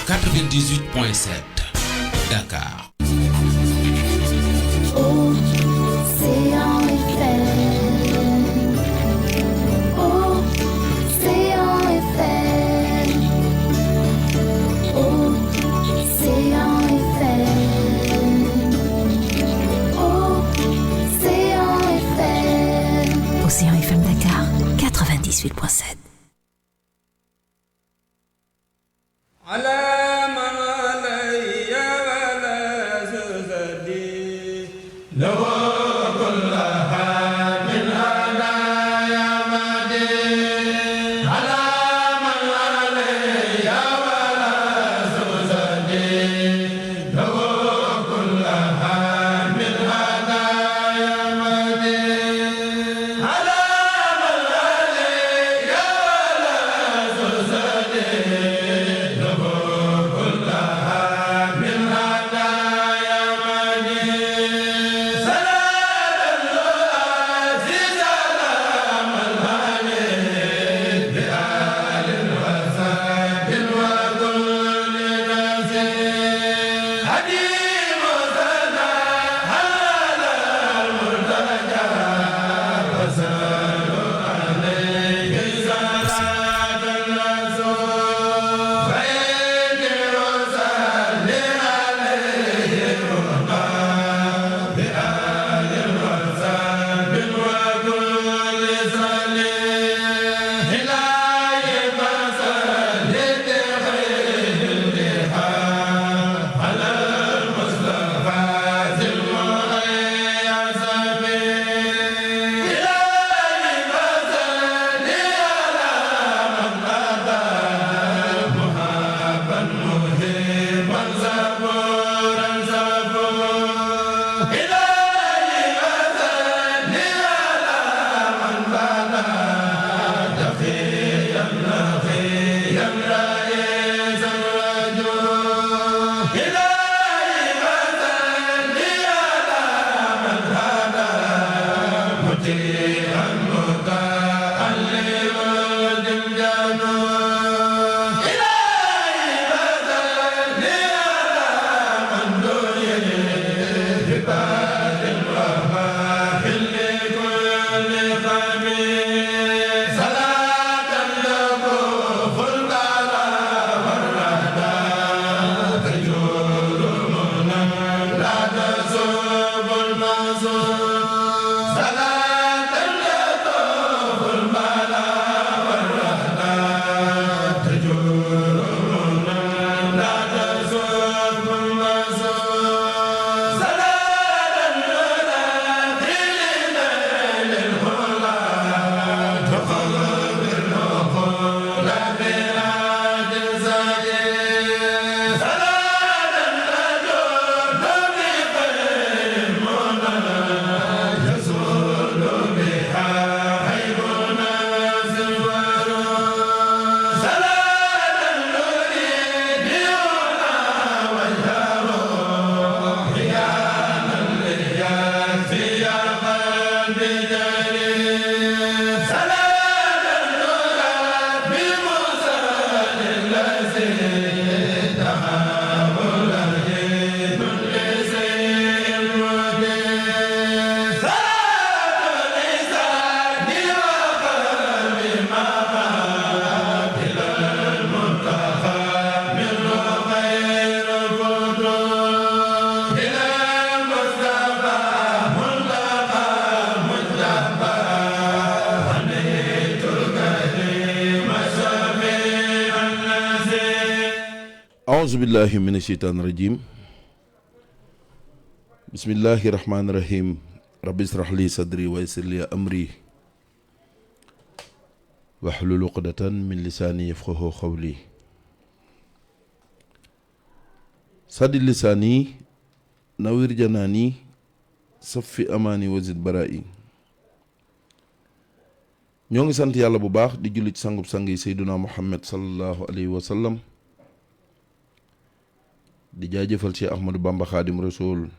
98.7 Dakar. Océan FM Dakar, 98.7. أعوذ بالله من الشيطان الرجيم بسم الله الرحمن الرحيم رب اشرح لي صدري ويسر لي أمري واحلل عقدة من لساني يفقهوا قولي سدد لساني نوّر جناني صفي أماني وزد برائي ñoo ngi sant yàlla bu baax di julli ci sangub sang yi Seydina Muhammad sallallahu alayhi wa sallam di jaajëfal Cheikh Ahmadou Bamba Khadim Rasoul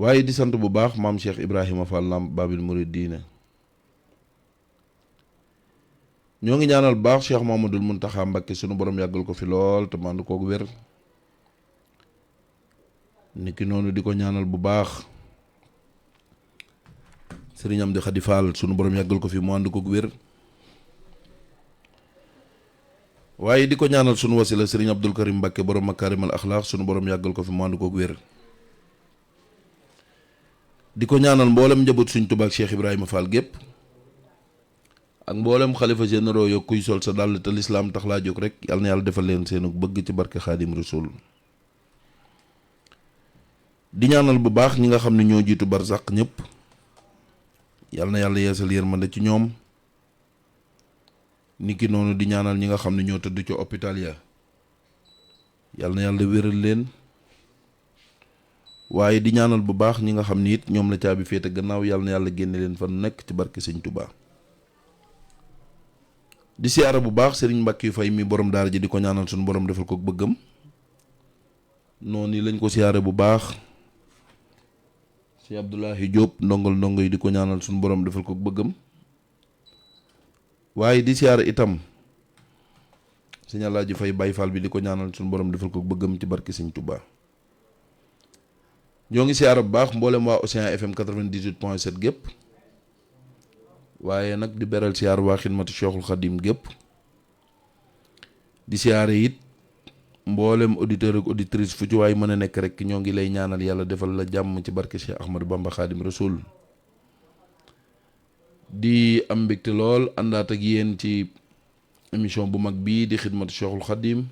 waaye di sant bu baax maam Cheikh Ibrahima Fall Lamp Babil Mouridina ñoo ngi ñaanal baax Cheikh Mamadul Muntaxa Mbakke sunu borom yàggal ko fi lool te mandu koog wér. niki noonu di ko ñaanal bu baax Serigne Amdi Khady Fall sunu borom yàggal ko fi mu ànd koog wér. waaye di ko ñaanal sunu wasila Serigne Abdul Karim Mbakke borom Makarimal Akhlaq sunu borom yàggal ko fi mu ànd koog wér. di ko ñaanal mboolem njaboot suñ Tuubaa ak Cheikh Ibrahima Fall gépp ak mboolem xalifa généraux yo kuy sol sa dàll te lislaam tax laa jóg rek yàlla na yàlla defal leen seenu bëgg ci barke Xaadim Rasul. di ñaanal bu baax ñi nga xam ne ñoo jiitu barzaq ñëpp yàlla na yàlla yeesal yërmande ci ñoom. niki noonu di ñaanal ñi nga xam ne ñoo tëdd ci hôpital ya yàlla na yàlla wéral leen. waaye di ñaanal bu baax ñi nga xam ni it ñoom la caabi féete gannaaw yàlla na yàlla génne leen fan nekk ci barke sëñ Touba. di siyaara bu baax Serigne Mbacke yu fay mi borom daara ji di ko ñaanal suñu borom defal ko bëggam noonu lañ ko siyaare bu baax si Abdoulahi Diop ndongo yi di ko ñaanal suñu borom defal ko bëggam. waaye di siyaara itam sëñ Alaaji Fay Baay Faal bi di ko ñaanal suñu borom defal ko bëggam ci barke sëñ Touba. ñoo ngi siyaara bu baax mboolem waa Océan FM 98.7 gépp waaye nag di beral siyaar waa xidmatu Cheikhul Khadim gépp di siyaare it mboolem auditeur ak auditrice fu ci waay mën a nekk rek ñoo ngi lay ñaanal yàlla defal la jàmm ci barke Cheikh Ahmadou Bamba Khadim Rasoul. di am mbégte lool àndaat ak yéen ci émission bu mag bii di xidmatu Cheikhul Khadim.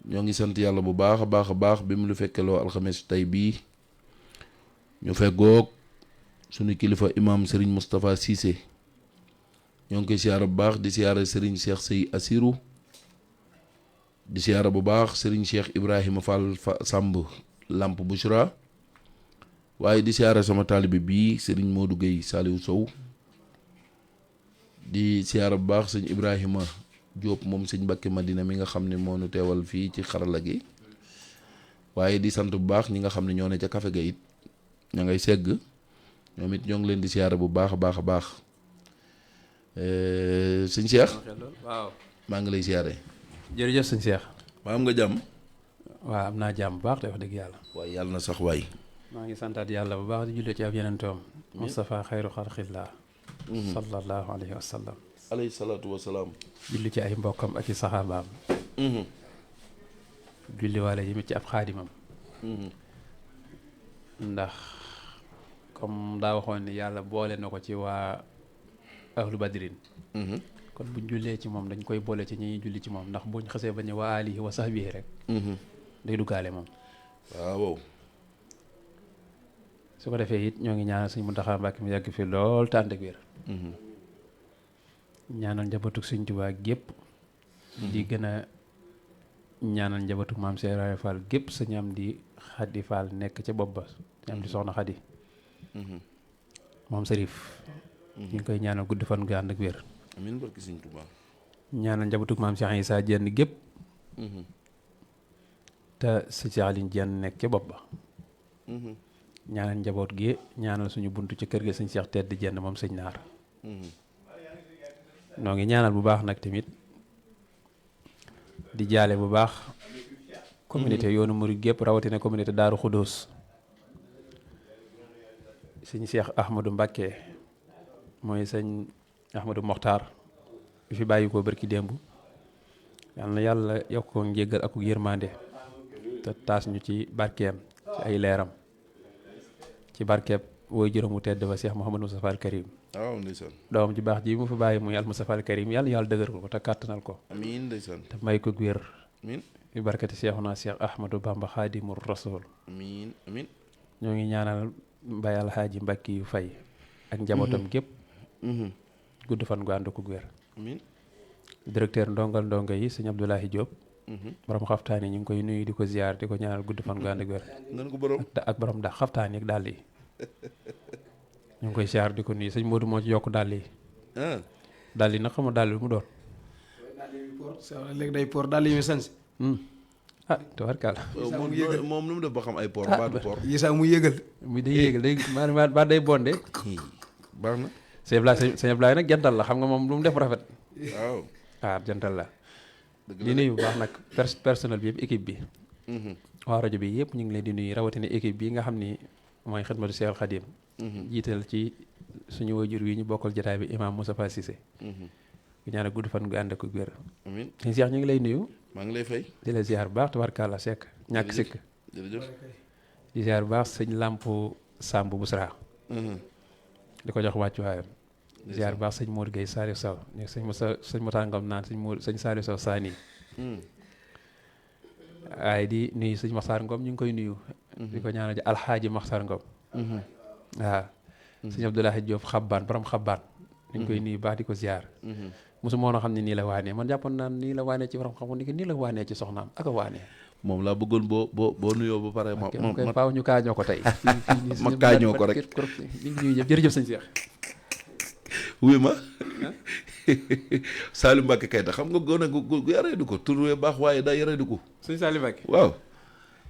ñoo ngi sant yàlla bu baax a baax bi mu lu fekkeloo alxames tey bii ñu feggoog sunu kilifa imam Serigne Moustapha Cissé ñoo ngi koy siyaara bu baax di siyaara Serigne Cheikh Sey Assirou di siyaara bu baax Serigne Cheikh Ibrahima Fall Samb Lamp Bouchra waaye di siyaara sama taalibe bii Serigne Modou Gueye Saliou Sow di siyaara bu baax sëñ Ibrahima Diop moom sëñ Mbàkke Madina mi nga xam ne moo nu teewal fii ci xarala gi waaye di sant bu baax ñi nga xam ne ñoo ne ca kafe ga it ña ngay segg ñoom it ñoo ngi leen di siyaare bu baax a baax sëñ Cheikh. waaw maa ngi lay siyaare. jërëjëf sëñ Cheikh. maa am nga jàmm. waaw am naa jàmm bu baax te wax dëgg yàlla. waaye yàlla na sax waay. maa ngi santaat yàlla bu baax di jullee ci ab yenentoom Moustapha xayru xalqillah sallallahu alayhi wa sallam. alayhi salaatu wa salaam. julli ci ay mbokkam ak i saxaabaam. julli waale yi ci ab xaadimam. ndax comme daa waxoon ni yàlla boole na ko ci waa ahlu badrin kon buñ jullee ci moom dañ koy boole ci ñi julli ci moom ndax buñ xasee ba ñu wa alihi wa sahbihi rek day duggaale moom. waaw. su ko defee it ñoo ngi ñaanal sëñ Muntaxa Mbàkke mu yàgg fi lool te ànd ak wér. ñaanal njabootug sëñ Tuubaa gépp di gën a ñaanal njabootug maam Cheikh Ibrahima Fall gépp sëñ Amdi Khady Fall nekk ca bopp ba sëñ Amdi soxna Khady moom Serif ñu ngi koy ñaanal gudd fan gu ànd ak wér. amiin barke sëñ Tuubaa. ñaanal njabootug maam Cheikh Issa Diène gépp te sëñ Cheikh Aline Diène nekk ca bopp ba ñaanal njaboot gi ñaanal suñu buntu ci kër gi sëñ Cheikh Tedd Diène moom sëñ Naar noo ngi ñaanal bu baax nag tamit di jaale bu baax communauté yoonu murid gépp rawatina communauté Daaru Xudóos sëñ Cheikh Ahmadou Mbacké mooy sëñ Ahmadou Mokhtar bi fi bàyyi ko barki démb yal na yàlla yokk ko njéggal ak yërmande te taas ñu ci barkeem ci ay leeram ci barkeeb wooy juróom mu tedd ba Cheikh Mouhamadou Moustapha al Karim waaw ndeysaan. doom ji baax ji mu fi bàyyi muy al Moustapha al Karim yàlla dëgër ko te kàttanal ko amiin ndeysaan. te may ko wér amiin. bi barkati Cheikhuna Cheikh Ahmadou Bamba Khadimur Rasul amiin amiin. ñoo ngi ñaanal Baye Alhaaji Mbàkke yu fay ak njabootam gépp gudd fan gu ànd ko wér. amiin. directeur ndongo yi sëñ Abdoulahi Diop borom xaftaan yi ñu ngi koy nuyu di ko ziar di ko ñaanal gudd fan gu ànd ak wér. nan ko borom. ak borom ndax xaftaan yi ak dàll yi ñu ngi koy ziar di ko nuyu sëñ Modou moo ci yokk dàll yi. dàll yi nag xam nga dàll bi mu doon. léegi day por dàll yi muy sansi. ah tabarkalla. moom nu mu def ba xam ay por. baatu por. yi sax mu yëgal. muy day yéegal day maanaam ba day bondé. baax na. sëñ Ablaye nag jantal la xam nga moom lu mu def rafet. waaw jantal la. dëgg di nuyu bu baax nag personnel bi yëpp équipe bi. waa rajo bi yëpp ñu ngi leen di nuyu rawatina équipe bi nga xam ni mooy xidmatu Seexul Xadim. jiital ci suñu wajur wi ñu bokkal jotaay bi imam Moustapha Cissé. bu ñaanal gudd fan gu ànd ak wér. amiin sëñ Cheikh ñu ngi lay nuyu. maa ngi lay fay. di la ziar bu baax tabarkàlla sekk ñàkk sikk. jërëjëf di ziar bu baax sëñ Lamp Samb Busra. di ko jox wàccuwaayam. di ziar bu baax sëñ Modou Gueye Saliou Sow ñu sëñ Moussa Ngom naan sëñ Saliou Sow Sani. waaye di nuyu sëñ Maxtaar Ngom ñu ngi koy nuyu. di ko ñaanal ji alxaaji Maxtaar Ngom. waaw. sëñ Abdoulaye Diop xabbaan borom xabbaan. ñu ngi koy nuyu baax di ko ziar. mosu moo xam ne nii la waanee man jàppoon naan nii la waanee ci borom xam ni nii la waanee ci soxnaam ak a waanee. moom laa bëggoon boo nuyoo ba pare. ma koy faaw ñu kaañoo ko tey. ma kaañoo ko rek ñu ngi ñuy jërëjëf sëñ Cheikh. wuy ma Saliou Mbacke Keita xam nga gone gu yareedu ko tur wee baax waaye daa yareedu ko. sëñ Saliou Mbacke waaw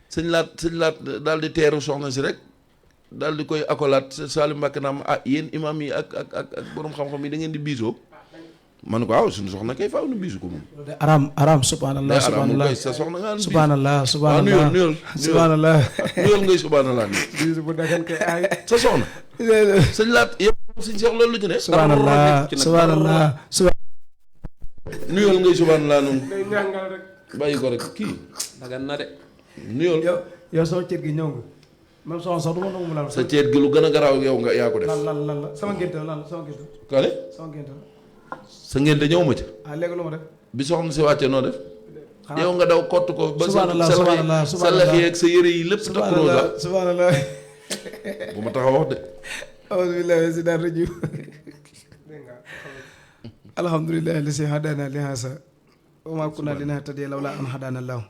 sëñ laat daal di teeru soxna si rek daal di koy akolaat Saliou Mbacke naa ma yéen imam yi ak borom xam-xam yi da ngeen di biisoo. man ko waaw suñu soxna kay faaw nu biisu ko moom. aram subhanallah sa soxna nga subhanallah nuyul subhanallah nuyul ngay subhanallah ni bisu bu dagan kay ay sa soxna sëñ laat yow sëñ Cheikh loolu lu ci ne subhanallah nuyul ngay subhanallah noonu bàyyi ko rek kii dagan na de nuyul yow sama cër gi ñëw nga même soxna sax du ma nangu mu laal sa cër gi lu gën a garaaw yow nga yaa ko def lan la sama génte lan sama génte kale sama génte sa ngeen de ñëw ma ca léegi lu ma def bi soxna si wàcce noo def yow nga daw kott ko ba subhanallah sa lax yeeg sa yére yi lépp takkuroo la subhanallah bu ma tax a wax de a'uuzu billaahi mina shaytaani rajiim alhamdulillahi lazi hadaana li haazaa wa maa kunnaa linahtadiya lawlaa an hadaana llaahu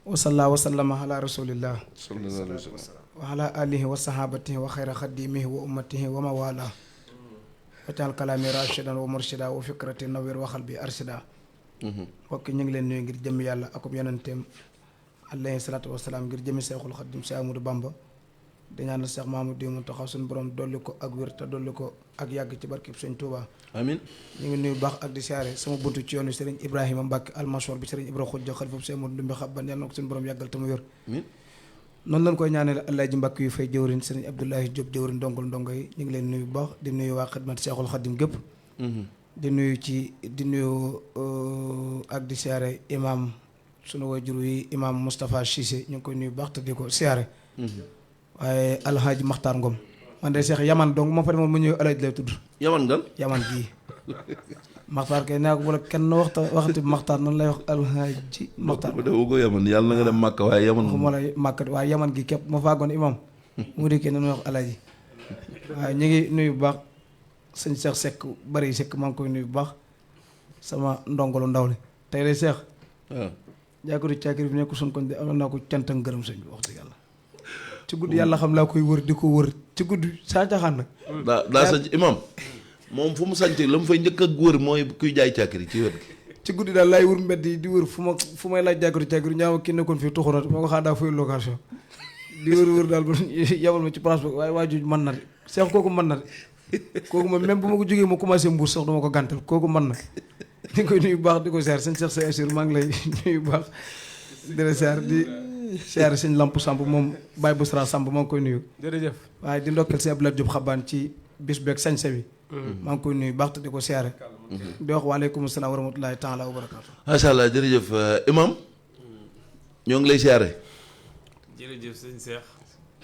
wa sallallaahu wa sallama ala rasulillah sallallahu alayhi wa sallam wa ala alihi wa sahabatihi wa xayra xadimihi wa ummatihi wa mawala wajal kalaami rashidan wa murshida wa fikrati nawir waxal bi arshida mbokk ñu ngi leen nuyu ngir jëmmi yàlla akub yonenteem alayhi salaatu wasalaam ngir jëmmi seexul xadim si Amadou Bamba di ñaanal Seex Mamadou Muntaxa suñu borom dolli ko ak wér te dolli ko ak yàgg ci barkib Sëñ Tuuba amiin ñu ngi nuyu baax ak di siyaare sama buntu ci yoonu Serigne Ibrahima Mbacke almasor bi Serigne Ibra Xujja xalifa Sëñ Modou Ndumbe Xabban yàlla na ko suñu borom yàggal te mu wér noonu lañ koy ñaanal Alaaji Mbàkke yu fay jëwrin Serigne Abdoulaye Diop jëwrin ndongol ndongo yi ñu ngi leen nuyu baax di nuyu waa xidmat Seexul Xadim gépp di nuyu ak di siyaare imam sunu wajur yi imam Moustapha Cissé ñu ngi koy nuyu baax te di ko siyaare waaye alhaaji Maxtaar Ngom man de Seex yaman donc moo fa demoon mu ñëw alaaji lay tudd yaman gan yaman gii Maxtaar kay naa ko wala kenn waxati Maxtaar nan lay wax alhaaji Maxtaar bu dee ko yaman yàlla na nga dem Màkka waaye yaman waxuma la Màkka waaye yaman gi képp ma faagoon imam mu dikkee nan wax alaaji waaye ñu ngi nuyu bu baax sëñ Seex Sekk bari Sekk maa ngi koy nuyu bu baax sama ndongolu ndaw li tey lay Seex waaw jaakatu caakiri bi nekk suñ koñ de amoon naa ko cant ak ngërëm sëñ bi wax dëgg yàlla ci guddi yàlla xam laa koy wër di ko wër ci guddi saa caaxaan nag daa sañ imam moom fu mu sañte la mu fay njëkk ak wër mooy kuy jaay caakiri ci wet gi ci guddi daal laay wër mbedd yi di wër fu may laaj jaakatu caakiri ñaaw ki nekkoon fii tuxurat moo ko xaa daa fay location di wër daal ba yabal ma ci place bi waaye waa jooju mën na de Seex kooku mën na de kooku ma même bu ma ko jógee ma commencé mbuur sax duma ko gàntal kooku mën na di koy nuyu baax di ko siyaar sëñ Seex sa assur maa ngi lay nuyu baax di la siyaar di siyaar sëñ Lamp Samb moom Baye Bousra Samb maa ngi koy nuyu jërëjëf waaye di ndokkeel sëñ Abdoulaye Diop xabaan ci bis beeg sañse bi maa ngi koy nuyu baax te di ko siyaare di wax waaleykum salaam wa rahmatullahi taala wa barakaatu macha allah jërëjëf imam ñoo ngi lay siyaare jërëjëf sëñ Seex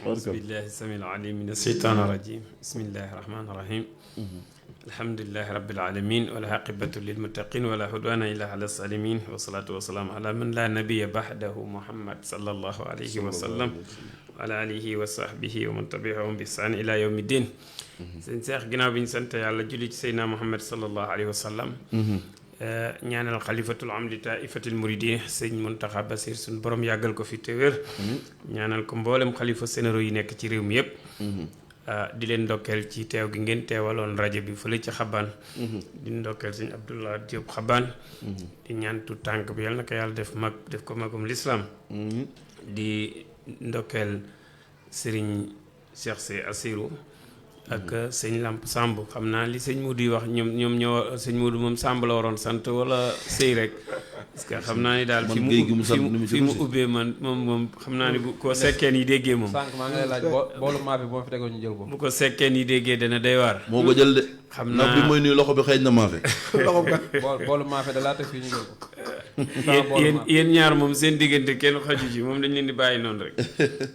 bismillahi samil alim min asheytaan irajim bismillahi rahmani rahim alhamdulilahi rabbil alamin wal aqibatu lil muttaqin wala hudwana illa ala salimin wa salatu wa salaam ala man la nabiya ba'dahu muhammad sallallahu alayhi wa sallam wa ala alihi wa sahbihi wa man tabi'ahum bi ihsan ila yawmi din sëñ Seex ginnaaw bi ñu sant yàlla julli ci Seydina Muhammad sallallahu alayhi wa sallam ñaanal xalifatul am li taifatil muridi sëñ Muntaxa Basiir suñ borom yàggal ko fi te wér ñaanal ko mboolem xalifa sénéro yi nekk ci réew mi yëpp di leen ndokkeel ci teew gi ngeen teewaloon rajo bi fële ci xabaan di ndokkeel sëñ Abdoulaye Diop xabaan di ñaan tu tànk bi yàlla na ko yàlla def ko magum lislaam di ndokkeel sëriñ Cheikh Sy Assirou ak sëñ Lamp Samb xam naa li sëñ Modou yi wax ñoom ñoo sëñ Modou moom Samb la waroon sant wala sëy rek parce que xam naa ni daal fi mu ubbee man moom xam naa ni bu ko sekkeen yi déggee moom sànq maa ngi lay laaj boolu maafe boo fi tegoon ñu jël ko bu ko sekkeen yi déggee dana day waar moo ko jël de xam naa bi mooy nuyu loxo bi xëy na maafe loxo kat boolu maafe da laa teg fii ñu jël ko yéen ñaar moom seen diggante kenn xaju ci moom dañ leen di bàyyi noonu rek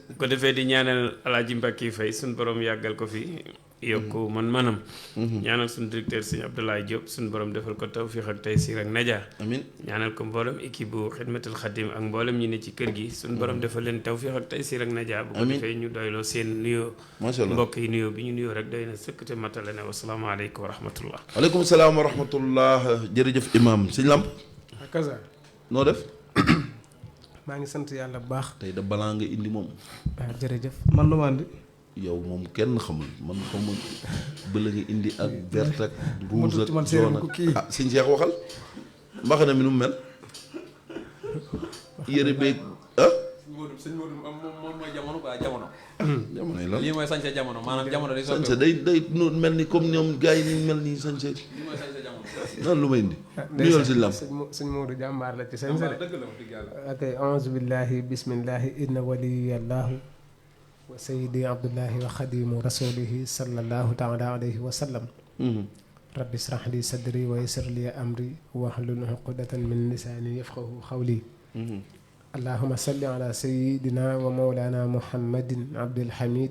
bu ko defee di ñaanal Alaaji Mbàkke Fay suñ borom yàggal ko fi yokk man-manam ñaanal suñ directeur sëñ Abdoulaye Diop suñ borom defal ko tawfiix ak taysiir ak najaa amiin ñaanal ko mboolem équipe bu Xidmatul Xadim ak mboolem ñi ne ci kër gi suñ borom defal leen tawfiix ak taysiir ak najaa bu ko defee ñu doyloo seen nuyoo macha allah mbokk yi nuyoo bi ñu nuyoo rek doy na sëkk te matale ne wasalaamaaleykum wa rahmatullah aleykum salaam wa rahmatullah jërëjëf imam sëñ Lamp Kaza noo def maa ngi sant yàlla bu baax. tey da balaa nga indi moom waaw jërëjëf. man lu ma andi yow moom kenn xamul man xaw ma bëla nga indi ak vert ak rouge ak man jaune ko kii ah sëñ Cheikh waxal mbaxana mi nu mu mel yëre beeg ah sëñ Modou moom mooy jamono quoi jamono jamono yi lan lii mooy sañse jamono maanaam jamono day sañse day nu mel ni comme ñoom gars yi ni mel nii sañse lii mooy sañse jamono nan lu may indi nuyoo sëñ Lamp sëñ Modou jàmbaar la ci sañse de. dëgg la wax dëgg yàlla ok auzu billahi bismillahi inna waliyallahu wa sayyidi abdullahi wa xadimu rasulihi sallallahu taala alayhi wa sallam rabbi israh li sadri wa yassir li amri wahlul uqdatan min lisaani yafqahu qawli allahuma salli ala sayidina wa mawlana muhammadin abdilhamid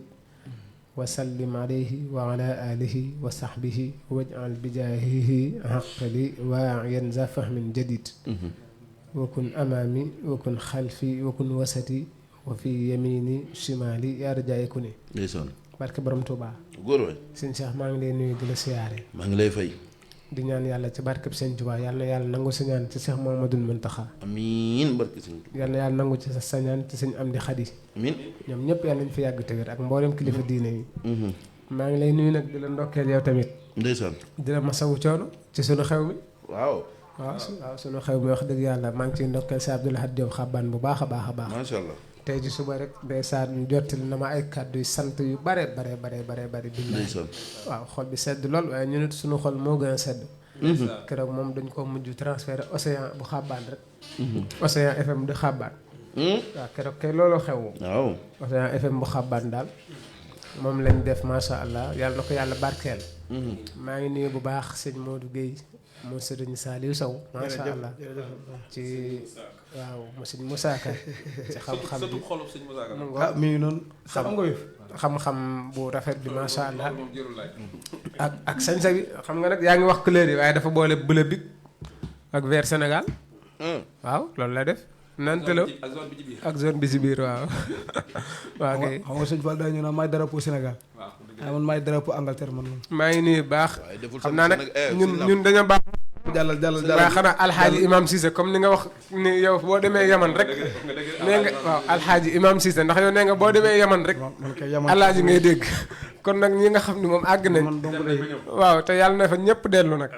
wa sallim alayhi wa ala alihi wa sahbihi waj'al bijaahihi haqli waa'iyan za fahmin jadid wa kun amaami wa kun xalfi wa kun wasati wa fi yamini shimali yaa rajaay ku ne ndeysaan barke borom Tuubaa góor waay sëñ Cheikh maa ngi lay nuyu di la siyaare maa ngi lay fay di ñaan yàlla ci barkeb sëñ Tuubaa yàlla na yàlla nangu sa ñaan ci Cheikh Mouhamadoul Mountakha amiin barke sëñ yàlla na yàlla nangu ci sa ñaan ci sëñ Amdi Xadi amiin ñoom ñëpp yàlla nañ fi yàgg te wér ak mboolem kilifa diine yi maa ngi lay nuyu nag di la ndokkeel yow tamit ndeysaan di la masawu coono ci sunu xew mi waaw waaw sunu xew mi wax dëgg yàlla maa ngi ciy ndokkeel si Abdoul Ahad Diop xabbaan bu baax a baax a baax macha allah tey ji suba rek ndeysaan ñu jottali na ma ay kàddu yu sant yu bare billahi ndeysaan waaw xol bi sedd lool waaye ñu nit suñu xol moo gën a sedd keroog moom dañ ko mujj transféré Océan bu xabbaan rek Océan FM di xabbaan waaw keroog kay looloo xew waaw Océan FM bu xabbaan daal moom lañ def macha allah yàlla na ko yàlla barkeel maa ngi nuyu bu baax sëñ Modou Guèye moo sëriñ Saliou Sow macha allah ci waaw monsieur Moussa Ka ci xam-xam bi ah mi ngi noonu xam-xam bu rafet bi macha allah ak sañsa bi xam nga nag yaa ngi wax couleur yi waaye dafa boole bleu bi ak vert Sénégal waaw loolu la def nante la ak zone bi ci biir waaw waaw kay xam nga sëñ Fall daa ñu naan maay drapeau Sénégal waaw man maay drapeau Angleterre man moom maa ngi nuyu baax xam naa nag ñun dañoo baax jàllal waaye xanaa alxaaji imam Cissé comme ni nga wax ni yow boo demee yaman rek nee nga waaw alxaaji imam Cissé ndax yow nee nga boo demee yaman rek alxaaji ngay dégg kon nag ñi nga xam ni moom àgg nañ waaw te yàlla na fa ñëpp dellu nag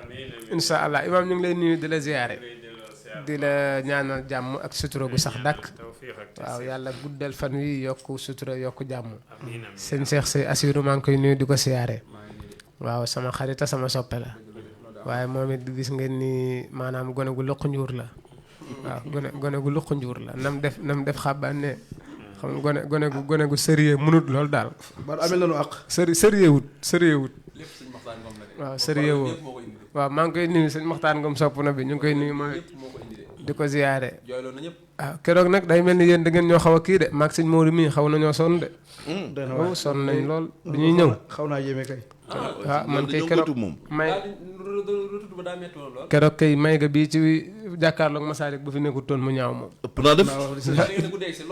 insha allah imam ñu ngi lay nuyu di la ziyaare di la ñaanal jàmm ak sutura gu sax dàkk waaw yàlla guddal fan wi yokk sutura yokk jàmm sëñ Cheikh Sey Assirou maa ngi koy nuyu di ko siyaare waaw sama xarita sama soppe la waaye moom it gis ngeen ni maanaam gone gu luq njuur la waaw gone gu luq njuur la nam def xàbbaan ne xam nga gone gu sérieux mënut loolu daal ba amel nañu ak sérieux wut waaw sérieux woo waaw maa ngi koy nuyu sëñ Maxtaan Ngom sopp na bi ñu ngi koy nuyu mooy di ko ziyaare waaw keroog nag day mel ni yéen da ngeen ñoo xaw a kii de maag sëñ Modou mii xaw nañoo sonn de waaw sonn nañ lool bi ñuy ñëw xaw naa yéeme kay waaw man kay keroog keroog kay may ga bii ci jàkkaarloog Masalik bu fi nekkul toon mu ñaaw moom ëpp naa def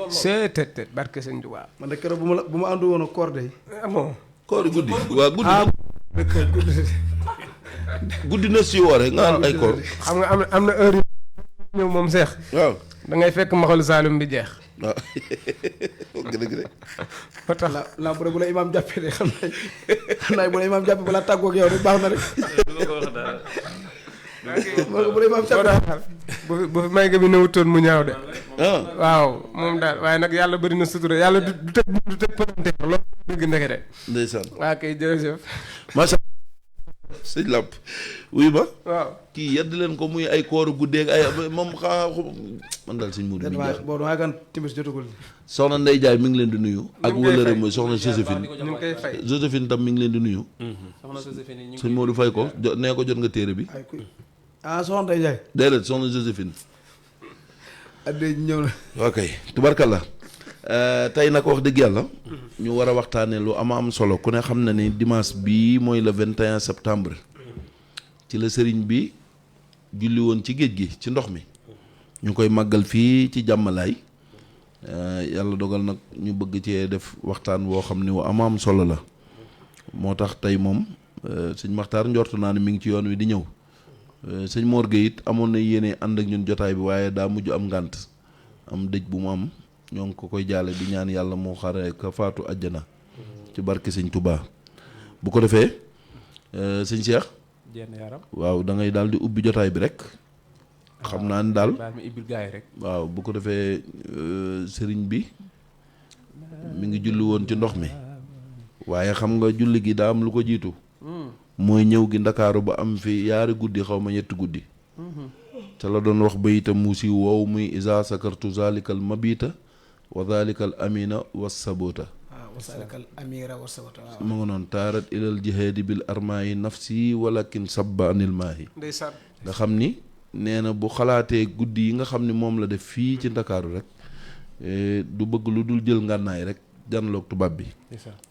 seet barke sëñ Tuubaa man de keroog bu ma àndu woon a koor day bon koor guddi waa guddi na si woore nga am ay koor xam nga am na heure yu ñëw moom seex waaw da ngay fekk maxalu Saalum bi jeex waaw dëgg de ba tax la bu la imaam jàppee de xam naa bu la imaam jàppee balaa tàggoog yow rek baax na rek bu la imaam jàppee bu fi may ga bi newutoon mu ñaaw de waaw moom daal waaye nag yàlla bëri na sutura yàlla du tëj palanteer loolu dëgg ndekete. ndeysaan waa kay jërëjëf. macha allah sëñ Lamp wuyu ba. waaw kii yedd leen ko muy ay kooru guddeeg ay moom man daal sëñ Modou mi jaaxal. boobu waaye kan timis jotagul. soxna Ndeye Ndiaye mi ngi leen di nuyu. ak wëllëre mooy soxna Joséphine. ñu ngi koy fay Joséphine tam mi ngi leen di nuyu. soxna Joséphine ñu sëñ Modou fay ko nee ko jot nga téere bi. soxna Ndeye Ndiaye. déedéet soxna Joséphine. addee ñëw na. ok tubarkalla tey nag wax dëgg yàlla. ñu war a waxtaanee lu am solo ku ne xam na ni dimanche bii mooy le 21 septembre. ci la sëriñ bi julli woon ci géej gi ci ndox mi. ñu koy màggal fii ci jàmmalaay. yàlla dogal nag ñu bëgg cee def waxtaan woo xam ne wu am solo la. moo tax tey moom sëñ Maxtaar njortu naa ne mi ngi ci yoon wi di ñëw. sëñ Mor Gueye it amoon na yéene ànd ak ñun jotaay bi waaye daa mujj am ngànt am dëj bu mu am ñoo ngi ko koy jaale di ñaan yàlla moo xare ka faatu àjjana ci barke sëñ Touba. bu ko defee sëñ Cheikh jenn yaram waaw da ngay daal di ubbi jotaay bi rek xam naa ni daal baal ma ibbil gaay rek waaw bu ko defee sëriñ bi mi ngi julli woon ci ndox mi waaye xam nga julli gi daa am lu ko jiitu mooy ñëw gi ndakaaru ba am fi yaari guddi xaw ma ñetti guddi ca la doon wax bayitam mu si wow muy isa sakartu zalikal mabita wa zalikal amina was sabota wasalikal amira wa sabata waaw ma nga noonu taarat ilal jihaadi bil armaayi nafsi walakin sabba anil maahi ndeysaan nga xam ni nee na bu xalaatee guddi yi nga xam ni moom la def fii ci ndakaaru rek du bëgg lu dul jël ngànnaay rek janloog tubaab bi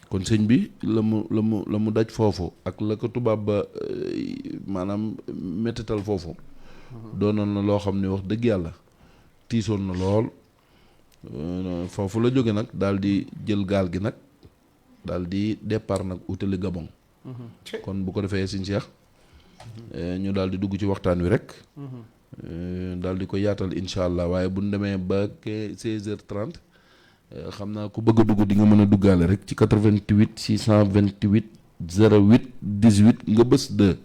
kon sëñ bi la mu daj foofu ak la ko tubaab ba maanaam mettital foofu doonoon na loo xam ne wax dëgg yàlla tiisoon na lool foofu la jóge nag daal di jël gaal gi nag daal di départ nag utali Gabon kon bu ko defee sëñ Cheikh ñu daal di dugg ci waxtaan wi rek daal di ko yaatal incha allah waaye bu ñu demee ba 16h30 xam naa ku bëgg a dugg di nga mën a duggaale rek ci 88 628 08 18 nga bës 2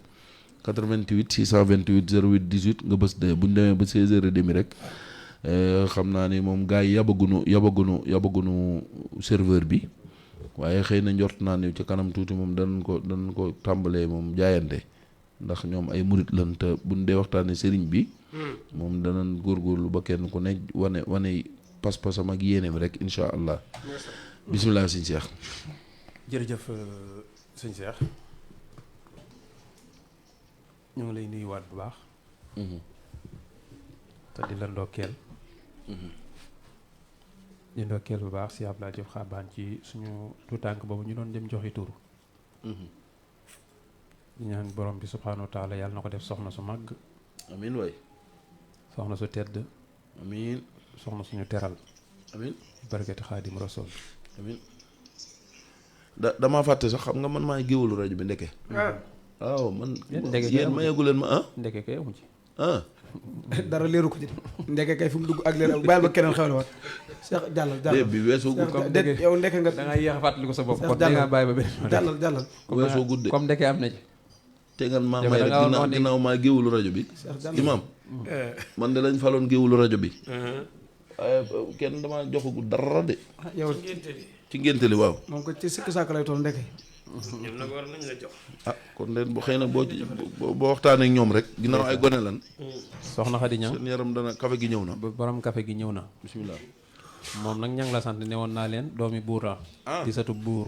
88 628 08 18 nga bës 2 bu ñu demee ba 16h30 rek xam naa ni moom gars yi yabagunu serveur bi waaye xëy na njort naa ni ci kanam tuuti moom danañ ko tàmbalee moom jaayante ndax ñoom ay murit lan te buñ dee waxtaanee sëriñ bi moom danañ góorgóorlu ba kenn ku nekk wane pas-pasam ak yéeneem rek incha allah bisimilah sëñ Cheikh. jërëjëf sëñ Cheikh ñu ngi lay nuyuwaat bu baax te di la ndokkeel di ndokkeel bu baax si Abdoulaye Diop Xabaan ci suñu tuutànk boobu ñu doon dem joxi tur di ñaan borom bi subhaanahu wa taala yàlla na ko def soxna su màgg amiin waay soxna su tedd amiin soxna suñu teral amiin barkati xaadim rasul amiin damaa fàtte sax xam nga man maay géwalu rajo bi ndeke waaw man yéen mayeegu leen ma ndeke kay amu ci dara leeru ko ci ndeke kay fu mu dugg ak leer bàyyil ba keneen xew la waat Cheikh jàllal bi weesoo gudd déet yow ndeke nga da ngay yéex a fàttaliku sa bopp Cheikh kon da ngaa bàyyi ba benn jàllal weesoo gudd comme ndeke am na ci te ngan maa may rek ginnaaw maa géwalu rajo bi imam man de lañ faloon géwalu rajo bi waaye kenn damaa joxagu dara de yow ci ngénte li waaw moom ko ci sikk sàkk lay toll ndeke ñoom nag war nañ la jox kon leen bu xëy na boo waxtaanee ak ñoom rek ginnaaw ay gone lan soxna Xadi Ñang seen yaram dana kafe gi ñëw na borom café gi ñëw na bismillah moom nag ñang la sant ne woon naa leen doomi buur la di satu buur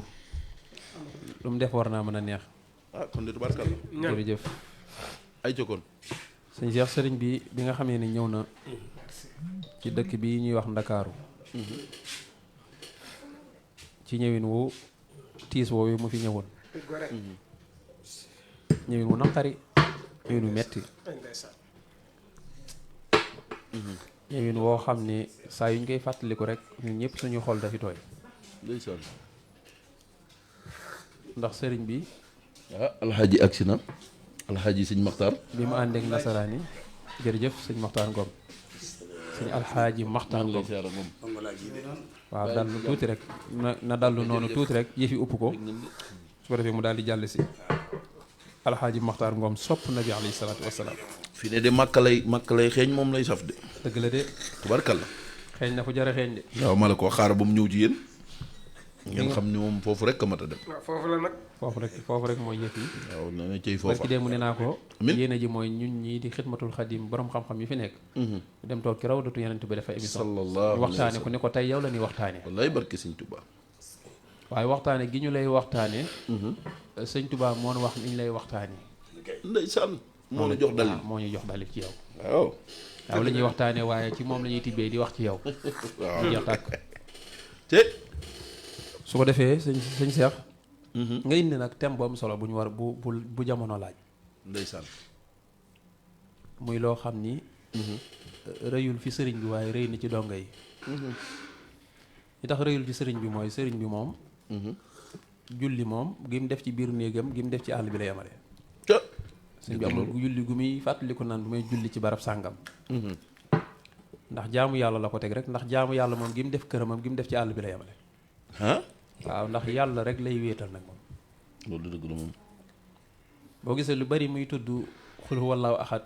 lu mu def war naa mën a neex kon de tubaarkalla jërëjëf ay cokkoon sëñ Cheikh sëriñ bi nga xamee ni ñëw na ci dëkk bi ñuy wax Ndakaaru ci ñëwin wu tiis woowu mu fi ñëwoon ñëwin wu naqari ñëwin wu metti ñëwin woo xam ne saa yu ñu koy fàttaliku rek ñun ñëpp suñu xol dafi tooy ndeysaan ndax sëriñ bi alxaaji agsi na alxaaji sëñ Maxtaar bi mu àndeek nasaraan yi jërëjëf sëñ Maxtaar Ngom sëñ alxaaji Maxtaar Ngom waaw dallu tuuti rek na dallu noonu tuuti rek yëfi upp ko su ko defee mu daal di jàll si alxaaji Maxtaar Ngom sopp nabi alayhi salaatu wasalaam fii ne de màkk lay xeeñ moom lay saf de dëgg la de tubarkalla xeeñ na fu jara xeeñ de. waaw ma la ko xaar ba mu ñëw ci yéen ngeen xam ni moom foofu rek a mat a dem. waaw foofu la nag. foofu rek mooy yëf yi. waaw na nga cay foofa parce que démb nee naa ko. amiin yéene ji mooy ñun ñii di xidmatul xadim borom xam-xam yi fi nekk. dem toog ci rawdatu Yonent bi dafa émission. sallallahu waxtaane ko ni ko tey yow la ñuy waxtaane. wallaay barke sëñ Tuubaa. waaye waxtaane gi ñu lay waxtaane. sëñ Tuubaa moo wax ni ñu lay waxtaane. ndeysaan moo la jox dal moo ñu jox dalit ci yow. waaw. waaw la ñuy waxtaane waaye ci moom la ñuy tibbee di wax ci yow. waaw di jeex tàkk. te su ko defee sëñ Seex. nga indi nag thème bu am solo bu ñu war bu jamono laaj. ndeysaan. muy loo xam ni. rëyul fi sëriñ bi waaye rëy na ci dongo yi. li tax rëyul ci sëriñ bi mooy sëriñ bi moom. julli moom gi mu def ci biir néegam gi mu def ci àll bi la yemale. sëriñ bi amul julli gu muy fàttaliku naan bu may julli ci barab sàngam. ndax jaamu yàlla la ko teg rek ndax jaamu yàlla moom gi mu def këramam gi mu def ci àll bi la yemale. waaw ndax yàlla rek lay wéetal nag moom. loolu dëgg la moom. boo gisee lu bari muy tudd xul huwallaahu ahad.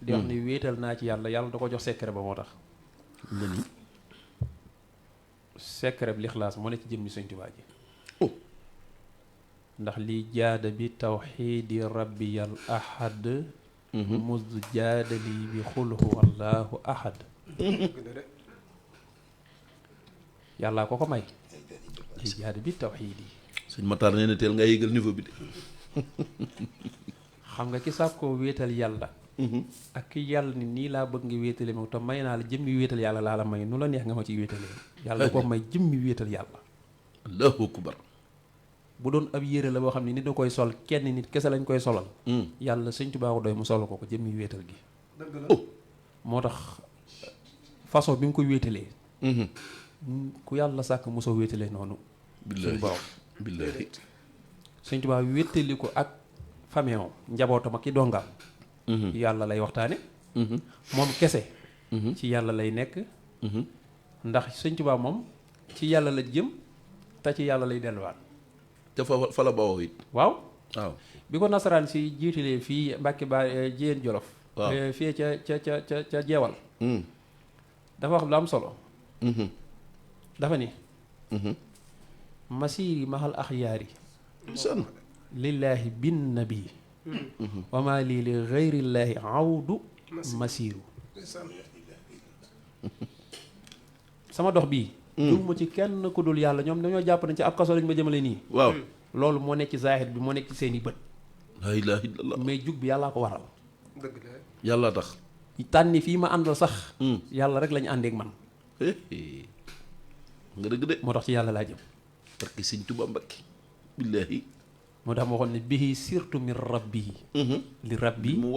di wax ni wéetal naa ci yàlla yàlla da ko jox secret ba moo tax. nga ni. secret bi lixlaas moo ne ci jëmmi Sëñ Tuubaa ji. ndax li jaada bi tawxiidi rabbiyal ahad. mus jaada lii bi xul huwallaahu ahad. yàllaa ko may. li jaada bi tawxiidi. sëñ Matar nee na teel nga yéegal niveau bi de. xam nga ki sàkkoo wéetal yàlla. ak ki yàlla ni nii laa bëgg nga wéetale ma te may naa la jëmmi wéetal yàlla laa la may nu la neex nga ma ciy wéetalee. yàlla da ko may jëmmi wéetal yàlla. allahu akbar. bu doon ab yére la boo xam ne nit da koy sol kenn nit kese lañ koy solal. yàlla Sëñ Tuubaa ko doy mu sol ko jëmmi wéetal gi. moo tax façon bi nga koy wéetalee. ku yàlla sàkk mosoo wéetalee noonu. billaahi suñu borom. billaahi. Sëñ Tuubaa wéetali ko ak fameewam njabootam ak ki dongaam. yàlla lay waxtaane. moom kese. ci yàlla lay nekk. ndax Sëñ Tuubaa moom ci yàlla la jëm te ci yàlla lay delluwaat. te fa la bawoo it. waaw. waaw. bi ko nasaraan si jiitalee fii Mbàkke ba Jéen Jolof. waaw fii ca jeewal. dafa wax lu am solo. dafa ni. masiiri maxal axyaari. san. lillaahi bin nabi. wa maa lii li gayrillaahi awdu masiiru. sama dox bii. juguma ci kenn ku dul yàlla ñoom dañoo jàpp nañ ci ab kaso lañ ma jëmale nii. waaw. loolu moo nekk ci zaahir bi moo nekk ci seeni bët. laa ilaaha illallaah. mais jug bi yàllaa ko waral. dëgg la. yàlla tax. tànni fii ma àndal sax. yàlla rek lañu àndeek man. nga dëgg de. moo tax ci yàlla laa jëm. parce que Sëñ Tuubaa Mbakke. billaahi. moo tax ma waxoon ne bihi sirtu min rabbi. li rabbi mu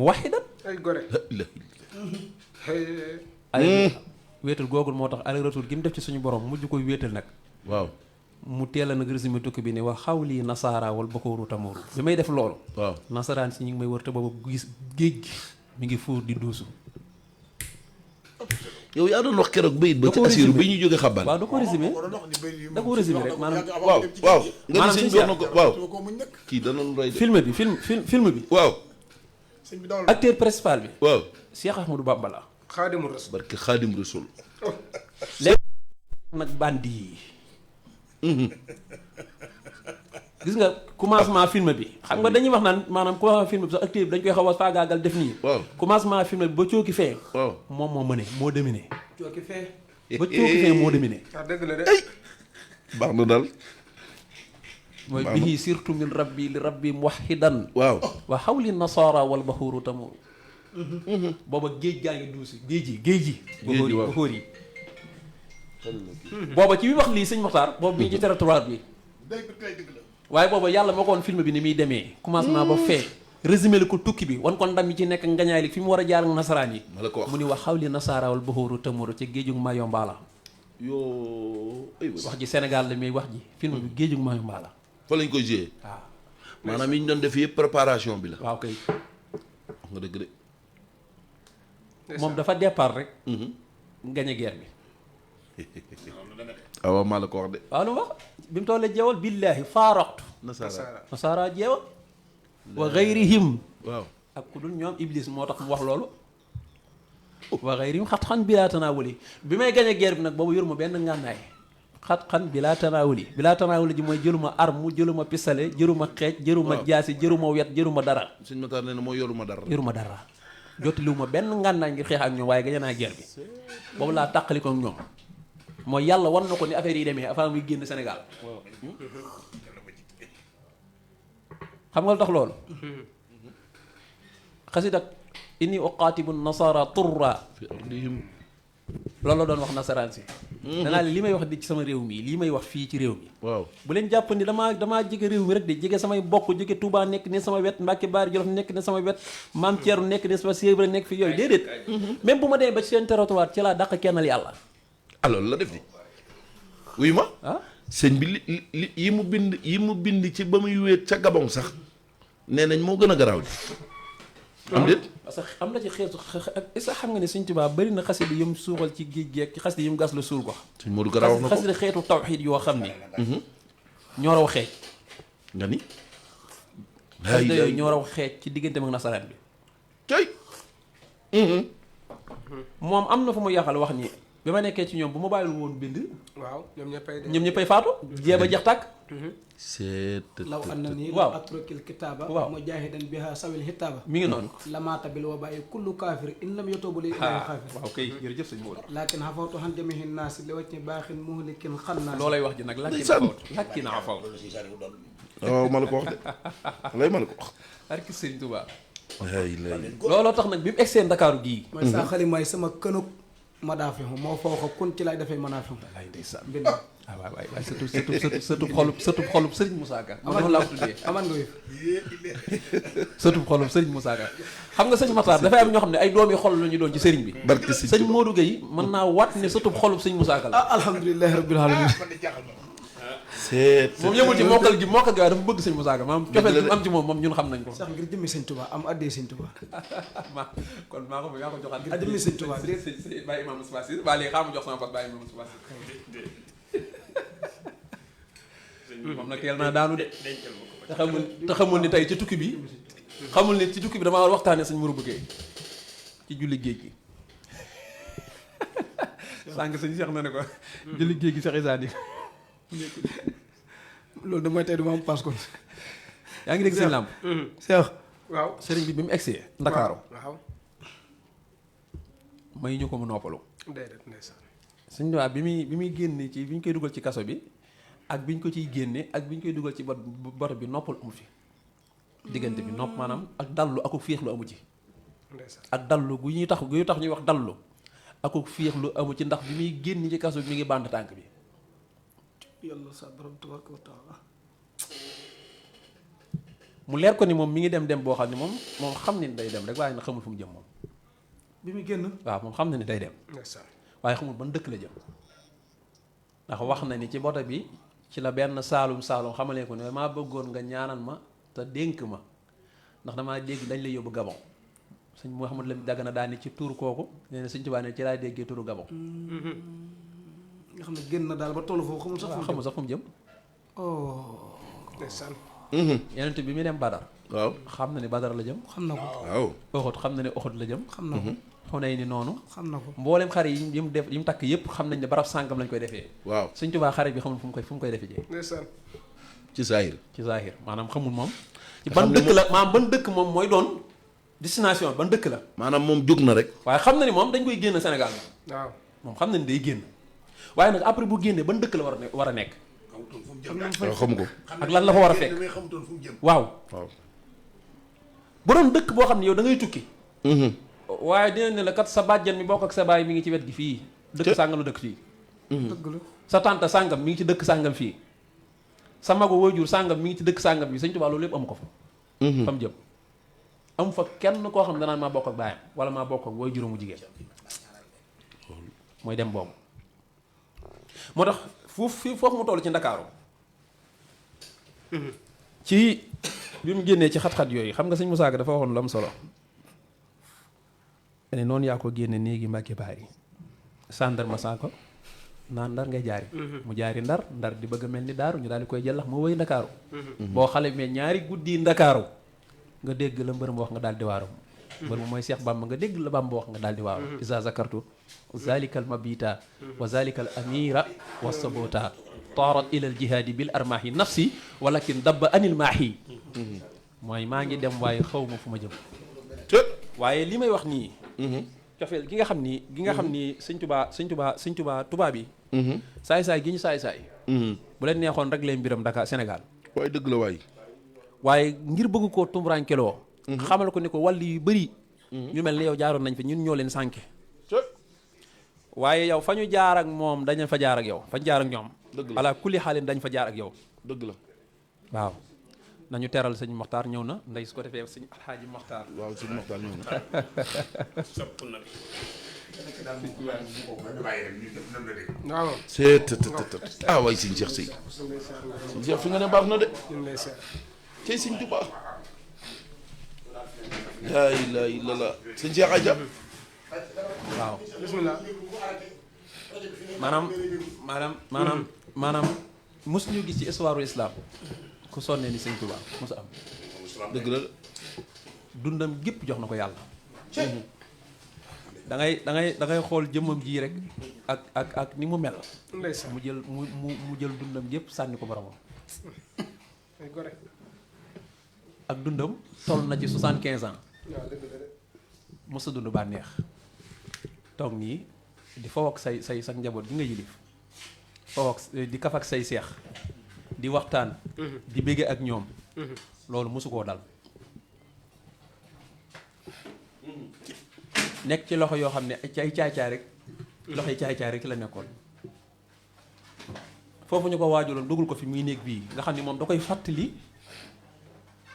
waahidan. ay gore. la ilaaha illallaah. ay wéetal googul moo tax aller retour gi mu def ci suñu borom mujj koy wéetal nag. waaw. mu teel a nag résumé tukki bi ne wax xawli nasaara wal bakooru tamooru. bi may def loolu. waaw. nasaraan si ñu ngi may wër te boobu gis géej gi mi ngi fuur di duusu. yow yaa doon wax keroog bayit ba ci asiru bi ñu jóge xabaar. waaw da ko résumé da ko résumé rek maanaam. waaw waaw. nga ni sëñ bi wax na ko waaw. waaw. kii dana lu rey de. film bi film bi. waaw. acteur principal bi. waaw. Cheikh Ahmadou Bamba la. Xaadimu Rasuul. barke Xaadim Rasul. léegi nag bandi yi. gis nga commencement film bi xam nga dañuy wax naan maanaam commencement film bi sax acteur bi dañ koy xaw a faagaagal def nii. waaw. commencement film bi ba cooki fee. waaw. moom moo mëne moo dominé. cooki fee. ba cooki fee moo dominé. dëgg la de. baax na daal. mooy bihi sirtu min rabbi li rabbi muwahidan. waaw. wa xawli nasaara wal baxuuru tamur. booba géej gaa ngi duusi géej yi. baxóor yi. booba ci bi wax lii sëñ Moxtaar boobu bi ci territoire bi. waaye booba yàlla moo ko woon film bi ni muy demee. commencement ba fee. résumé la ko tukki bi wan ko ndam yi ci nekk ngañaay li fi mu war a jaar ak nasaraan yi. ma la ko wax mu ni wax xawli nasaara wal baxuuru tamur ca géejug Mayomba la. yoo. wax ji Sénégal la muy wax ji film bi géejug Mayomba la. fa lañ koy joué. waaw. maanaam yi ñu doon def yëpp préparation bi la. waaw kay. nga dëgg de. moom dafa départ rek. gañe guerre bi. waaw maa la ko wax de. waaw lu wax bi mu tollee jeewal billaahi faaraqtu nasaara jeewal wa gayrihim waaw. ak ku dul ñoom iblis moo tax mu wax loolu. wa xayrim xat xan bilaa tanaawuli bi may gañ a guerre bi nag boobu yoruma benn ngànnaay xat xan bilaa tanaawuli ji mooy jëluma arme jëluma pistolet jëruma xeej jëruma jaasi jëruma wet jëruma dara sëñ Matar nee na mooy yoruma dara jottaliwuma benn ngànnaay ngir xeex ak ñoom waaye gañ naa guerre bi boobu laa tàqali ko ak ñoom mooy yàlla wan na ko ni affaire yi demee avant muy génn Sénégal xam nga lu tax loolu xasida inni uqaatibu nasara turra loolu la doon wax nasaraan si danaa li may wax di ci sama réew mi lii may wax fii ci réew mi waaw bu leen jàpp ni damaa jege réew mi rek de jege samay bokk jóge Touba nekk ne sama wet Mbàkke Baari Jolof nekk ne sama wet Maam Thierno nekk ne sama Sèvres nekk fi yooyu déedéet même bu ma demee ba ci seen territoire ci laa dàq kennal yàlla alors la def di wuy ma sëñ bi li yi mu bind ci ba muy wéet ca Gabon sax nee nañ moo gën a garaaw ji am déet parce que am na ci xeetu est-ce que xam nga ne Sëñ Tuubaa bari na xasida yum suuxal ci géej gi ak ci xasida yum gas la suul ko sëñ Modou Kara wax na ko xasida xeetu tawxiid yoo xam ni ñoo raw xeej nga ni xasida yooyu ñoo raw xeej ci diggante ak nasaraan bi cay moom am na fu mu yaxal wax ni bi ma nekkee ci ñoom bu ma bàyyil woon bind waaw ñoom ñëppay faatu jeeba jeex tàkk c'est law an na nii waaw atrokil kitaaba waaw mujahidan biha sawil hitaaba mi ngi noonu lamaata bil wabayi kullu kaafir in lam yatubu li ilahi xaafir waaw kay jërëjëf sëñ Modou lakin xafawtu xan jamihi naasi li wacci baaxin muhlikin xan naasi loolay wax ji nag lakki na faw waaw ma la ko wax de lay ma la ko wax arki sëñ Tuubaa lay looloo tax nag bi mu egsee Ndakaaru gii mooy saa xalimaay sama kënuk ma daafi moo foo kun ci lay defee manaafi wallaay ndeysaan mbind waay sëtub xolub Sëriñ Moussa Ka man noonu laa ko tuddee aman nga yëf sëtub xolub Sëriñ Moussa Ka xam nga sëñ Matar dafay am ñoo xam ne ay doomi xol la ñu doon ci sëriñ bi barke sëñ Modou Gueye mën naa waat ne sëtub xolub Sëriñ Moussa Ka la alhamdulilahi rabbil alamin moom yëmul ci mokkal gi waaye dafa bëgg sëñ Moussa Ka maanaam cofeel gi am ci moom ñun xam nañ ko sax ngir jëmmi sëñ Tuubaa am addee sëñ Tuubaa kon maa ko joxaat a jëmmi sëñ Tuubaa sëñ bàyyi imam Moustapha Sy waa léegi xaaral ma jox sama bos bàyyi imam Moustapha Sy moom nag teel naa daanu de te xamul ni tey ci tukki bi xamul ni ci tukki bi damaa war waxtaane sëñ Mourou Bëggee ci julli géej gi sànq sëñ Cheikh na ne ko julli géej gi Cheikh Issa loolu damay tey duma am passe kon yaa ngi dégg sëñ Lamp Cheikh waaw sëriñ bi mu egsee Ndakaaru waaw may ñu ko mu noppalu déedéet ndeysaan sëñ Tuubaa bi muy génne ci bi ñu koy dugal ci kaso bi ak bi ñu ko ciy génne ak bi ñu koy dugal ci boto bi noppal amu fi diggante bi nopp maanaam ak dallu akuk féexlu amu ci ak dallu gu tax ñuy wax dallu akuk féexlu amu ci ndax bi muy génn ci kaso bi mi ngi bànd tànk bi yàlla sa borom tabaraka wa taala mu leer ko ni moom mi ngi dem boo xam ne moom xam ne ni day dem rek waaye nag xamul fu mu jëm moom bi mu génn waaw moom xam na ni day dem waaye xamul ban dëkk la jëm ndax wax na ni ci boto bi ci la benn saalum xamalee ko ne maa bëggoon nga ñaanal ma te dénk ma ndax damaa dégg dañ lay yóbbu Gabon sëñ Mouhamadou Lamine Dagana daal ni ci tur kooku nee na sëñ Tuubaa ne ci laa déggee turu Gabon nga xam ne génn na daal ba tollu foofu xamul sax fu mu jëm oh ndeysaan yenente bi muy dem Badar waaw xam na ni Badar la jëm xam na ko waaw Uhud xam na ne Uhud la jëm xam na ko Xunayn ni noonu xam na ko mboolem xare yi mu def yi mu takk yëpp xam nañ ne barab sàngam lañ koy defee waaw sëñ Tuubaa xare bi xamul fu mu koy defee jee ndeysaan ci zahir maanaam xamul moom ci ban dëkk la maanaam ban dëkk moom mooy doon destination ban dëkk la maanaam moom jóg na rek waaye xam na ni moom dañ koy génn Sénégal waaw moom xam na ni day génn waaye nag après bu génnee ban dëkk la war a nekk waaw xamu ko ak lan la fa war a fekk waaw bu doon dëkk boo xam ne yow da ngay tukki waaye dina ne la kat sa bàjjan mi bokk ak sa baay mi ngi ci wet gi fii dëkk sàngam la dëkk fii dëgg la sa tante sàngam mi ngi ci dëkk sàngam fii sa magu waajur sàngam mi ngi ci dëkk sàngam bi Sëñ Tuubaa loolu lépp amu ko fa fa mu jëm amu fa kenn koo xam ne danaan maa bokk ak baayam wala maa bokk ak waajuru mu jigéen mooy dem boobu moo tax foofu mu toll ci Ndakaaru ci bi mu génnee ci xat-xat yooyu xam nga sëñ Moussa Ka dafa waxoon lu am solo ne noonu yaa ko génne néegi Mbàkke Baari sàndar ma saako naan ndar ngay jaari mu jaari ndar di bëgg a mel ni daaru ñu daal di koy jëllax mu wëy Ndakaaru boo xale mais ñaari guddi Ndakaaru nga dégg la mbërëm wax nga daal di waaru mbër moom mooy Seex Bamba nga dégg la Bamba wax nga daal di waaw isa zakartu zalika al mabita wa zalika al amira wa sabota taarat ila al jihaadi bil armaahi nafsi walakin dabba anil maahi mooy maa ngi dem waaye xaw ma fu ma jëm waaye li may wax nii cofeel gi nga xam ni sëñ Tuubaa tubaab yi saay-saay gi ñu saay-saay bu leen neexoon rek leen mbiram Dakar Sénégal waaye dëgg la waaye ngir bëgg koo tumuraankeloo xamal ko ni ko wàll yu bëri ñu mel ni yow jaaroon nañ fi ñun ñoo leen sànke waaye yow fa ñu jaar ak moom dañ fa jaar ak yow fa ñu jaar ak ñoom ala kulli xaalin dañ fa jaar ak yow dëgg la waaw nañu teral sëñ Moxtaar ñëw na ndey su ko defee sëñ Alxaaji Moxtaar waaw sëñ Moxtaar ñëw na sopp na waaw c'est ah waay sëñ Cheikh Sey sëñ Cheikh fi nga ne baax na de cey sëñ Tuubaa laa ilaaha illallaah sëñ Cheikh Aja waaw bismillah maanaam mosu ñu gis ci histoire islam ku sonnee ni sëñ Tuubaa mosu am dëgg la dundam gépp jox na ko yàlla da ngay xool jëmmam ji rek ak ni mu mel ndeysaan mu jël dundam gépp sànni ko boromam ay gore ak dundam toll na ci 75 ans waaw dëgg la de mosa dund bànneex toog nii di faw ak say sa njaboot gi nga yilif faw ak di kaf ak say seex di waxtaan di bége ak ñoom loolu mosu koo dal nekk ci loxo yoo xam ne ay caay-caay rek loxo yi caay-caay rek ci la nekkoon foofu ñu ko waajaloon dugal ko fi muy néeg bii nga xam ne moom da koy fàttali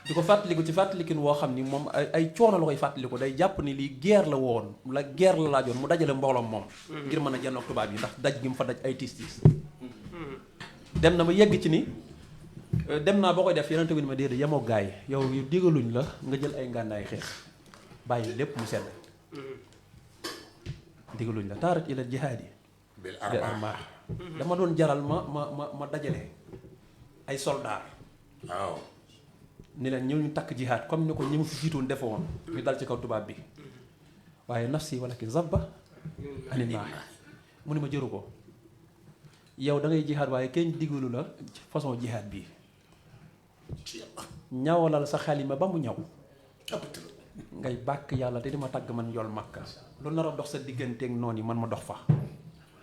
di ko fàttaliku ci fàttalikin woo xam ni moom ay coono la koy fàttaliku day jàpp ni lii guerre la woon la guerre la laajoon mu dajale mbooloom moom ngir mën a janoog tubaab yi ndax daj gi mu fa daj ay tiis dem na ba yegg ci ni dem naa boo koy def yeneen tamit ma déedéet yemoo gaay yow yu digaluñ la nga jël ay ngànnaay xeex bàyyi lépp mu sedd digaluñ la taarat ila jihaadi bil armah dama doon jaral ma dajale ay soldaar waaw ni leen ñëw ñu takk jihaad comme ni ko ñi mu fi jiitoon defe woon ñu dal ci kaw tubaab bi waaye nafsi wala ki zabba anil maahi mu ni ma jëru ko yow da ngay jihaad waaye kenn digalu la façon jihaad bii ñawalal sa xalima ba mu ñaw ngay bàkk yàlla te di ma tagg man yool makka lu nar a dox sa digganteeg noonu yi man ma dox fa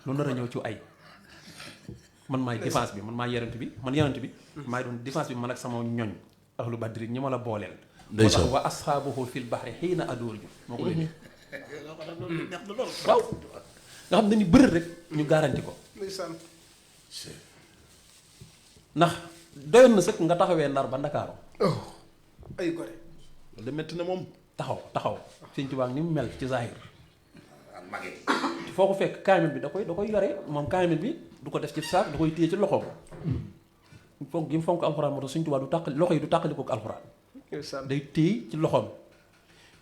lu nar a ñëw ci ay man maay défense bi man maay yerant bi maay doon défense bi man ak sama ñoñ ahlu badri ñi ma la booleel moo tax wa asxaabuhu fil bahri xiina adoor ju moo ko léegi waaw nga xam dañu bërët rek ñu garanti ko ndeysaan ndax doyoon na sëkk nga taxawee Ndar ba Ndakaaru ay gore da metti na moom taxaw Sëñ Tuubaa ni mu mel ci zahir foo ko fekk kaamil bi da koy yore moom kaamil bi du ko def ci saak da koy téye ci loxoom fonk gi mu fonk alxuraan moo tax Sëñ Tuubaa du tàqali loxo yi du tàqali ko alxuraan day téye ci loxoom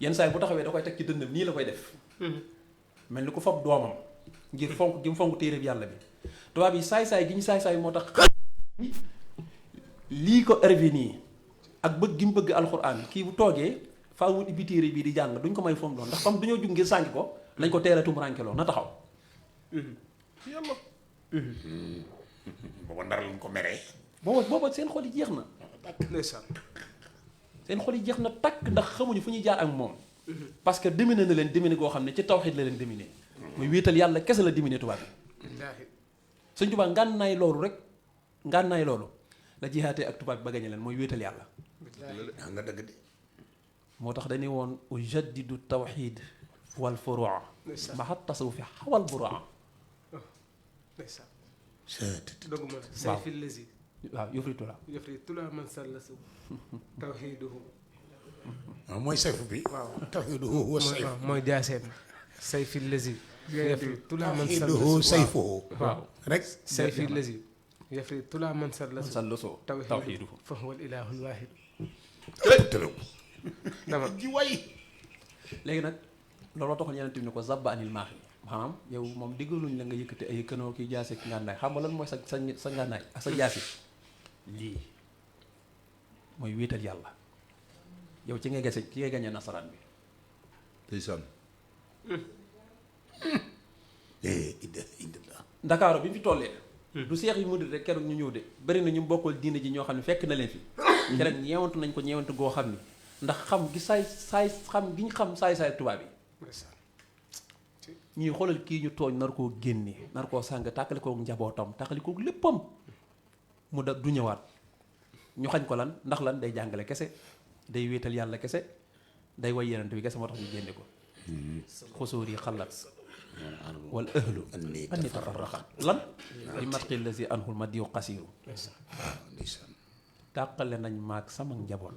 yenn saa yi bu taxawee da koy teg ci dënnam nii la koy def mel ni ko fab doomam ngir fonk gi mu fonk téere bi yàlla bi tubaab yi saay-saay gi ñu saay-saay moo tax lii ko arrivé nii ak bëgg gi mu bëgg alxuraan kii bu toogee faa wut ibbi téere bii di jàng duñ ko may foom doon ndax comme dañoo jug ngir sànki ko lañ ko teel a tumuraankeloo na taxaw yàlla booba ndar lañ ko meree booba seen xol yi jeex na ndeysaan seen xol yi jeex na takk ndax xamuñu fu ñuy jaar ak moom parce que dominé na leen dominé goo xam ne ci tawxiid la leen dominé muy wéetal yàlla kese la dominé tubaab bi Sëñ Tuubaa ngànnaay loolu la jihaatee ak tubaab bi ba gañe leen mooy wéetal yàlla nga dëgg de moo tax dañuy woon ujaddidu tawxiid wal furuu maxa tasawufi xawal buruu ndeysaan c'est doguma sayfi lazi waaw yufritu la tula man sallasu tawxiiduhu waaw mooy sayfu bi waaw tawxiiduhu huwa sayfu mooy jaaseen sayfi lazi yafri tula man tawxiiduhu sayfuhu waaw rek sayfi lazi yafri tula man sallasu sallasoo tawxiiduhu fa huwa al ilaahul waahid tëlëw dama ji way léegi nag looloo taxoon yeneen tamit ni ko zabba anil maax yi maanaam yow moom diggaluñ la nga yëkkati ay kënoo ki jaasi ki ngànnaay xam nga lan mooy sa ngànnaay ak sa jaasi lii mooy wéetal yàlla yow ci ngay gañe nasaraan bi ndeysaan. Ndakaaru bi mu fi tollee du seex yi murid rek keroog ñu ñëw de bari na ñu bokkul diine ji ñoo xam ne fekk na leen fi keroog ñeewantu nañ ko ñeewantu goo xam ni ndax xam gi xam gi ñu xam saay tubaab yi ñuy xoolal kii ñu tooñ nar koo génne nar koo sàng tàkkali kook njabootam tàkkali kook léppam mu da du ñëwaat ñu xañ ko lan ndax lan day jàngale kese day wéetal yàlla kese day way yenante bi kese moo tax ñu génne ko xosóor yi xalat wal ahlu anni tafarraqa lan li matqil la si anhul ma diw xasiiru tàqale nañ maag sama njaboot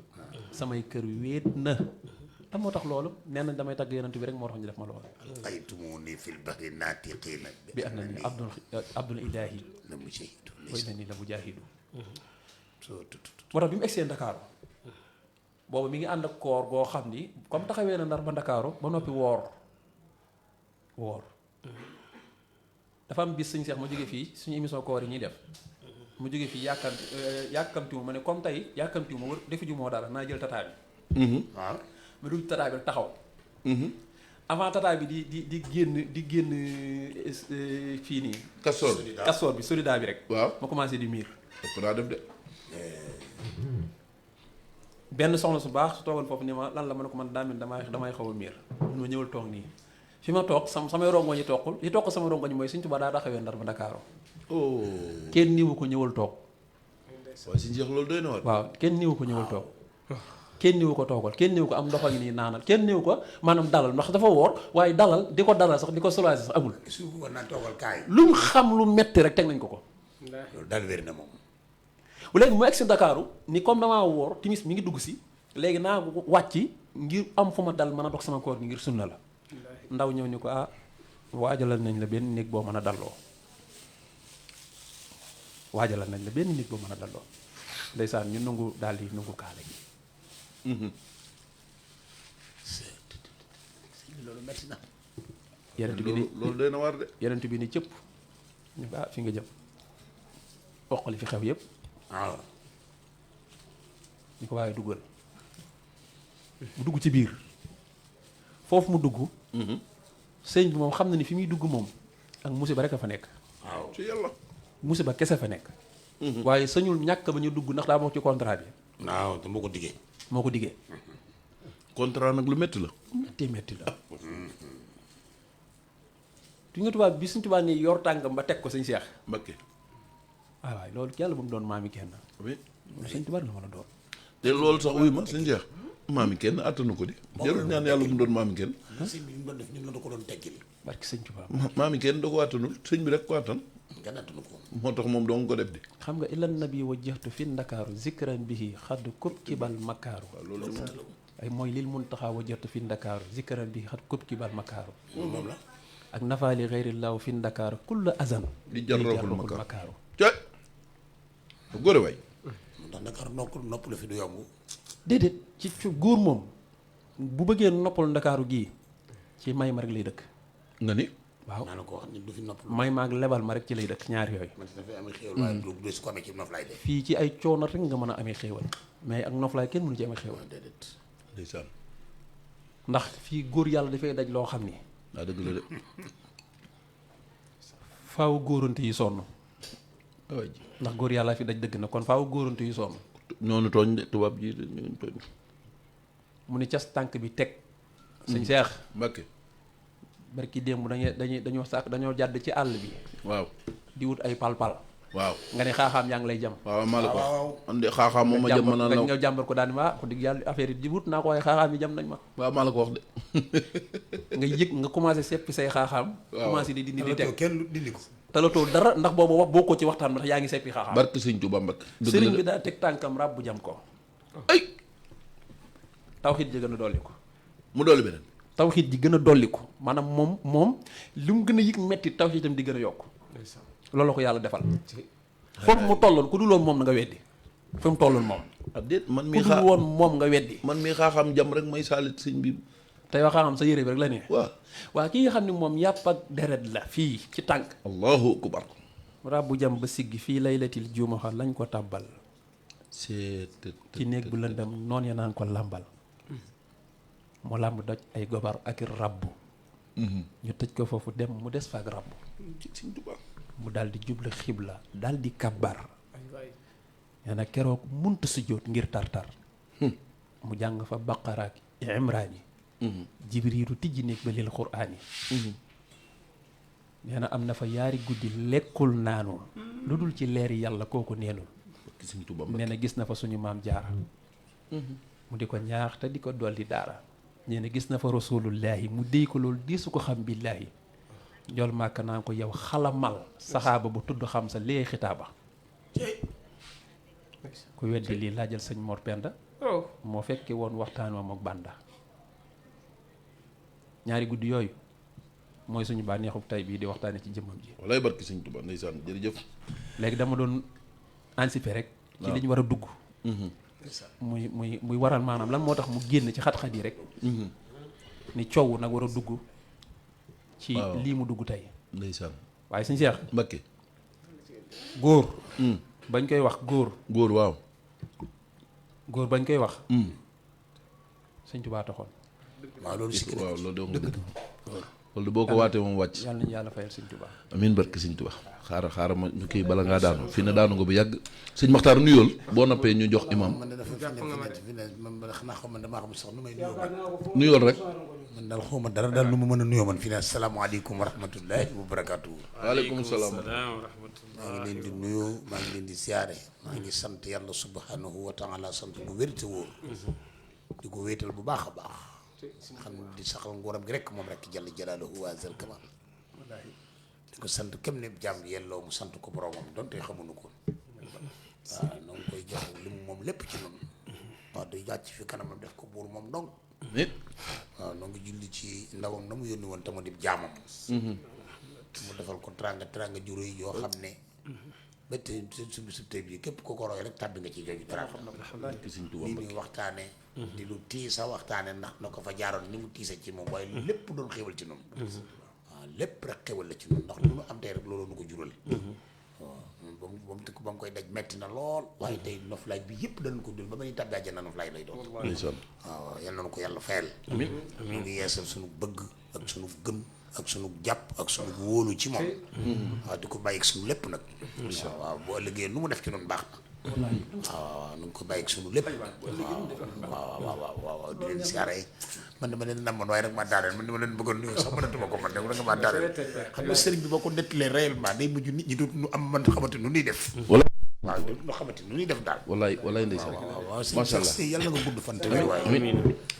samay kër wéet na te moo tax loolu nee nañ damay tagg yonent bi rek moo tax ñu def ma loolu alqaytumuni fil bahri naatiqiina bi annani abdul ilaahi wa innani la mujaahidu moo tax bi mu egsee Ndakaaru boobu mi ngi ànd ak koor goo xam ni comme taxawee na Ndar ba Ndakaaru ba noppi woor dafa am bis suñu seex ma jóge fii suñu émission koor yi ñuy def mu jóge fii yàkkamtiwu ma ne comme tey yàkkamtiwu ma wër defu ju moo dara naa jël tataa bi waaw ma dugg tataa bi taxaw avant tataa bi di génn fii nii kastoor bi solida bi rek waaw ma commencé di miir ëpp naa def de benn soxna su baax su toogal foofu ni ma lan la ma ne ko man daa mel damay xaw a miir mun ma ñëwal toog nii fi ma toog samay rongoñ yi toqul li toq sama rongoñ mooy Sëñ Tuubaa daa taxawee Ndar ba Ndakaaru kenn niwu ko ñëwal toog waaye si njeex loolu doy na war waaw kenn niwu ko ñëwal toog kenn niwu ko toogal kenn niwu ko am ndox a ngi nii naanal kenn niwu ko maanaam dalal ndax dafa woor waaye dalal di ko dalal sax di ko soulager sax amul suuf war naa toogal kaay lu ñu xam lu metti rek teg nañ ko loolu daal wér na moom léegi mu egg si Ndakaaru ni comme damaa woor timis mi ngi dugg si léegi naa wàcc ngir am fu ma dal mën a dox sama koor gi ngir sunna la ndaw ñëw ni ko waajalal nañ la benn néeg boo mën a dalloo ndeysaan ñu nangu daal di nangu kaale gi loolu metti na yenent bi ni loolu doy na war de yenent bi ni cëpp ñu ko fi nga jëm oqali fi xew yëpp waaw ñu ko waaye duggal mu dugg ci biir foofu mu dugg sëñ bi moom xam na ni fi muy dugg moom ak musiba rek a fa nekk waaw ci yàlla musiba kese fa nekk waaye sañul ñàkk ba ñu dugg ndax daa bokk ci contrat bi waaw te moo ko diggee contrat nag lu métti la métti la du nga tubaab bi suñ tubaab ni yor tàngam ba teg ko sëñ Seex Mbakke waaye loolu yàlla bu mu doon maami kenn sëñ tubaab la mën a doon te loolu sax wuy ma si njeex maami kenn attanu ko di jarul ñaan yàlla bu mu doon maami kenn sëñ bi ñu doon def ñun la ko doon teggil barki sëñ tubaab maami kenn da ko attanul sëñ bi rek ko attan kenn attanu ko moo tax moom dong ko def di xam nga ilan nabi wajjahtu fi ndakaaru zikran bihi xadd kub kibal makaaru ay mooy lil muntaxa wajjahtu fi ndakaaru zikran bihi xadd kub kibal makaaru moom la ak nafaali xeyrillaahu fi ndakaaru kulla azan di jarroxul makaaru coy góore waay ndax Ndakaaru nopp la fi du yomb déedéet ci góor moom bu bëggee noppal ndakaaru gii ci may ma rek lay dëkk nga ni waaw naa la ko wax ni du fi nopp may maag lebal ma rek ci lay dëkk ñaar yooyu man dafay amee xéewal waaye du su ko amee ci nof lay def fii ci ay coono rek nga mën a amee xéewal mais ak noflaay kenn mënu ci amee xéewal déedéet ndeysaan ndax fii góor yàlla dafay daj loo xam ni daa dëgg la de faaw góorante yi sonn waay ji ndax góor yàlla fi daj dëgg na kon faaw góorante yi sonn noonu tooñ de tubaab ji ñooñu tooñ mu ni cas tànk bi teg sëñ Seex Mbakke barki démb dañoo jàdd ci àll bi waaw di wut ay palpal waaw nga ne xaaxaam yaa ngi lay jam waaw maa la ko andi xaaxaam moom ma jëm ma naan la nga jàmbar ko daani ma ko dig yàlla affaire yi di wut naa ko waaye xaaxaam yi jam nañ ma waaw maa la ko wax de nga yëg nga commencé seppi say xaaxaam commencé di dindi di teg kenn dindi ko talatoo dara ndax boobu wax boo ko ci waxtaan ba tax yaa ngi seppi xaaxaam barke sëñ Tuubaa Mbakke sëriñ bi daa teg tànkam ràbb bu jam ko ay tawxiit ji gën a dolli ko mu dolli beneen tawxiit ji gën a dolli ko maanaam moom li mu gën a yëg metti tawxiitam di gën a yokk loolu la ko yàlla defal foofu mu tolloon ku dul woon moom na nga weddi fi mu tolloon moom ab déet man ku mii dul woon moom nga weddi man mii xaaxam jam rek may saalit sëñ bi tey wax xam sa yére bi rek la ne waaw waa ki nga xam ne moom yàpp ak deret la fii ci tànk allahu akbar rabbu jam ba siggi fii laylatil jumaxa lañ ko tàbbal c'est ci néeg bu lëndëm noon ya naan ko làmbal mu làmb doj ay gobar ak i rabbu ñu tëj ko foofu dem mu des faak rabbu mu daal di jublu xibla daal di kabbar nee na keroog muntu sujjóot ngir tartar mu jàng fa baqara ak imraan yi jibriilu tijji néeg ba lil quraan yi nee na am na fa yaari guddi lekkul naanul lu dul ci leeri yàlla kooku neenul nee na gis na fa suñu maam jaara mu di ko ñaax te di ko dolli daara nee na gis na fa rasulullahi mu déy ko loolu di su ko xam billaahi njool màkk naa ko yow xalamal saxaaba bu tudd xam sa lee xitaaba ku weddi lii laajal sëñ Mor Penda moo fekke woon waxtaan moom ak bànda ñaari guddi yooyu mooy suñu bànneexub tay bii di waxtaane ci jëmmam ji walaay barki sëñ Tuubaa ndeysaan jërëjëf léegi dama doon anticiper rek ci li ñu war a dugg muy waral maanaam lan moo tax mu génn ci xat-xat yi rek ni coow nag war a dugg ci lii mu dugg tey ndeysaan waaye sëñ Cheikh Mbakke góor bañ koy wax góor waaw góor bañ koy wax sëñ Tuubaa taxoon waaw loolu si waaw loolu de wax nga dëgg loolu boo ko waatee moom wàcc yàlla nañu yàlla fayal sëñ Tuubaa amiin barke sëñ Tuubaa xaaral ma ñu kii bala ngaa daanu fii ne daanu nga bu yàgg sëñ Maxtaar nuyool boo noppee ñu jox imam man dafa fi ne man xanaa xaw ma damaa xam sax nu may nuyoo nuyool rek man daal xaw ma dara daal nu ma mën a nuyoo man fi ne asalaamaaleykum wa rahmatullahi wa barakaatu. waaleykum salaam wa rahmatullah. maa ngi leen di nuyu maa ngi leen di siyaare maa ngi sant yàlla subhanahu wa taala sant bu wér te wóor di ko wéetal bu baax a baax xam ne di saxal nguuram gi rek moom rek jalla jalaaluhu wa azal kamal di ko sant kem ne jàmm yelloo mu sant ko boromam donte xamuñu ko waaw noo ngi koy jox li mu moom lépp ci noonu waaw day jàcc fi kanamam def ko buur moom dong waaw noo ngi julli ci ndawam na mu yónni woon te mu di jaamam mu defal ko teranga juro yi yoo xam ne ba tey su bisub tey bii képp ko roy rek tàbbi nga ci jooju teranga lii ñuy waxtaane di lu tiisa waxtaane ndax na ko fa jaaroon ni mu tiisa ci moom waaye lépp doon xéwal ci noonu waaw lépp rek xéwal la ci noonu ndax lu nu am tey rek looloo nu ko jural waaw ba mu koy daj metti na lool waaye tey noflaay bi yëpp danañ ko dul ba muy tàbbi àjjana noflaay lay doon waaw yal nañu ko yàlla fayal ñu ngi yeesal suñu bëgg ak suñu gëm ak sunu jàpp ak sunu wóolu ci moom waaw di ko bàyyi ak sunu lépp nag waaw boo ëllëgee nu mu def ci noonu baax na waaw nu ngi ko bàyyi ak sunu lépp waaw di leen siyaare man dama leen namoon waaye nag ma daaneel man dama leen bëggoon nuyu sax mënatuma ko man da nga maa daaneel xam nga sëriñ bi boo ko nettalee réellement day mujj nit ñi du nu am man xamante nu ñuy def waaw nu xamante nu ñuy def daal walaay ndeysaan waaw macha allah sëñ yàlla nga gudd fan tamit waaye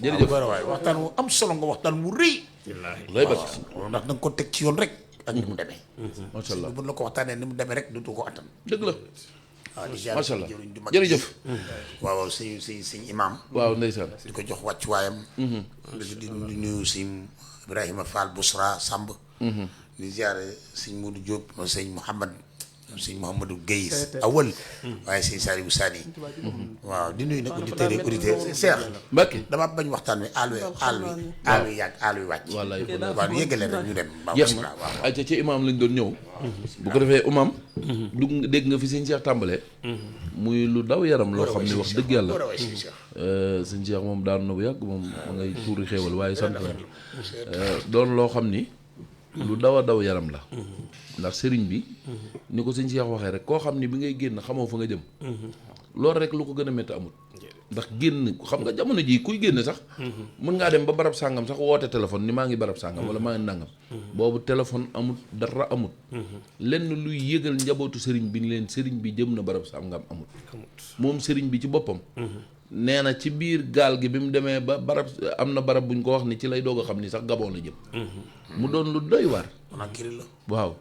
jërëjëf waaye waxtaan wu am solo nga waxtaan wu rëy lay bak ndax da nga ko teg ci yoon rek ak ni mu demee macha allah bu la ko waxtaanee ni mu demee rek dootu ko attan dëgg la waaw di macha allah jëriñ du mag jërëjëf waaw sëñ imaam waaw ndeysaan di ko jox wàccuwaayam di nuyu sëñ Ibrahima Fall Bousra Samb di ziare sëñ Modou Diop sëñ Mouhamadou Guèye awal waaye sëñ Saliou Sani waaw di nuyu nag auditeurs yi auditeurs Cheikh Mbacke dama bañ waxtaan wi aal wi yàgg aal wi wàcc wallaay waaw yëgale rek ñu dem jeex na ay ca ci imaam lañ doon ñëw bu ko defee imaam dégg nga fi sëñ Cheikh tàmbalee muy lu daw yaram loo xam ne wax dëgg yàlla sëñ Cheikh moom daanu na bu yàgg moom ma ngay tuuri xéewal waaye sant la doon loo xam ni lu daw a daw yaram la ndax sëriñ bi ni ko sëñ Cheikh waxee rek koo xam ni bi ngay génn xamoo fa nga jëm loolu rek lu ko gën a métti amut ndax génn xam nga jamono ji kuy génn sax mën ngaa dem ba barab sàngam sax woote téléphone ni maa ngi barab sàngam wala maa ngi nangam boobu téléphone amut dara amut lenn luy yëgal njabootu sëriñ bi ni leen sëriñ bi jëm na barab sàngam amut moom sëriñ bi ci boppam nee na ci biir gaal gi bi mu demee ba barab am na barab buñ ko wax ni ci lay doog a xam ni sax Gabon la jëm mu doon lu doy waar waaw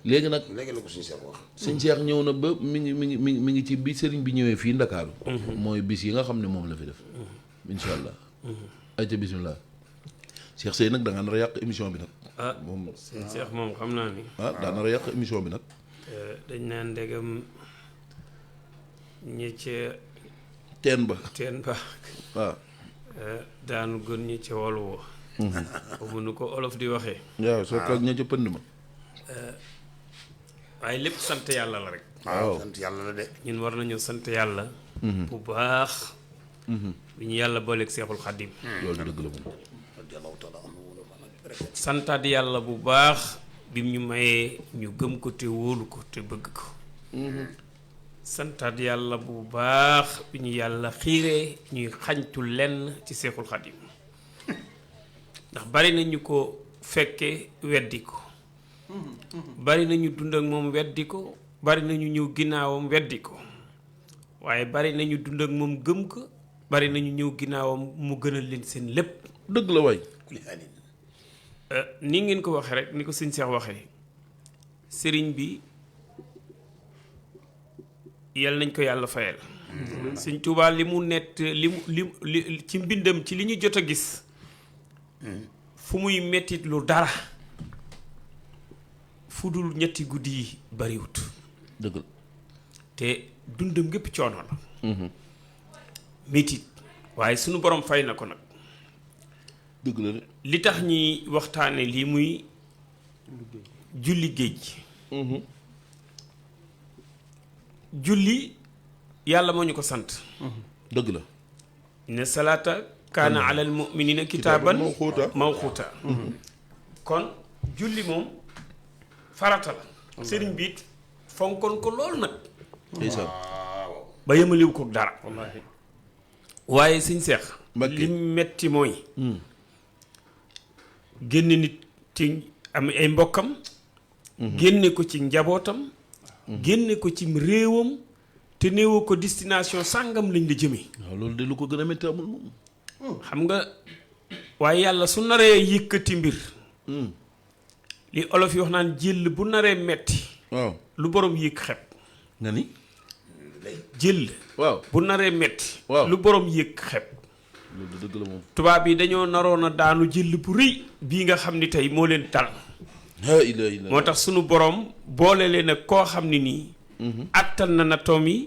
léegi nag léegi la ko suñu Cheikh wax sëñ Cheikh ñëw na ba mi ngi ci bi sëriñ bi ñëwee fii Ndakaaru mooy bis yi nga xam ne moom la fi def insha allah ay ca bismillah Cheikh Sey nag da nga nar a yàq émission bi nag moom sëñ Cheikh moom xam naa ni daa nar a yàq émission bi nag dañ naan ndegam ñi ca teen ba waaw daanu gën ñi ca wol woo boobu nu ko olof di waxee waaw soo ko ña ca pënd ma waaye lépp sant yàlla la rek waaw sant yàlla la de ñun war nañu sant yàlla bu baax bi ñu yàlla booleeg Seexul Xaddim. loolu dëgg la moom. radiyallahu taala anhu santaat yàlla bu baax bi ñu mayee ñu gëm ko te wóolu ko te bëgg ko. santaat yàlla bu baax bi ñu yàlla xiiree ñuy xañtu lenn ci Seexul Xaddim ndax bari na ñu ko fekke weddi ko. bari na ñu dund ak moom weddi ko bari na ñu ñëw ginnaawam weddi ko waaye bari na ñu dund ak moom gëm ko bari na ñu ñëw ginnaawam mu gënal leen seen lépp. dëgg la waay. ni ngeen ko waxee rek ni ko sëñ Seex waxee sëriñ bi yal nañ ko yàlla fayal. sëñ Tuubaa li mu nett li ci mbindam ci li ñu jot a gis fu muy mettit lu dara fu dul ñetti guddi yi bariwut. dëgg la. te dundam gépp coono la. mettit waaye sunu borom fay na ko nag. dëgg la de. li tax ñuy waxtaane lii muy julli géej. julli yàlla moo ñu ko sant. dëgg la. ne salaata kaana alal mu'minina kitaaban mawquuta kon julli moom farata la. sëriñ bi it fonkoon ko lool nag. ndeysaan. ba yemaliw ko dara. waaye sëñ Seex. Mbakke li metti mooy. génne nit ci am ay mbokkam. génne ko ci njabootam. génne ko ci réewam. te néewoo ko destination sàngam lañ la jëmee. waaw loolu de lu ko gën a métti amul moom. xam nga waaye yàlla su naree yëkkati mbir. li olof yi wax naan jël bu naree metti. waaw lu borom yëg xeb. nga ni. jël. waaw bu naree metti. waaw lu borom yëg xeb. loolu dëgg la moom. tubaab yi dañoo naroon a daanu jël bu rëy bii nga xam ni tey moo leen dal. moo tax sunu borom boole leen ak koo xam ne nii. attan na nattoom yi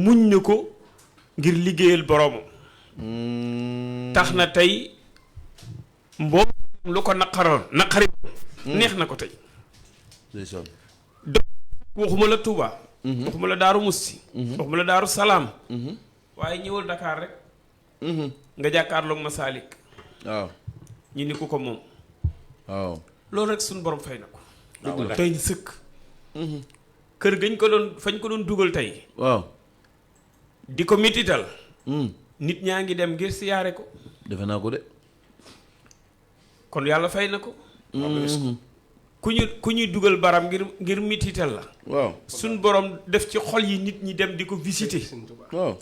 muñ na ko ngir liggéeyal boromam. tax na tey mboolem lu ko naqari neex na ko tey. ndeysaan. waxuma la Touba. waxuma la Daaru Musti. waxuma la Daaru Salaam. waaye ñëwal Dakar rek. nga jàkkaarloog Masaalik. waaw. ñu ni ku ko moom. waaw. loolu rek suñu borom fay na ko. dëgg la tey ñu sëkk. kër gañ ko doon fañ ko doon dugal tey. waaw. di ko mitital. nit ñaa ngi dem ngir siyaare ko. defe naa ko de. kon yàlla fay na ko. ku ñuy dugal baram ngir mitital la. waaw. suñ borom def ci xol yi nit ñi dem di ko visiter. waaw.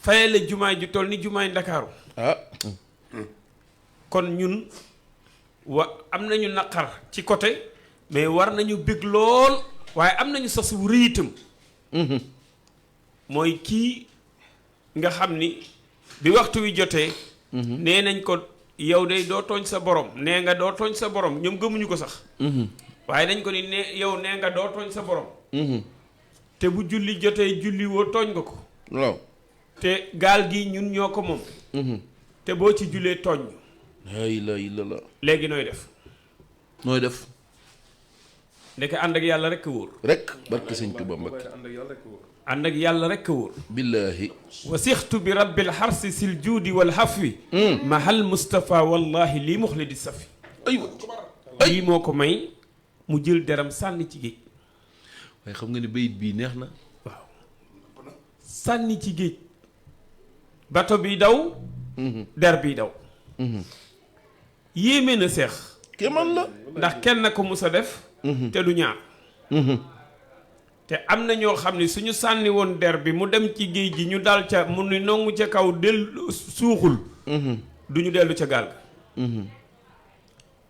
fayale jumaay ju toll ni jumaay Ndakaaru. ah. kon ñun am nañu naqar ci côté mais war nañu bëgg lool waaye am nañu sos wu rëy itam. mooy kii nga xam ni bi waxtu wi jotee. nee nañ ko yow de doo tooñ sa borom nee nga doo tooñ sa borom ñoom gëmuñu ko sax. waaye dañ ko ni yow nee nga doo tooñ sa borom. te bu julli jotee julli woo tooñ nga ko. waaw. te gaal gi ñun ñoo ko moom. te boo ci jullee tooñ. la ilaha illallah. léegi nooy def. nooy def. ndeke ànd ak yàlla rek a wóor. rek barke sëñ Tuba Mbakke. ànd ak yàlla rek a wóor. billaahi. wasixtu bi rabbil xarsi sil juudi wal xafwi. mahal Moustapha wallahi lii muxli di safi. aywa. lii moo ko may mu jël deram sànni ci géej. waaye xam nga ne bayit bii neex na. waaw sànni ci géej. bato bi daw. der bi daw. yéeme na seex. kéemaan la. ndax kenn ko mus a def. te du ñaar. te am na ñoo xam ne suñu sànni woon der bi mu dem ci géej gi ñu dal ca mu ni nongu ca kaw dellu suuxul. du ñu dellu ca gaal ga.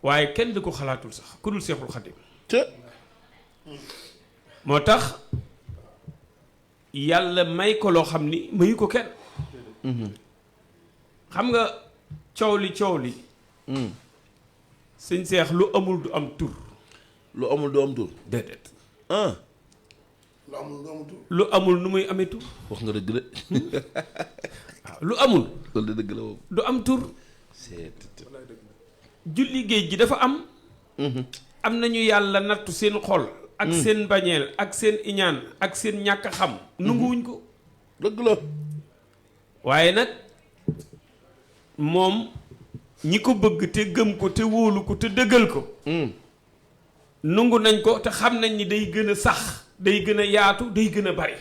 waaye kenn du ko xalaatul sax ku dul Seexul Xadim. te. moo tax yàlla may ko loo xam ni mayu ko kenn. xam nga coow li. sëñ Seex lu amul du am tur. lu amul du am tur. déedéet. ah. lu amul nu muy amee tur. wax nga dëgg de. waaw lu amul. loolu de dëgg la moom. du am tur. julli géej gi dafa am. am nañu yàlla nattu seen xol. ak seen bañeel ak seen iñaan ak seen ñàkk xam. nanguwuñ ko. dëgg la. waaye nag moom ñi ko bëgg te gëm ko te wóolu ko te dëggal ko nungu nañ ko te xam nañ ni day gën a sax day gën a yaatu day gën a bari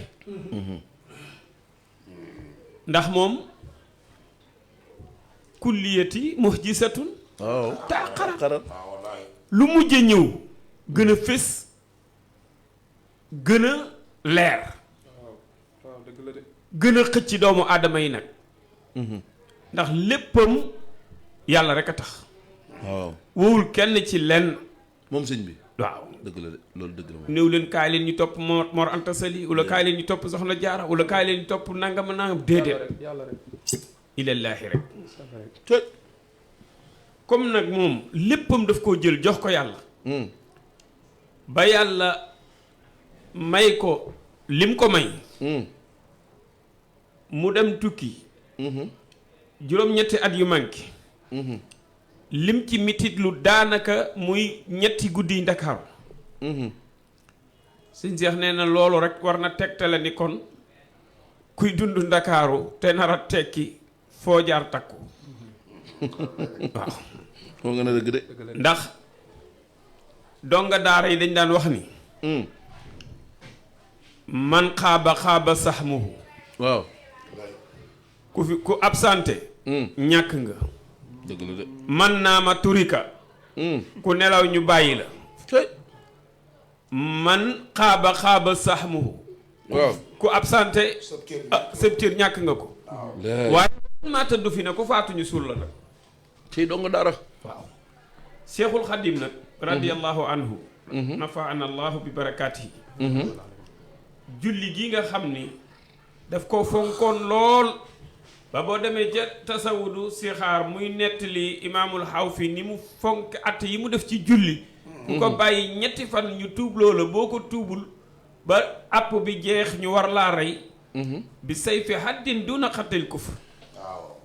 ndax moom kulliyati muhjisatun waaw taqarat lu mujj ñëw gën a fés gën a leer gën a xëcc doomu aadama yi nag ndax léppam yàlla rek a tax waaw wowul kenn ci lenn moom sëñ bi waaw dëgg la de loolu dëgg la moom néew leen kaay leen ñu topp Mor Anta Sali wala kaay leen ñu topp Soxna Jaara wala kaay leen ñu topp nangam nangam déedéet ilallaahi rek comme nag moom léppam daf koo jël jox ko yàlla ba yàlla may ko lim ko may mu dem tukki juróom-ñetti at yu manqué lim ci mitit lu daanaka muy ñetti guddi Ndakaaru sëñ Seex nee na loolu rek war na tegtale ni kon kuy dund Ndakaaru te nar a tekki foo jaar takku waaw moo nga na dëgg de ndax donga daara yi dañ daan wax ni man xaaba saxmuhu waaw ku absenté ñàkk nga dëgg la de man naa ma turika ku nelaw ñu bàyyi la man xaaba saxmuhu waaw ku absenté sëb cër ñàkk nga ko waaye maa tëdd fi ne ku faatuñu suul la nag ciy dong dara waaw Seexul Xadim nag radiyallahu anhu nafaana allahu bi barakaatihi julli gi nga xam ni daf ko fonkoon lool ba boo demee ca tasawudu sixaar muy nettali imaamul Xawfi ni mu fonk at yi mu def ci julli ku ko bàyyi ñetti fan ñu tuub loola boo ko tuubul ba àpp bi jeex ñu war laa rey bi sayfi haddin duna xatil kufr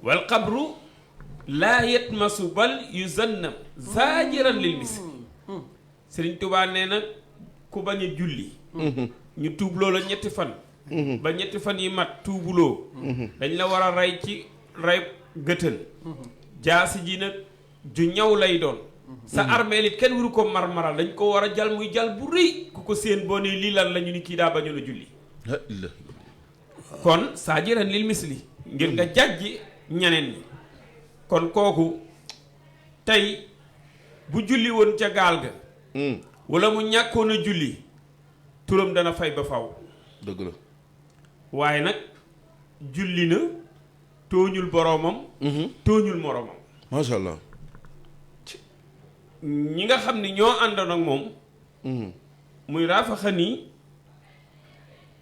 wal qabru laa yetmasu bal yuzannam zaajiran lil misl Sëriñ Tuubaa nee na ku bañ a julli ñu tuub loola ñetti fan ba ñetti fan yi mat tuubuloo dañ la war a rey ci rey gëtën jaasi ji nag ju ñaw lay doon sa armeel it kenn waru ko marmaral dañ ko war a jal muy jal bu rëy ku ko séen boo ne lii lan la ñu ni kii daa bañoon a julli kon zaajiran lil misli ngir nga jàjji ñeneen ñi kon kooku tey bu julli woon ca gaal ga wala mu ñàkkoon a julli turam dana fay ba faw dëgg la waaye nag julli na tooñul boroomam tooñul moroomam macha allah ñi nga xam ni ñoo àndoon ak moom muy rafaxani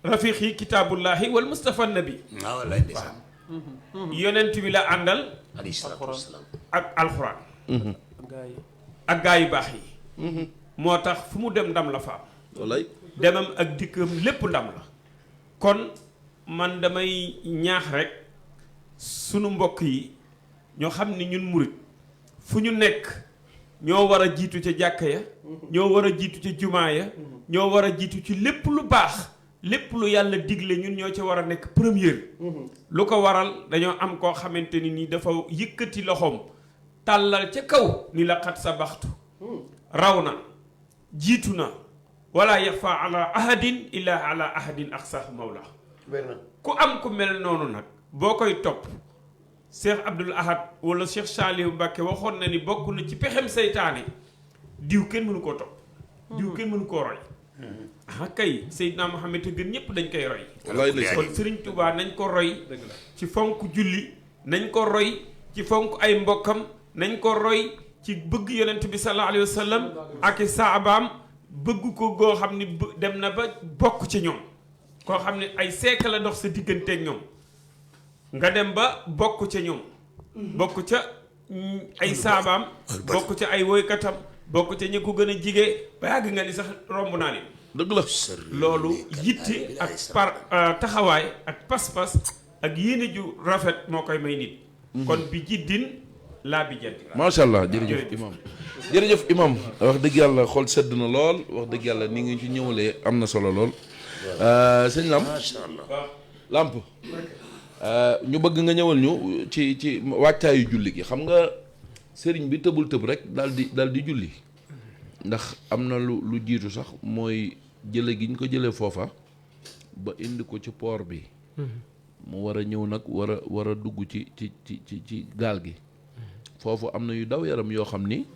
rafiqi kitaabullahi wal mustafa nabi waaw wallaay ndeysaan yonent bi la àndal alayhi salaatu wasalaam ak alxuraan ak gaa yu baax yi moo tax fu mu dem ndam la fa am wallaay demam ak dikkam lépp ndam la kon man damay ñaax rek sunu mbokk yi ñoo xam ni ñun murit fu ñu nekk ñoo war a jiitu ca jàkka ya ñoo war a jiitu ca jumaa ya ñoo war a jiitu ci lépp lu baax lépp lu yàlla digle ñun ñoo ca war a nekk première lu ko waral dañoo am koo xamante ni nii dafa yëkkati loxoom tàllal ca kaw ni la xat sa baxtu raw na jiitu na wala yaxfa ala ahadin illa ala ahadin aqsahu mawla ku am ku mel noonu nag boo koy topp Cheikh Abdoul Ahad wala Cheikh Saliou Mbacké waxoon na ni bokk na ci pexem seytaane diw kenn mënu koo topp diw kenn mënu koo roy ah kay Seydina Mohamed gën ñëpp dañ koy roy kon Serigne Touba nañ ko roy ci fonk julli nañ ko roy ci fonk ay mbokkam nañ ko roy ci bëgg yonent bi sallallahu alayhi wa sallam ak i saabaam bëgg ko goo xam ni dem na ba bokk ci ñoom koo xam ne ay siècle la dox sa digganteeg ñoom nga dem ba bokk ca ñoom bokk ca ay saabaam bokk ca ay woykatam bokk ca ñi ko gën a jigee ba yàgg nga ni sax romb naa leen dëgg la loolu yitte ak taxawaay ak pas-pas ak yéene ju rafet moo koy may nit kon bi jiddin laa bi jant macha allah jërëjëf imam jërëjëf imam wax dëgg yàlla xol sedd na lool wax dëgg yàlla ni ngi ci ñëwalee am na solo lool sëñ Lamp macha allah Lamp ñu bëgg nga ñëwal ñu ci wàccaayu julli gi. xam nga sëriñ bi tëbul tëb rek daal di julli, ndax am na lu jiitu sax mooy jële gi ñu ko jëlee foofa ba indi ko ci port bi. mu war a ñëw nag war a dugg ci gaal gi. foofu am na yu daw yaram yoo xam ni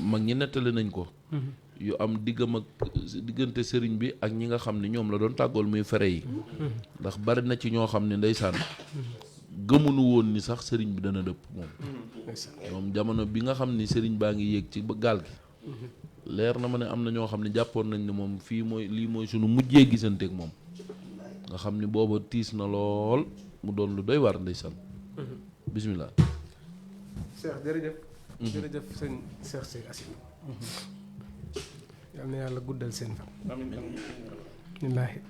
mag ñi nettali nañ ko. yu am diggante sëriñ bi ak ñi nga xam ne ñoom la doon tàggool muy fere yi. ndax bari na ci ñoo xam ne ndeysaan gëmunu woon ni sax sëriñ bi dana dëpp moom. moom jamono bi nga xam ni sëriñ baa ngi yéeg ci gaal gi. leer na ma ne am na ñoo xam ne jàppoon nañ ne moom lii mooy sunu mujjee gisanteeg moom. nga xam ni booba tiis na lool mu doon lu doy war ndeysaan. bismillah. Cheikh jërëjëf. jërëjëf sëñ Cheikh Sy Assis. yal na yàlla guddal seen fan. billaahi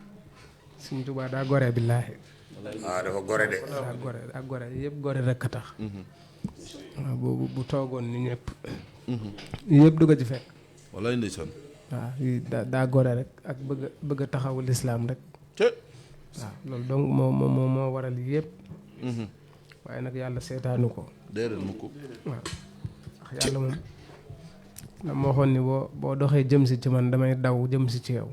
Sëñ Tuubaa daa gore billaahi. dafa gore de. daa gore yëpp gore rek a tax. waaw boobu bu toogoon ni ñëpp. yëpp du ko ci fekk. wallaay ndeysaan. waaw daa gore rek ak bëgg a taxawu lislaam rek. waaw loolu donc moo waral yëpp. waaye nag yàlla seetaanu ko. déedéet mu ko. waaw ndax yàlla moom dama waxoon ni boo doxee jëm si ci man damay daw jëm si ci yow.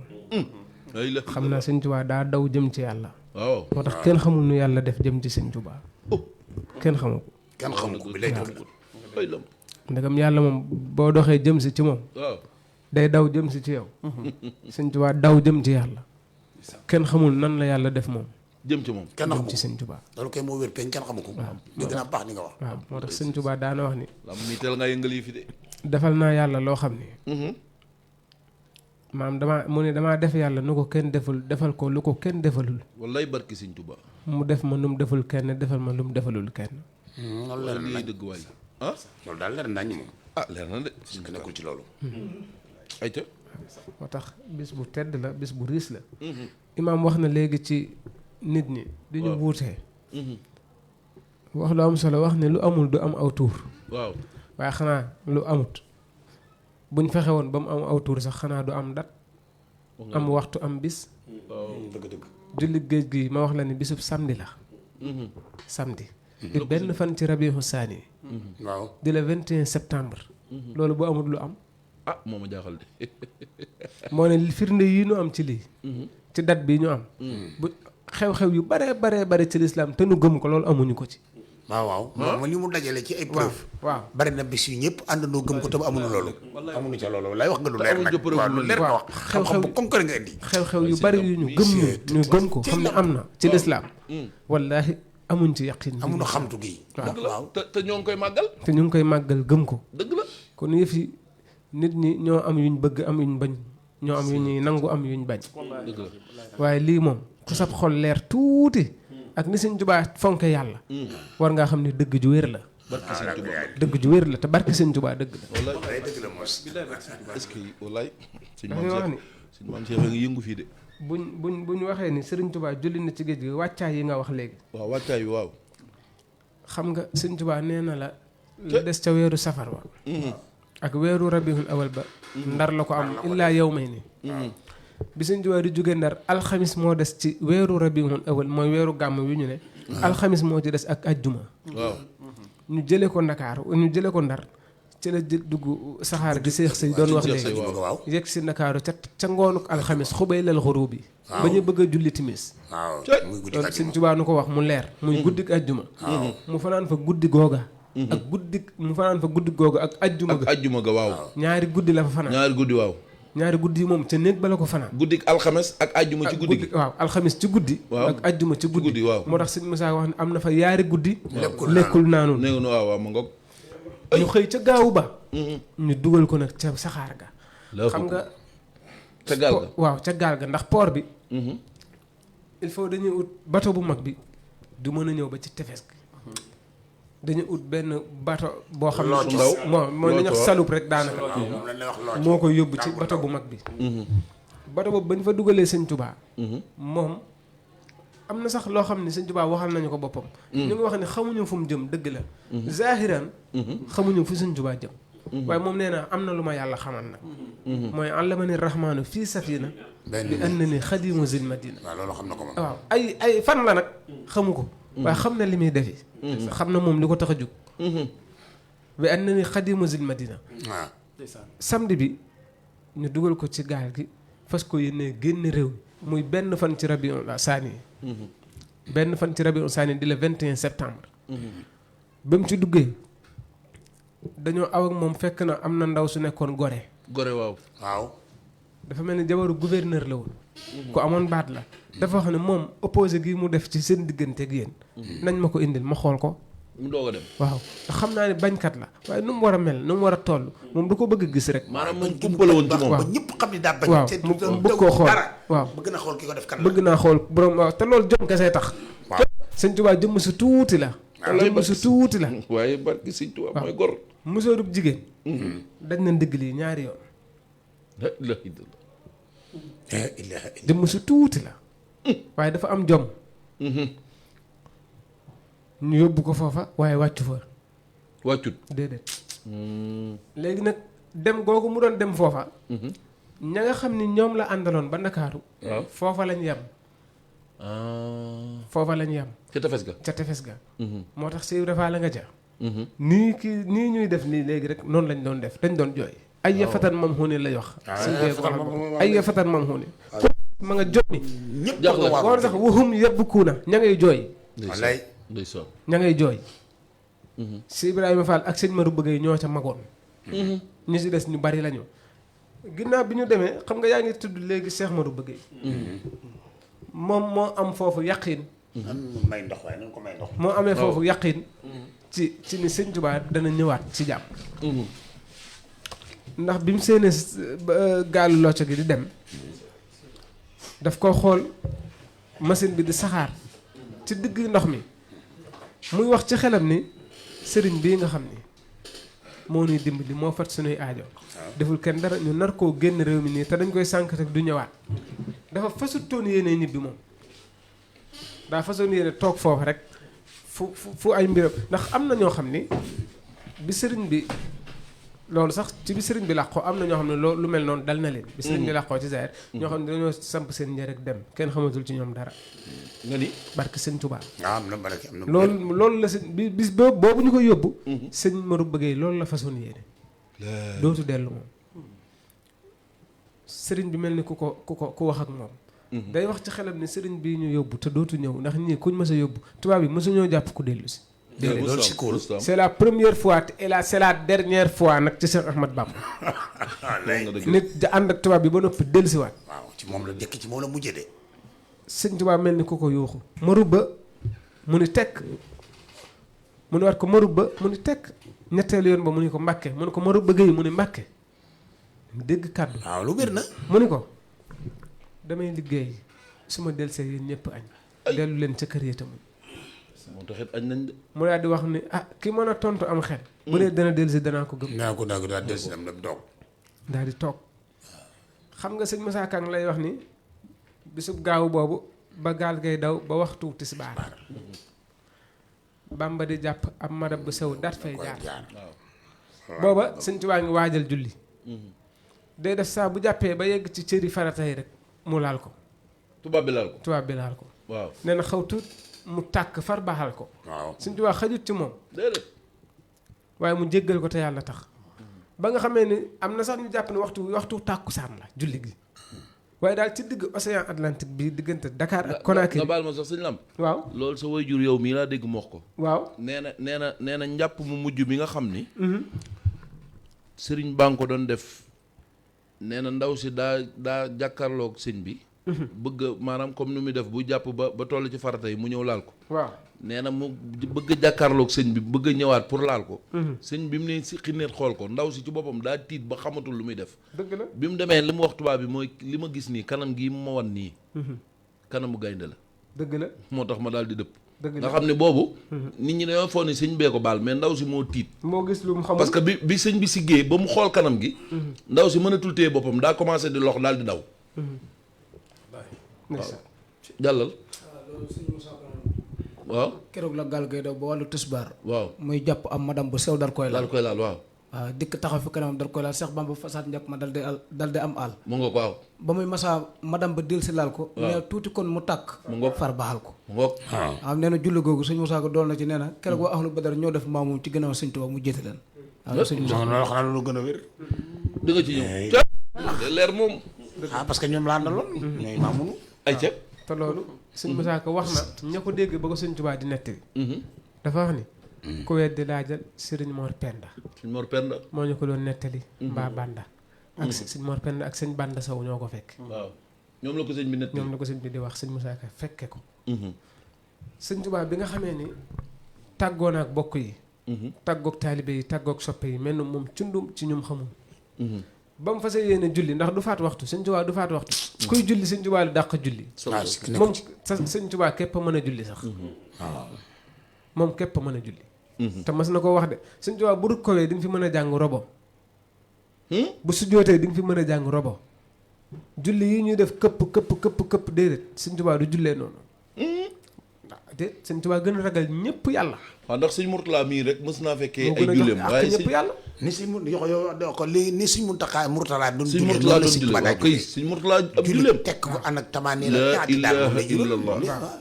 xam naa Sëñ Tuubaa daa daw jëm ci yàlla. waaw moo tax kenn xamul nu yàlla def jëm ci Sëñ Tuubaa. kenn xamu ko. kenn xamu ko bi lay ndegam yàlla moom boo doxee jëm si ci moom. waaw day daw jëm si ci yow. Sëñ Tuubaa daw jëm ci yàlla. kenn xamul nan la yàlla def moom. jëm ci moom kenn xamu ci Sëñ Tuubaa. loolu kay moo wér peñ kenn xamu ko. waaw dégg naa baax ni nga wax. waaw moo tax Sëñ Tuubaa daana wax ni. lam mi teel nga yëngal yi fi de. defal naa yàlla loo xam ni. maam damaa def yàlla nu ko kenn defal ko lu ko kenn defalul. wallaay barki Sëñ Tuubaa. mu def ma nu mu deful kenn defal ma lu mu defalul kenn. loolu leer na dëgg waay loolu daal leer nañ moom. leer na de. parce que nekkul ci loolu. ayca. moo tax bis bu tedd la bis bu riis la. imaam wax na léegi ci nit ñi. di ñu wuutee. wax lu am solo wax ne lu amul du am aw tuur. waaw waaye xanaa lu amut buñ fexe woon ba mu am aw tuur sax xanaa du am dat. am waxtu am bis. dëgg-dëgg. julli géej gi ma wax la ni bisub samedi la. samedi. di benn fan ci rabiixu saani. waaw di le 21 septembre. loolu bu amul lu am. moo ma jaaxal de. moo ne firnde yi ñu am ci lii. ci dat bi ñu am. bu xew-xew yu bare ci lislaam te nu gëm ko loolu amuñu ko ci. waaw moom li mu dajale ci ay preuve. waaw bari na bis yu ñëpp àndandoo gëm ko te ba amuñu loolu. amuñu ca loolu lay wax nga lu leer nag. waaw lu leer nga wax. xam-xam bu concret nga indi. xew-xew yu bari yu ñu gëm ko xam ne am na ci lislaam wallaahi amuñ ci yaqin. amuñu xamtu gi. waaw te ñoo ngi koy màggal. te ñu ngi koy màggal gëm ko. dëgg la. kon yëf yi nit ñi ñoo am yuñ bëgg am yuñ bañ ñoo am yu ñuy nangu am yuñ bañ. dëgg la. waaye lii moom ku sab xol leer tuuti ak ni Sëñ Tuubaa fonke yàlla. war ngaa xam ne dëgg ju wér la. barki Sëñ Tuubaa. dëgg ju wér la te barki Sëñ Tuubaa dëgg la. wallaay dëgg la mos. est-ce que wallaay. dañuy wax ni suñu maam Cheikh a ngi yëngu fii de. buñ waxee ni Sëriñ Tuubaa julli na ci géej gi wàccaay yi nga wax léegi. waaw wàccaay bi waaw. xam nga Sëñ Tuubaa nee na la des ca weeru safar wa ak weeru rabiul awal ba. ndar la ko am illaa yawmayni. bi Sëñ Tuubaa di jóge ndar alxamis moo des ci weeru rabiul awal mooy weeru gàmm wi ñu ne. alxamis moo ci des ak ajjuma. waaw ñu jëlee ko Ndakaaru ñu jëlee ko ndar ci la dugg saxaar gi Seex Sëy doon wax léegi. yegg si Ndakaaru ca ngoonuk alxamis xubay lal xuru bi. ba ñu bëgg a julli timis. waaw loolu Sëñ Tuubaa nu ko wax mu leer. muy guddik ajjuma. mu fanaan fa guddi googa. ak mu fanaan fa guddi googa ak ajjuma ga. ak ajjuma ga waaw. ñaari guddi la fa fanaan. ñaari guddi waaw. ñaari guddi yi moom ca néeg ba la ko fanaan. guddik alxames ak ajjuma ci guddi gi. waaw alxamis ci guddi. waaw ak ajjuma ci guddi. waaw moo tax Sëñ Musaa wax ne am na fa yaari guddi. lekkul naanul nee nga waaw ma ngoog. ñu xëy ca gaawu ba. ñu dugal ko nag ca saxaar ga. xam nga. ca gaal ga waaw ca gaal ga ndax port bi. il faut dañuy ut bateau bu mag bi du mën a ñëw ba ci tefes gi. dañuy ut benn bateau boo xam ne mooy nañu wax salup rek daanaka. moo koy yóbbu ci bateau bu mag bi. bateau boobu ba ñu fa dugalee Sëñ Tuubaa. moom am na sax loo xam ne Sëñ Tuubaa waxal nañu ko boppam. ñu ngi wax ne xamuñu fu mu jëm dëgg la. zahiran xamuñu fu Sëñ Tuubaa jëm. waaye moom nee na am na lu ma yàlla xamal nag. mooy allamani rahmaanu fii safina bi annani xadimu zil madina. waaw loolu xam na ko moom. waaw ay fan la nag xamu ko. waaye xam na li muy defi xam na moom li ko tax a jóg bi ànd na ni xadimu zil madina waaw samedi bi ñu dugal ko ci gaal gi fas ko yéene génn réew muy benn fan ci rabiul saani benn fan ci rabiul saani di le 21 septembre ba mu ci duggee dañoo aw ak moom fekk na am na ndaw su nekkoon Gorée waaw dafa mel ni jabaru gouverneur la woon ku amoon baat la dafa wax ne moom opposé gi mu def ci seen diggante ak yéen nañ ma ko indil ma xool ko mu doog a dem waaw ndax xam naa ne bañkat la waaye nu mu war a mel nu mu war a toll moom du ko bëgg a gis rek maanaam moom kumpale woon ci moom ba ñëpp xam ni daa bañ waaw te mu bëgg koo xool waaw bëgg na xool ki ko def kan la bëgg naa xool borom waaw te loolu jom kese tax sëñ Tuubaa jëmm su tuuti la jëmm su tuuti la waaye barki sëñ Tuubaa mooy gor musóorub jigéen dañ na ndigg lii ñaari yoon la ilaha illallah jëmm su tuuti la waaye dafa am jom ñu yóbbu ko foofa waaye wàccu fa wàccut déedéet léegi nag dem googu mu doon dem foofa ña nga xam ni ñoom la àndaloon ba Ndakaaru foofa lañ yem foofa lañ yem ca tefes ga ca tefes ga moo tax si refa la nga ja nii ñuy def nii léegi rek noonu lañ doon def dañ doon jooy ay ya fatan mam xuune lay wax ay ya fatan mam xuune ma nga jooy ni ñëpp jaaxle war sax waxum yebbukuuna ña ngay jooy wallaay ndeysaan ña ngay jooy si Ibrahima Fall ak sëñ Maru bëggee ñoo ca magoon ñu si des ñu bari lañu ginnaaw bi ñu demee xam nga yaa ngi tudd léegi Cheikh Maru bëggee moom moo am foofu yaqin may ndox waaye nañ ko may ndox moo amee foofu yaqin ci ni sëñ Tuubaa dana ñëwaat ci jàmm ndax bi mu séenee gaalu locco gi di dem daf ko xool machine bi di saxaar ci digg ndox mi muy wax ci xelam ni sëriñ bii nga xam ni moo nuy dimbali moo fat suñuy aajo deful kenn dara ñu nar koo génn réew mi nii te dañ koy sànk rek du ñëwaat dafa fasutoon yéene ñibbi moom daa façon yéene toog foofu rek fu ay mbiram ndax am na ñoo xam ni bi sëriñ bi loolu sax ci bi sëriñ bi làqoo am na ñoo xam ne loolu lu mel noonu dal na leen bi sëriñ bi làqoo ci Zaire ñoo xam ne dañoo samp seen njëriñ rek dem kenn xamatul ci ñoom dara nga ni barke sëñ Tuubaa am na barke am na loolu la sëñ bi bis boobu ñu ko yóbbu sëñ Maru bëggee loolu la façon yéene dootu dellu moom sëriñ bi mel ni ku wax ak moom day wax ci xelam ni sëriñ bii ñu yóbbu te dootu ñëw ndax ñii kuñ mës a yóbbu tubaab yi mësuñoo jàpp ku dellu si loolu si cool c'est la première fois et c'est la dernière fois nag ci Cheikh Ahmad Bamba nit da ànd ak tubaab bi ba noppi dellusiwaat waaw ci moom la jëkk ci moom la mujjee de sëñ tubaab mel ni ku ko yuuxu Maru ba mu ni tekk mu ni waat ko Maru ba mu ni tekk ñetteelu yoon ba mu ni ko Mbàkke mu ni ko Maru ba Géy mu ni Mbàkke dégg kàddu waaw lu wér na mu ni ko damay liggéey su ma delsee yéen ñëpp añ dellu leen ca kër yi tamit moo taxit añ nañ de mu daal di wax ni ah ki mën a tontu am xel bu dee dana dellusi danaa ko gëm naa ko daal delsi dem dem doog daal di toog xam nga sëñ Moussa Kang lay wax ni bisub gaaw boobu ba gaal gay daw ba waxtu tisbaar Bamba di jàpp ab madab bu sew daat fay jaar booba sëñ Tuubaa ngi waajal julli day def saa bu jàppee ba yegg ci cëri farata yi rek mu laal ko tubaab bi laal ko waaw nee na xaw tuut mu tàkk far baaxal ko waaw sëñ Tuubaa xajut ci moom déedéet waaye mu jéggal ko te yàlla tax ba nga xamee ni am na sax ñu jàpp ne waxtu tàkkusaan la julli gi waaye daal ci digg océan Atlantique bi diggante Dakar ak Conakry nga baal ma sax sëñ Lamp waaw loolu sa waajur yow mii laa dégg mu wax ko waaw nee na njàpp mu mujj bi nga xam ni sëriñ baa nga ko doon def nee na ndaw si daa jàkkaarloog sëñ bi bëgg maanaam comme ni muy def bu jàpp ba toll ci farata yi mu ñëw laal ko waaw nee na mu bëgg a jàkkaarloog sëñ bi bëgg a ñëwaat pour laal ko sëñ bi mu ne si xineet xool ko ndaw si ci boppam daa tiit ba xamatul lu muy def dëgg la bi mu demee li mu wax tubaab bi mooy li ma gis nii kanam gii mu ma wan nii kanamu gaynde la dëgg la moo tax ma daal di dëpp dëgg la nga xam ne boobu nit ñi dañoo foog ni sëñ bee ko baal mais ndaw si moo tiit moo gis lu mu xamul parce que bi sëñ bi siggee ba mu xool kanam gi ndaw si mënatul téye boppam daa commencé di lox daal di daw waaw jàllal waaw keroog la gaal gay daw ba wàllu tisbaar waaw muy jàpp am madame bu sew dar koy laal waaw waaw dikk taxaw fi kanamam dal koy laal Cheikh Bamba fasaat njëkk ma dal di am àll mu ngoog waaw ba muy masaa madame ba del si laal ko mais tuuti kon mu tàkk mu ngoog far baxal ko mu ngoog waaw nee na julli googu sëñ Moussa ko dool na ci nee na keroog waa ahlu badar ñoo def maamum ci gannaaw sëñ Tuubaa mu jéete leen waaw sëñ Moussa loolu xanaa loolu gën a wér. di nga ci ñëw leer moom parce que ñoom laa andaloon. ñooy maamunu. ay ca te loolu sëñ Moussa ko wax na ña ko dégg ba ko sëñ Tuubaa di nettali dafa wax ni ku weddi laajal sëriñ Mor Penda suñ Mor Penda moo ñu ko doon nettali mbaa Banda ak sëñ Mor Penda ak sëñ Banda Sow ñoo ko fekk waaw ñoom la ko sëñ bi nettali ñoom la ko sëñ bi di wax sëñ Moussa Ka fekke ko sëñ Tuubaa bi nga xamee ni tàggoon ak bokk yi tàggoog taalibe yi tàggoog soppe yi mel na moom cundum ci ñum xamul ba mu fas yéene julli ndax du faat waxtu sëñ Tuubaa du faat waxtu kuy julli sëñ Tuubaa lu dàq julli moom sëñ Tuubaa képp a mën a julli sax waaw moom képp a mën a julli te mas na ko wax de sëñ Tuubaa bu rukkowee di nga fi mën a jàng robo bu sujjootee di nga fi mën a jàng robo julli yi ñuy def këpp déedéet sëñ Tuubaa du jullee noonu te sëñ Tuubaa gën a ragal ñëpp yàlla waaw ndax sëñ Murtala mii rek mës naa fekkee moo ay gën a julleem jox waaye ak ñëpp yàlla ni si mu yow ko léegi ni suñ Muntaxa Murtala doon sëñ jullee Murtala noonu la doon si jullee Tuubaa waaw daa kay jullee. sëñ Murtala ab julli julleem tekk ko ànd ak tamaani la ñaati daal moom lay ilaha julli. illallah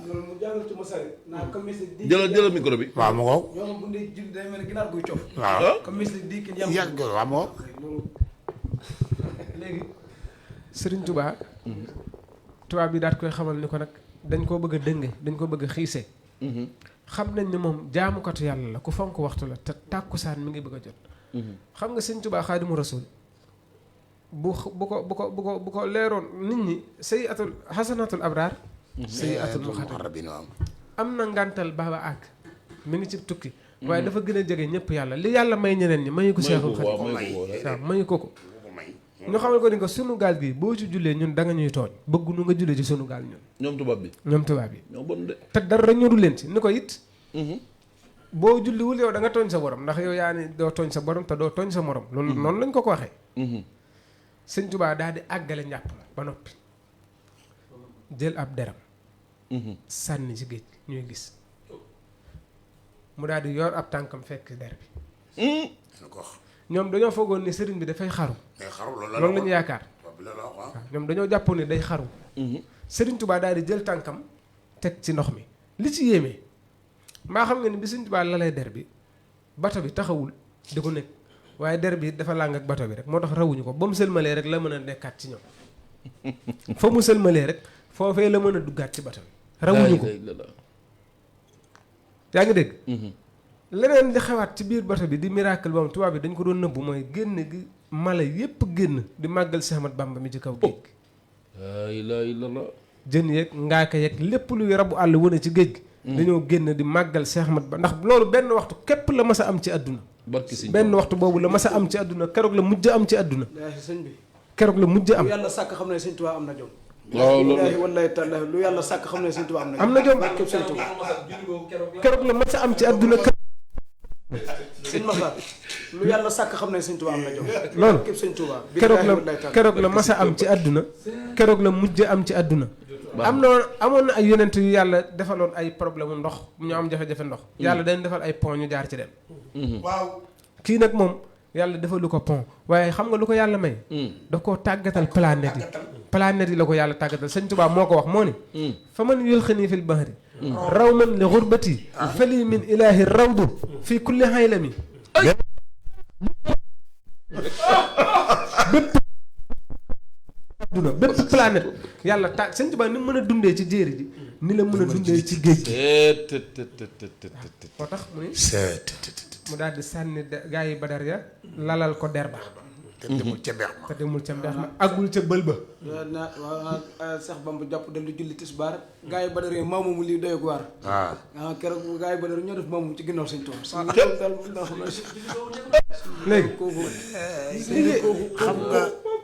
loolu mu jàngal ci masari naa comme misli jëlal micro bi waaw mu ngoog. ñoo xam bu ndee julli day mel ne ginaar guy cof waaw comme misli di kin yàgg waaw mu ngoog. léegi sëriñ Tuubaa tubaab bi daat koy xamal ni ko nag dañ koo bëgg a dënge dañ ko bëgg a xiise xam nañ ni moom jaamukatu yàlla la ku fonk waxtu la te tàkkusaan mi ngi bëgg a jot xam nga sëñ Tuubaa Xaadimu Rasuul bu ko leeroon nit ñi say atul xasanatul abraar say atul muxaddam am na ngàntal baaba àgg mi ngi ci tukki waaye dafa gën a jege ñëpp yàlla li yàlla may ñeneen ñi mayu ko Seexul Xadiim waaw mayu ko ñu xamal ko ni ko sunu gaal gi boo ci jullee ñun da nga ñuy tooñ bëgg nu nga jullee ci sunu gaal ñun ñoom tubaab bi ñoo bon de te dara ñoru leen ci ni ko it boo julliwul yow da nga tooñ sa borom ndax yow yaa ni doo tooñ sa borom te doo tooñ sa morom loolu noonu lañ ko waxee sëñ Tuubaa daal di àggale njàpp la ba noppi jël ab deram sànni ci géej ñuy gis mu daal di yor ab tànkam fekk der bi ñoom dañoo foogoon ni sëriñ bi dafay xaru loolu la ñu yaakaar waaw ñoom dañoo jàppoon ni day xaru sëriñ Tuubaa daal di jël tànkam teg ci ndox mi li ci yéeme maa xam nga ni bi sëriñ Tuubaa lalee der bi bato bi taxawul di ko nekk waaye der bi dafa làng ak bato bi rek moo tax rawuñu ko ba mu sëlmalee rek la mën a nekkaat ci ñoom fa mu sëlmalee rek foofee la mën a duggaat ci bato bi rawuñu ko yaa ngi dégg leneen li xewaat ci biir bato bi di miracle boobu tubaab bi dañ ko doon nëbbu mooy génn gi mala yépp génn di màggal Seex Ahmadu Bamba mi ci kaw géej gi laa ilaaha illallaah jën yeeg ngaaka yeeg lépp luy rabu àll wane ci géej gi dañoo génn di màggal Seex Ahmadu Bamba ndax loolu benn waxtu képp la mas a am ci àdduna benn waxtu boobu la mas a am ci àdduna keroog la mujj am ci àdduna sëñ bi keroog la mujj am lu yàlla sàkk xam ne sëñ Tuubaa am na jom waaw wallaahi wallaahi tallaahi lu yàlla sàkk xam ne sëñ Tuubaa am na jom barkeb sëñ Tuubaa keroog la mas a am ci àdduna sëñ Maxtaar lu yàlla sàkk xam ne sëñ Tuubaa am na jom loolu barkeb sëñ Tuubaa keroog la mas a am ci àdduna keroog la mujj am ci àdduna amoon na ay yonent yu yàlla defaloon ay problème ndox ñu am jafe-jafe ndox yàlla dañ defal ay pont ñu jaar ci dem waaw kii nag moom yàlla defalu ko pont waaye xam nga lu ko yàlla may daf koo tàggatal planète yi la ko yàlla tàggatal sëñ Tuubaa moo ko wax moo ni fa man yulxini fil bahri raw man li xurbati fali min ilahi rawdu fi kulli haylami bépp planète yàlla tàgg sëñ Tuubaa ni mën a dundee ci jéeri ji ni la mën a dundee ci géej gi moo tax mu ni mu daal di sànni gaa yi Badar ya lalal ko der ba te demul ca mbeex ma te demul ca mbeex ma agul ca bël ba na waaw Seex Bamba jàpp dal di julli tisbaar gaa yi Badar yi maamomu lii doy waar waaw keroog gaa yi Badar ñoo def maamomu ci ginnaaw sëñ Tuubaa léegi kooku xam nga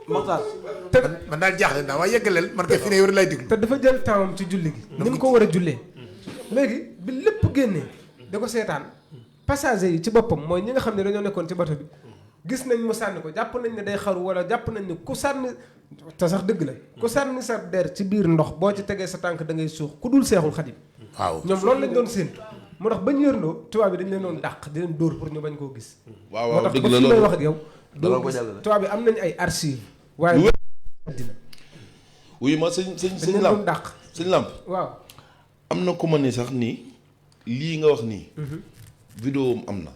Maxtaar te man daal jaaxle naa waaye yeggaleel man kay fi ne yow lay diglu te dafa jël tempsam ci julli gi ni mu ko war a jullee léegi bi lépp génnee da ko seetaan passager yi ci boppam mooy ñi nga xam ne dañoo nekkoon ci bato bi gis nañ mu sànni ko jàpp nañ ne day xaru wala jàpp nañ ne ku sànni te sax dëgg la ku sànni sa der ci biir ndox boo ci tegee sa tànk da ngay suux ku dul Seexul Xadiim waaw ñoom loolu lañ doon séentu moo tax bañ yërndoo tubaab bi dañ leen doon dàq di leen dóor pour ñu bañ koo gis. waaw moo waaw tax dëgg ba la fi may loolu wax ak yow. dara doo ko gis jàllale. tubaab bi am nañu ay archives. waaye dina wuyu ma sëñ dañ sëñ leen Lamp doon dàq. sëñ Lamp waaw. am na ku ma ni sax nii lii nga wax nii. vidéo am na.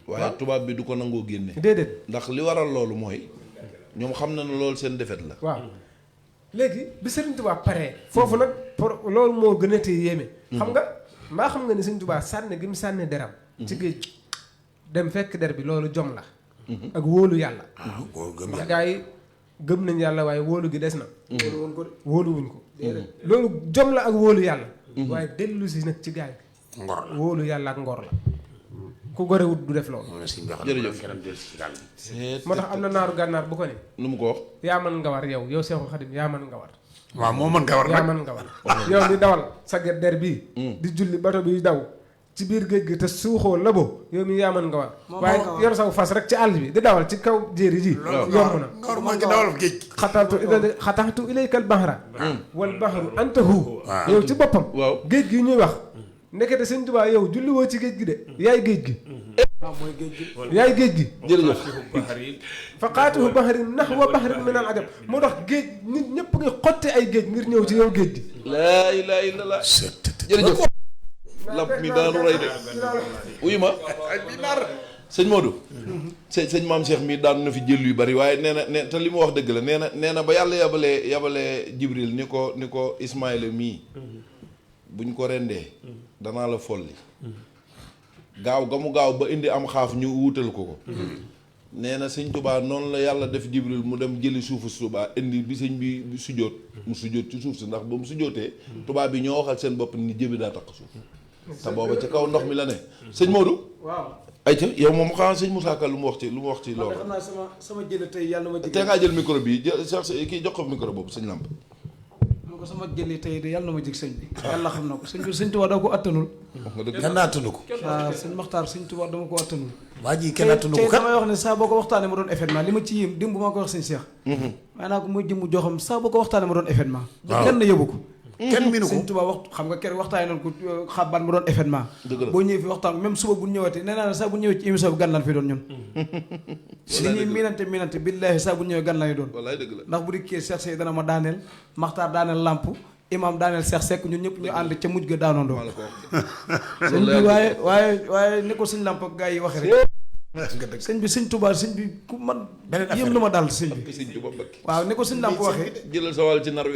waaye tubaab bi du ko nangoo génne. déedéet. ndax li waral loolu mooy ñoom xam na ne loolu seen defet la. waaw léegi bi Serigne Touba paree. foofu nag pour loolu moo gën a tee yéeme. xam nga mbaa xam nga ni Serigne Touba sànni gi mu sànni deram. ci géej dem fekk der bi loolu jom la. ak wóolu yàlla. ndax gaa yi gëm nañ yàlla waaye wóolu gi des na. wóoluwuñ ko. loolu jom la ak wóolu yàlla. waaye dellu si nag ci gaa yi. ngor la wóolu yàlla ak ngor la. ku gorewut du def loolu. jërëjëf moo tax am na naaru gànnaar bu ko ne. nu mu ko wax. yaa mën nga war yow Seexul Xadim yaa mën nga war. waaw moo mën nga war yaa nag mën nga war yow di dawal sa der bii. di julli bato bi daw ci biir géej gi te suuxoo labo yow mi yaa mën nga war. waaye yor saw fas rek ci àll bi di dawal ci kaw jéeri ji. yomb na ngor mooy ki dawal géej xataxtu ilaykal bahra wal bahru antahu yow ci boppam. waaw géej gi ñuy wax. ndekete Sëñ Tuubaa yow julli woo ci géej gi de yaay géej gi. yaay géej gi. jërëjëf. fa qaatuhu bahrin nahwa bahrin min al ajab moo tax géej nit ñëpp ngi xotti ay géej ngir ñëw ci yow géej gi. laa ilaaha illallaah. jërëjëf. Lamp mi daanu rey de. uyu ma. sëñ Modou. sëñ maam Cheikh mii daanu na fi jël yu bari waaye nee na te li mu wax dëgg la nee na ba yàlla yabalee Jibril ni ko Ismaïla mii. buñ ko rendee. danaa la folli. gaaw ga mu gaaw ba indi am xaaf ñu wuutal ko. nee na sëñ Tuubaa noonu la yàlla def Jibril mu dem jëli suufu Tuubaa indi bi sëñ bi sujjóot mu sujjóot ci suuf si ndax ba mu sujjóotee tubaab bi ñoo waxal seen bopp ni jëbi daa takk suuf te booba ci kaw ndox mi la ne sëñ Modou. waaw. ayca yow moom xanaa sëñ Moussa Ka lu mu wax ci loolu. xam naa sama jële tey yàlla ma te ngaa jël micro bi kii jox ko micro boobu sëñ Lamp. ko sama jëli tey de yàlla na ma jig sëñ bi yàlla xam na ko sëñ Tuubaa da ko attanul. wax nga dëgg kenn attanu ko. waaw sëñ Maxtaar sëñ Tuubaa dama ko attanul. waa ji kenn attanu ko tey kat damay wax ne saa boo ko waxtaanee ma doon événement li ma ci yéem démb maa ko wax sëñ Cheikh. waaye naa ko muy jëmm joo xam saa boo ko waxtaanee ma doon événement. waaw kenn yóbbu ko. kenn miinu ko sëñ Tuubaa wax xam nga kenn waxtaanee nañ ko xabaar ma doon événement. dëgg la boo ñëwee fi waxtaan même suba bu ñu ñëwatee nee naa la saa bu ñu ñëwee ci émission bi gan lan fi doon ñun. li ñuy miinante billaahi saa bu ñu ñëwee gan lañu doon. wallaay dëgg la ndax bu dikkee Cheikh Sey dana ma daaneel Maxtaar daaneel Lamp imam daaneel Cheikh Seck ñun ñëpp ñu ànd ca mujj ga daanandoo. maa la ko sëñ bi waaye ni ko sëñ Lamp ak gaa yi waxee rek. sëñ bi sëñ Tuubaa sëñ bi ku man. beneen affaire yéem na ma daal sëñ bi. sëñ Tuubaa Mbàkke. waaw ni ko sëñ Lamp waxee. jëlal sa wàll ci nar wi.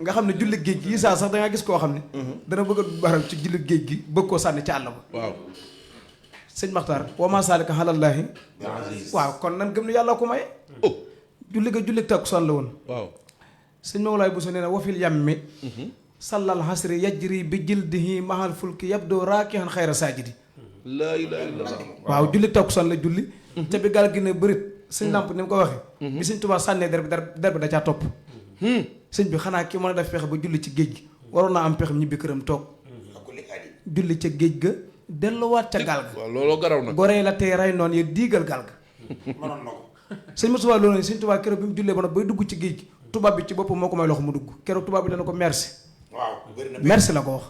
nga xam ne julli géej gi yi saa sax da nga gis koo xam ne. dana bëgg a baral ci julli géej gi bëgg koo sànni ci àll ba. waaw. sëñ Maxtaar wa maa saalika alallaahi. waaw kon nan gëm ne yàlla ko maye. oh. julli takkusaan la woon. waaw. sëñ Mawlaay Bousso nee na wafil yammi. sallal hasri yajri bi jildihi mahal fulki yabdoo raakihan xayra saajidi. laa ilaaha illallaah. waaw julli takkusaan la julli. te bi gaal gi ne bërit. sëñ Lamp ni mu ko waxee. bi sëñ Tuubaa sànnee der bi da caa topp. sëñ bi xanaa ki mën a def pexe ba julli ci géej gi waroon naa am pexe ñibbi këram toog. julli ca géej ga delluwaat ca gaal ga. waaw looloo garaw nag. goree la tey rey noonu ya diigal gaal ga. mënoon na ko. sëñ Moussa loolu ne sëñ Tuubaa keroog bi mu jullee ba nag bay dugg ci géej gi tubaab bi ci boppam moo ko may loxo mu dugg keroog tubaab bi dana ko merci. waaw bëri na merci la ko wax.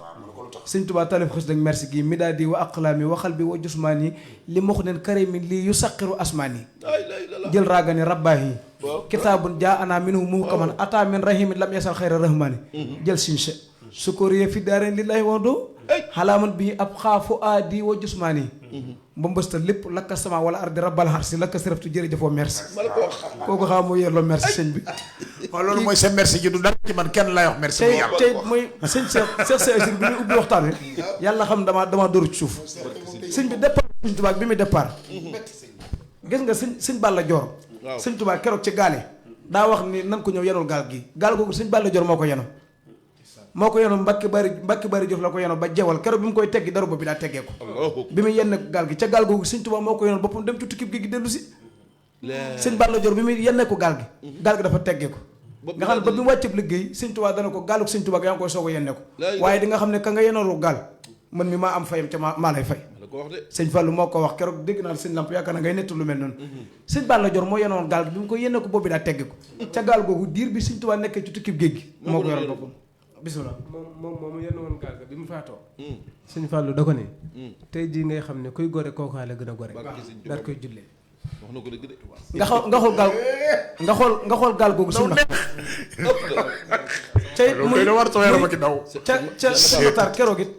sëñ Tuubaa taalif xës dag merci gi midaadi wa aqlaami wa xalbi wa jusmaani li mox neen karimi lii yu saqiru asmaani jël raagani rabbaahi kitaabun jaa ana minhu muhkaman ata min rahimin lam yasal xayra rahmaani jël sinche sukóoriye fi daareen lillahi wa do xalaaman bi ab xaafu aadi wa jusmaani ba mbësta lépp lakka sama wala ardi rabbal harsi lakka siraftu jërëjëfoo merci kooku xam moo yërloo merci sëñ bi waaw loolu mooy sa merci ji du dara ci man kenn lay wax merci bu yàlla tey mooy sëñ Cheikh Sey bi muy ubbi waxtaan wi yàlla xam damaa dóoru ci suuf sëñ bi départ sëñ Tuubaa bi muy départ gis nga sëñ Balla Joor sëñ Tuubaa keroog ci gaale daa wax ni nan ko ñëw yenul gaal gi gaal googu sëñ Balla Joor moo ko yenu mbakki bari jof la ko yenu ba jewal keroog bi mu koy teggi daru bi daa teggee ko bi muy yenn gaal gi ca gaal googu sëñ Tuubaa moo ko yenoon boppam dem ci tukki gi dellu si sëñ Balla Joor bi muy yennee ko gaal gi dafa teggee ko nga xam ne ba bi mu wàcceb liggéey sëñ Tuubaa dana ko gaaluk sëñ Tuubaa yaa ngi koy soog a yenne ko waaye di nga xam ne ka nga yenoolu gaal man mi maa am fayam ca maa lay fay sëñ Fallou moo ko wax keroog dégg naa sëñ Lamp yaakaar na ngay nettu lu mel noonu sëñ Balla Joor moo yenoon gaal gi bi mu ko yenne ko boobu daa tegge ko ca gaal googu diir bi sëñ Tuubaa nekkee ci tukkib géej gi moo ko yoroon boppam bisimilah. moom yenn woon gaal ga bi mu faatoo. Sëñ Fallou da ko ne. tey jii ngay xam ne kuy gore kookaa la gën a gore. daal koy jullee. wax na ko dëgg de. nga xool gaal nga xool gaal googu suñu la. ca muy ca keroog it.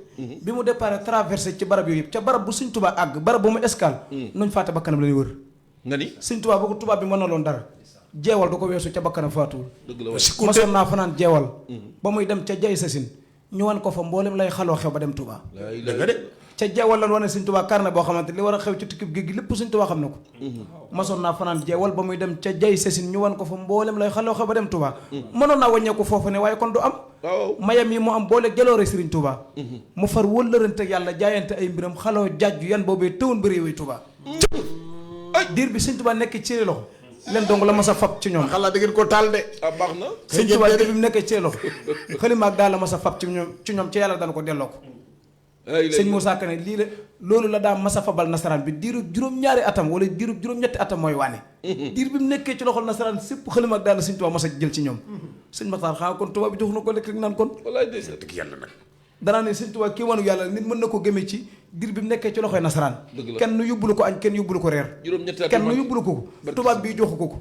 bi mu départ traversé ci barab yooyu yëpp ca barab bu Sëñ Tuubaa àgg barab bu mu escale. nuñ faate bakkanam la ñuy wër. nga ni Sëñ Tuubaa bu ko tubaab bi mën na loon dara. jeewal du ko weesu ca bakkanam faatuwul. dëgg la mosoon naa fanaan jeewal. ba muy dem ca jay sasin ñu wan ko fa mboolem lay xaloo xew ba dem Touba. dëgg de. ca jeewal lan wane Sëñ Tuubaa carnet boo xamante li war a xew ci tukkib géej gi lépp Sëñ Tuubaa xam na ko. mosoon naa fanaan jeewal ba muy dem ca jay sasin ñu wan ko fa mboolem lay xaloo xew ba dem Touba. mënoon naa wàññeeku foofu ne waaye kon du am. mayam yi mu am boole jaloore Sëriñ Touba. mu far wëllërante yàlla jaayante ay mbiram xaloo jaaju yan boobee tëwoon ba réew yi Touba. diir bi Sëñ Tuubaa nekk ci loxo leen dong la mas a fab ci ñoom. xalaat da ngeen ko taal de. baax na. Sëñ Tuubaa diir bi mu nekkee ci loxo xalima ak daal la mas a fab ci ñoom ci yàlla dana ko delloo ko. sëñ Moussa Ka ne lii la loolu la daa mas a fabal nasaraan bi diirub juróom-ñaari atam wala diirub juróom-ñetti atam mooy waane. diir bi mu nekkee ci loxol nasaraan sépp xalima ak daal la Sëñ Tuubaa mas a jël ci ñoom. sëñ Maxtaar xanaa kon tubaab bi jox na ko lekk rek naan kon. wallaay de dëgg yàlla nag. danaa ne Sëñ Tuubaa kii wanu yàlla nit mën na ko gëmee ci diir bi mu nekkee ci loxoy nasaraan. dëgg la kenn yóbbulu ko añ kenn yóbbulu ko reer. juróom-ñetti at kenn yóbbulu ko tubaab bi joxu ko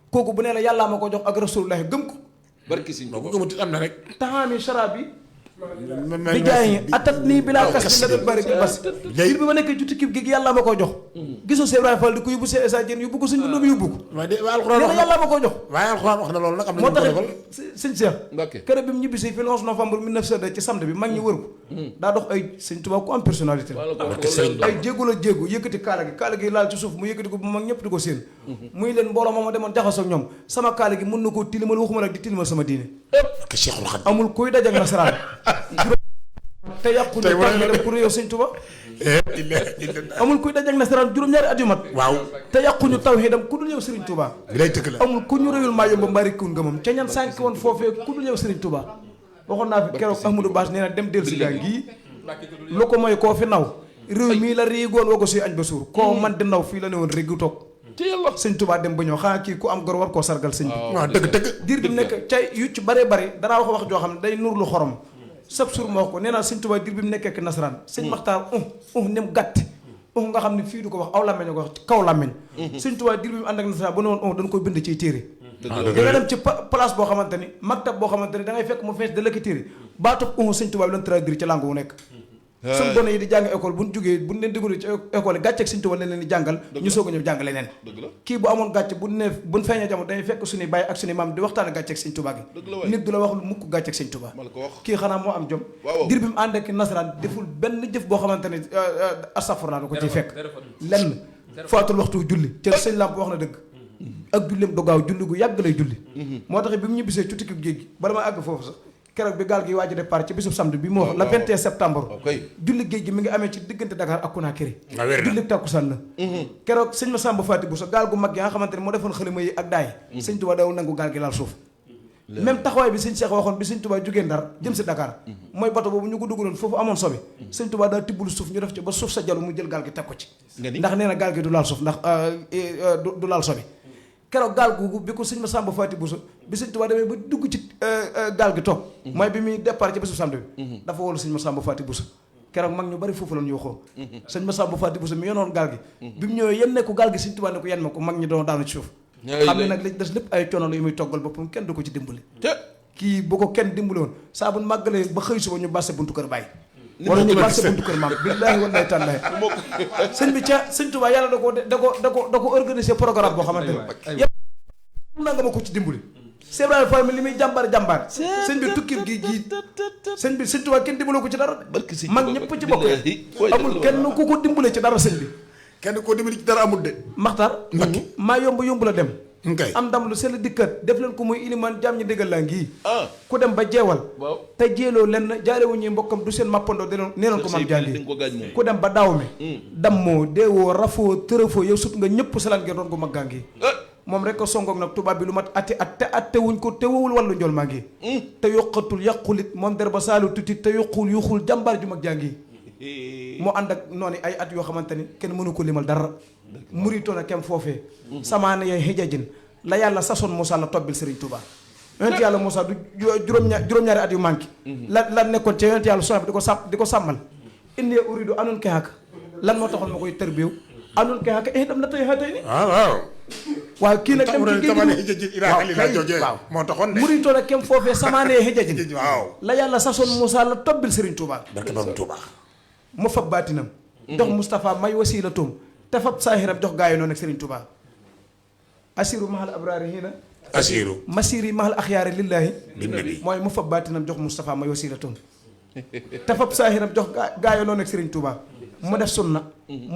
kooku bu nee la yàllaa ma ko jox ak rasulullahi gëm ko. barki Sëñ boo ko gëmut am na rek. taxaami sharab bi. bi jaay atat nii bilaa kas bi la def bari bi bas. diir bi ma nekkee ci tukki gi yàllaa ma ko jox. gisoo Cheikh Ibrahima Fall di ko yóbbu Cheikh Issa Diène yóbbu ko suñ doomu yóbbu ko. waaye de waaye alxuraan wax na yàllaa ma ko jox. waaye alxuraan wax na loolu nag am na moo ñu ko tax defal. sëñ Cheikh Mbacké keroog bi mu ñibbisi fi le 11 novembre 1902 ci samedi bi mag ñi wër ko daa dox ay Sëñ Tuubaa ku am personnalité ay jéego la jéego yëkkati kaala gi laal ci suuf mu yëkkati ko bu mag ñëpp di ko séen muy leen mbooloo ma demoon jaxasoo ak ñoom sama kaala gi mën na koo tilimal waxuma nag di tilimal sama diine ke Cheikhul Khadim amul kuy dajak nasaraan te yàqu ñu tànn dem ku réew Sëñ Tuubaa amul kuy dajak nasaraan juróom-ñaari at yu mat waaw te yàquñu tawhiidam ku dul yow Sëriñ Tuubaa bi lay tëkk la amul ku ñu réyul maa yomba mbaari kiwun nga moom ca ñan sànki woon foofee ku dul yow Sëriñ Tuubaa waxoon naa fi keroog Ahmadou Bass nee na dem del si gaa ngii lu ko mooy koo fi naw réew mii la riigoon woo ko suy añ ba suur koo man di naw fii la ne woon réegu toog ci yàlla Sëñ Tuubaa dem ba ñëw xanaa kii ku am gor war koo sargal sëñ bi waaw dëgg dëgg diir bi nekk ca yu ci bëree bëri danaa wax joo xam ne day nur lu xorom sab suur ma wax ko nee naa Sëñ Tuubaa diir bi mu nekkee ak nasaraan sëñ Maxtaar nem gàtt nga xam ne fii du ko wax aw làmmeñ ko wax kaw làmmeñ Sëñ Tuubaa diir bi mu ànd ak nasaraan ba ne woon dañ koy bind ciy téere da nga dem ci place boo xamante ni maktab boo xamante ni da ngay fekk mu fees da la ki téere baatub Sëñ Tuubaa bi lan traduire ci langue wu nekk suñ gone yi di jàng école bu ñu jógee bu ñu leen déglu ci école yi gàcceeg Sëñ Tuubaa leen di jàngal ñu soog a ñëw jàng leneen kii bu amoon gàcce bu ne buñ feeñee jamono dañuy fekk suñuy bàyyi ak suñuy maam di waxtaane gàcceeg Sëñ Tuubaa gi nit du la wax lu mukk gàcceeg Sëñ Tuubaa kii xanaa moo am jom dir bi mu ànd ak nasaraan deful benn jëf boo xamante ne astafurlaa da ko ciy fekk lenn faatul waxtu julli te sëñ Lamp wax na dëgg ak julleem do gaaw julli gu yàgg lay julli moo tax bi mu ñibbisee ci tukki géej gi bala ma àgg foofu sax keroog bi gaal gi waaj a départ ci bisub samedi bi mu wax la 21 septembre julli géej gi mi ngi amee ci diggante Dakar ak Conakry julli takkusaan la keroog sëñ Massamba Faty Bousso gaal gu mag gi nga xamante ne moo defoon xalima yi ak daay sëñ Tuubaa dawul nangu gaal gi laal suuf même taxawaay bi sëñ Cheikh waxoon bi sëñ Tuubaa jógee Ndar jëm si Dakar mooy bato boobu ñu ko dugaloon foofu amoon sobe sëñ Tuubaa daa tibbulu suuf ñu def ci ba suuf sa jalu mu jël gaal gi teg ko ci ndax nee na gaal gi du laal suuf ndax du laal sobe keroog gaal googu bi ko sëñ Massamba Faty Bousso bi sëñ Tuubaa demee ba dugg ci gaal gi toog mooy bi muy départ ci bésu samedi bi dafa wóolu sëñ Massamba Faty Bousso keroog mag ñu bari foofu lañu waxoo sëñ Massamba Faty Bousso mi yonoon gaal gi bi mu ñëwee yenn ko gaal gi sëñ Tuubaa ne ko yenn ma ko mag ñi doon daanu ci suuf xam ne nag li des lépp ay coono la yu muy toggal boppam kenn du ko ci dimbali kii bu ko kenn dimbali woon saa bu màggalee ba xëy suba ñu basse buntu kër bàyyi wala ñu basse buntu kër maam billaahi wallahi tàllahi sëñ bi ca sëñ Tuubaa yàlla da ko organiser programme boo xamante ne yëpp naa nga ma ko ci dimbali Cheikh Ibrahima Fall mi li muy jàmbaar sëñ bi tukki gi sëñ bi sëñ Tuubaa kenn dimbaloo ko ci dara mag ñëpp ci bokk amul kenn ku ko dimbale ci dara sëñ bi kenn koo dimbali ci dara amul de Maxtaar maa yomb la dem am ndam lu sell dikkat def leen ko muy ilimaan jaam ñi déggal laa ngii ku dem ba jeewal te jeeloo lenn jaarewu ñuy mbokkam du seen mappandoo nee leen ko maam jàngi ku dem ba daaw mi dammoo deewoo rafoo tërëfoo yow sut nga ñëpp salaan ngeen doon ko maggaa ngi moom rek ko songoog nag tubaab bi lu mat ati at te atte wuñ ko te wowul wàllu njool maa ngi te yokkatul yàqulit moom der ba saalu tuuti te yuxul jàmbaar ju mag jàngi moo ànd ak noonu ay at yoo xamante ni kenn mënu ko limal dara muritoon a kem foofee samaane yooy xijajin la yàlla sasoon Moussa la tobbil Serigne Touba yonent yàlla Moussa du juróom-ñaari at yu manqué la nekkoon ca yonent yàlla Soxna bi di ko sàmmal inni uridu anun kexaka lan moo taxoon ma koy tërbiyew anun kexaka itam la tey xatay ni waaw kii nag dem ci géej waaw moo taxoon de muritoon ak kem foofee samaanee xëjajin waaw la yàlla sasoon Moussa la tobbil Serigne Touba barke borom Touba mu fab baatinam jox Moustapha may wasiila toom te fab saahiram jox gaa yi noonu ak Serigne Touba asiru mahal abraari hina asiru masiri mahal axyaari lillahi binnabi mooy mu fab baatinam jox Moustapha may wasiila toom te fab saahiram jox gaa yi noonu ak Serigne Touba mu def sunna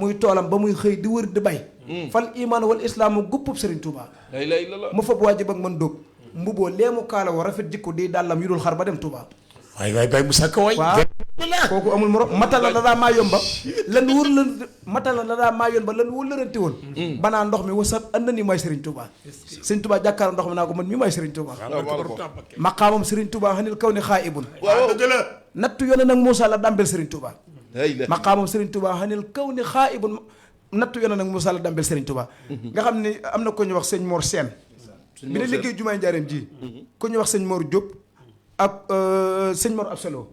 muy toolam ba muy xëy di wër di bay fal iman wal islaamu guppub Serigne Touba mu fab waajib ak mën dóog mbuboo leemu kaala woo rafet jikko di dàllam yu dul xar ba dem Touba waay bay Moussa Ka waay waaw kooku amul morom matala la daa maa yomba lan wër la matala la daa maa yomba lan wër lërante woon banaa ndox mi wasat and na ni may Serigne Touba Serigne Touba jàkkaar ndox mi naa ko man mi may Serigne Touba maqaamam Serigne Touba xanil kaw ni xaa ibun nattu yoone nag Moussa la dambel Serigne Touba maqaamam Serigne Touba xanil kaw ni xaa ibun nattu yoone nag Moussa la dambel Serigne Touba nga xam ni am na ko ñu wax sëñ Mor Sène bi ne liggéey jumaay njaareem ji ku ñu wax sëñ Mor Diop ak sëñ Mor Absolo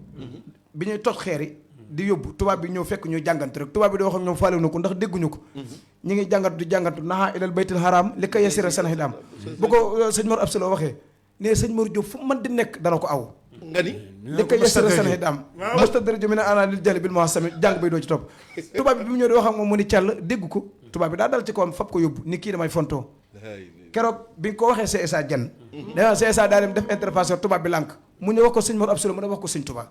bi ñuy tot xeer yi di yóbbu tubaab bi ñëw fekk ñu jàngante rek tubaab bi di wax ak ñoom faale na ko ndax dégguñu ko ñu ngi jàngatu di jàngatu naxaa ilal baytil haram li ko yasira sanahidam bu ko sëñ Mor Absolo waxee ne sëñ Mor Diop fu man di nekk dana ko aw nga ni li ko yasira sanahidam mustadriju min ana lil jahli bil muhasami jàng bay doo ci topp tubaab bi bi mu ñëw di wax ak moom mu ni càll dégg ko tubaab bi daa dal ci kawam fab ko yóbbu ni kii damay fontoo keroog bi nga ko waxee CSA Dieng dana CSA daa dem def intervention tubaab bi lànk mu ñëw wax ko sëñ Mor Absolo mu ne wax ko sëñ Touba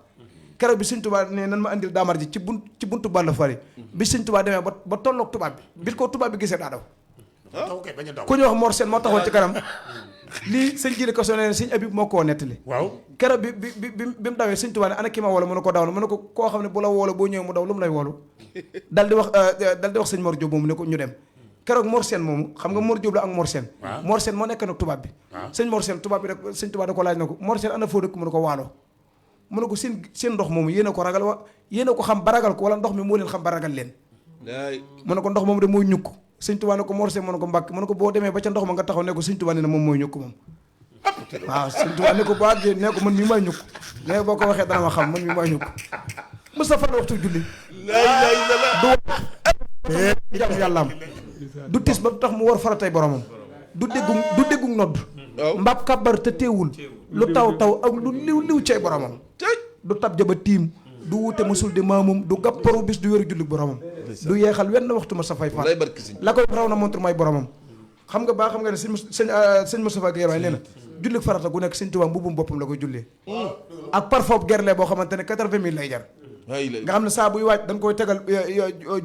keroog bi sëñ Touba ne nan ma andil daamar ji ci buntu Balla Fari bi sëñ Touba demee ba tolloog tubaab bi ko tubaab bi gisee daa daw ku ñu wax Mor Sène moo taxoon ci kanam lii sëñ jili ko so ne sëñ Abib moo koo nettali waaw keroog bi mu dawee sëñ Touba ne ana ki ma woolu mu ne ko daw na mu ne ko koo xam ne bu la woolu boo ñëwee mu daw lu mu lay woolu dal di wax sëñ Mor Diop moomu ne ko ñu dem keroog Mor Sène moomu xam nga Mor Diop la ak Mor Sène Mor Sène moo nekk nag tubaab bi sëñ Mor Sène tubaab bi rek sëñ Touba da ko laaj na ko Mor Sène ana foo dëkk mu ne ko waalo mu ne ko seen ndox moomu yéen a ko ragal yéen a ko xam ba ragal ko wala ndox mi moo leen xam ba ragal leen mu ne ko ndox moomu de mooy ñukk sëñ Touba ne ko Mor Sène mu ne ko mbàkk mu ne ko boo demee ba ca ndox ma nga taxaw ne ko sëñ Touba ne na moom mooy ñukk moom waaw sëñ Touba ne ko boo àggee ne ko man mii may ñukk ne boo ko waxee dana ma xam man mii may ñukk Moustapha waxtu julli du jàmm yàllaam du tis ba tax mu war faratay boromam du déggu nodd mbaab kabar te teewul lu taw ak lu liw cay boromam du tab jaba tiim du wute musul di maamum du gàpparu bis du wéru julli boromam du yeexal wenn waxtu ma sa fay faat la koy raw na montre may boromam xam nga baa xam nga ne sëñ Moustapha Guèye waay nee na julli farata gu nekk sëñ Tuubaa mbubbum boppam la koy jullee ak parfum gerle boo xamante ne 80 000 lay jar nga xam ne saa buy waaj dañ koy tegal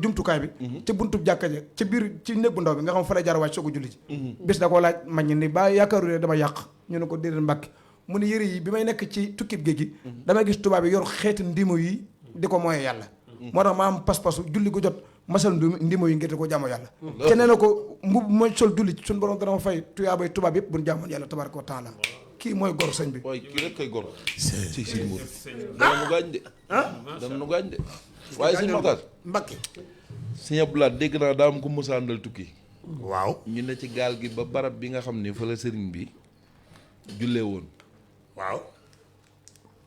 jumtukaay bi ci buntu jàkka ja ci biir ci néeg bu ndaw bi nga xam fa lay jar waaj soo ko julli ci bis da koo laaj mañ ni ba yaakaaru ne dama yàq ñu ne ko déedéet Mbàkke mu ne yëre yi bi may nekk ci tukkib géej gi damay gis tubaab yi yor xeeti ndimo yi di ko mooyee yàlla moo tax ma am pas-pasu julli gu jot masal ndimo yi ngir di ko jàmmoo yàlla te nee na ko mbub mooy sol julli suñu borom dana ma fay tuyaabay tubaab yëpp buñu jàmmoon yàlla tabaraka wa taala kii mooy gor sëñ bi waaye kii rek koy gor ci sëñ Mour dana nu gaañ de dana nu gaañ de waaye sëñ Makhtar Mbakke sëñ Abdoulaye dégg naa daa am ko mos a àndal tukki waaw ñu ne ci gaal gi ba barab bi nga xam ne fa la sëriñ bi jullee woon waaw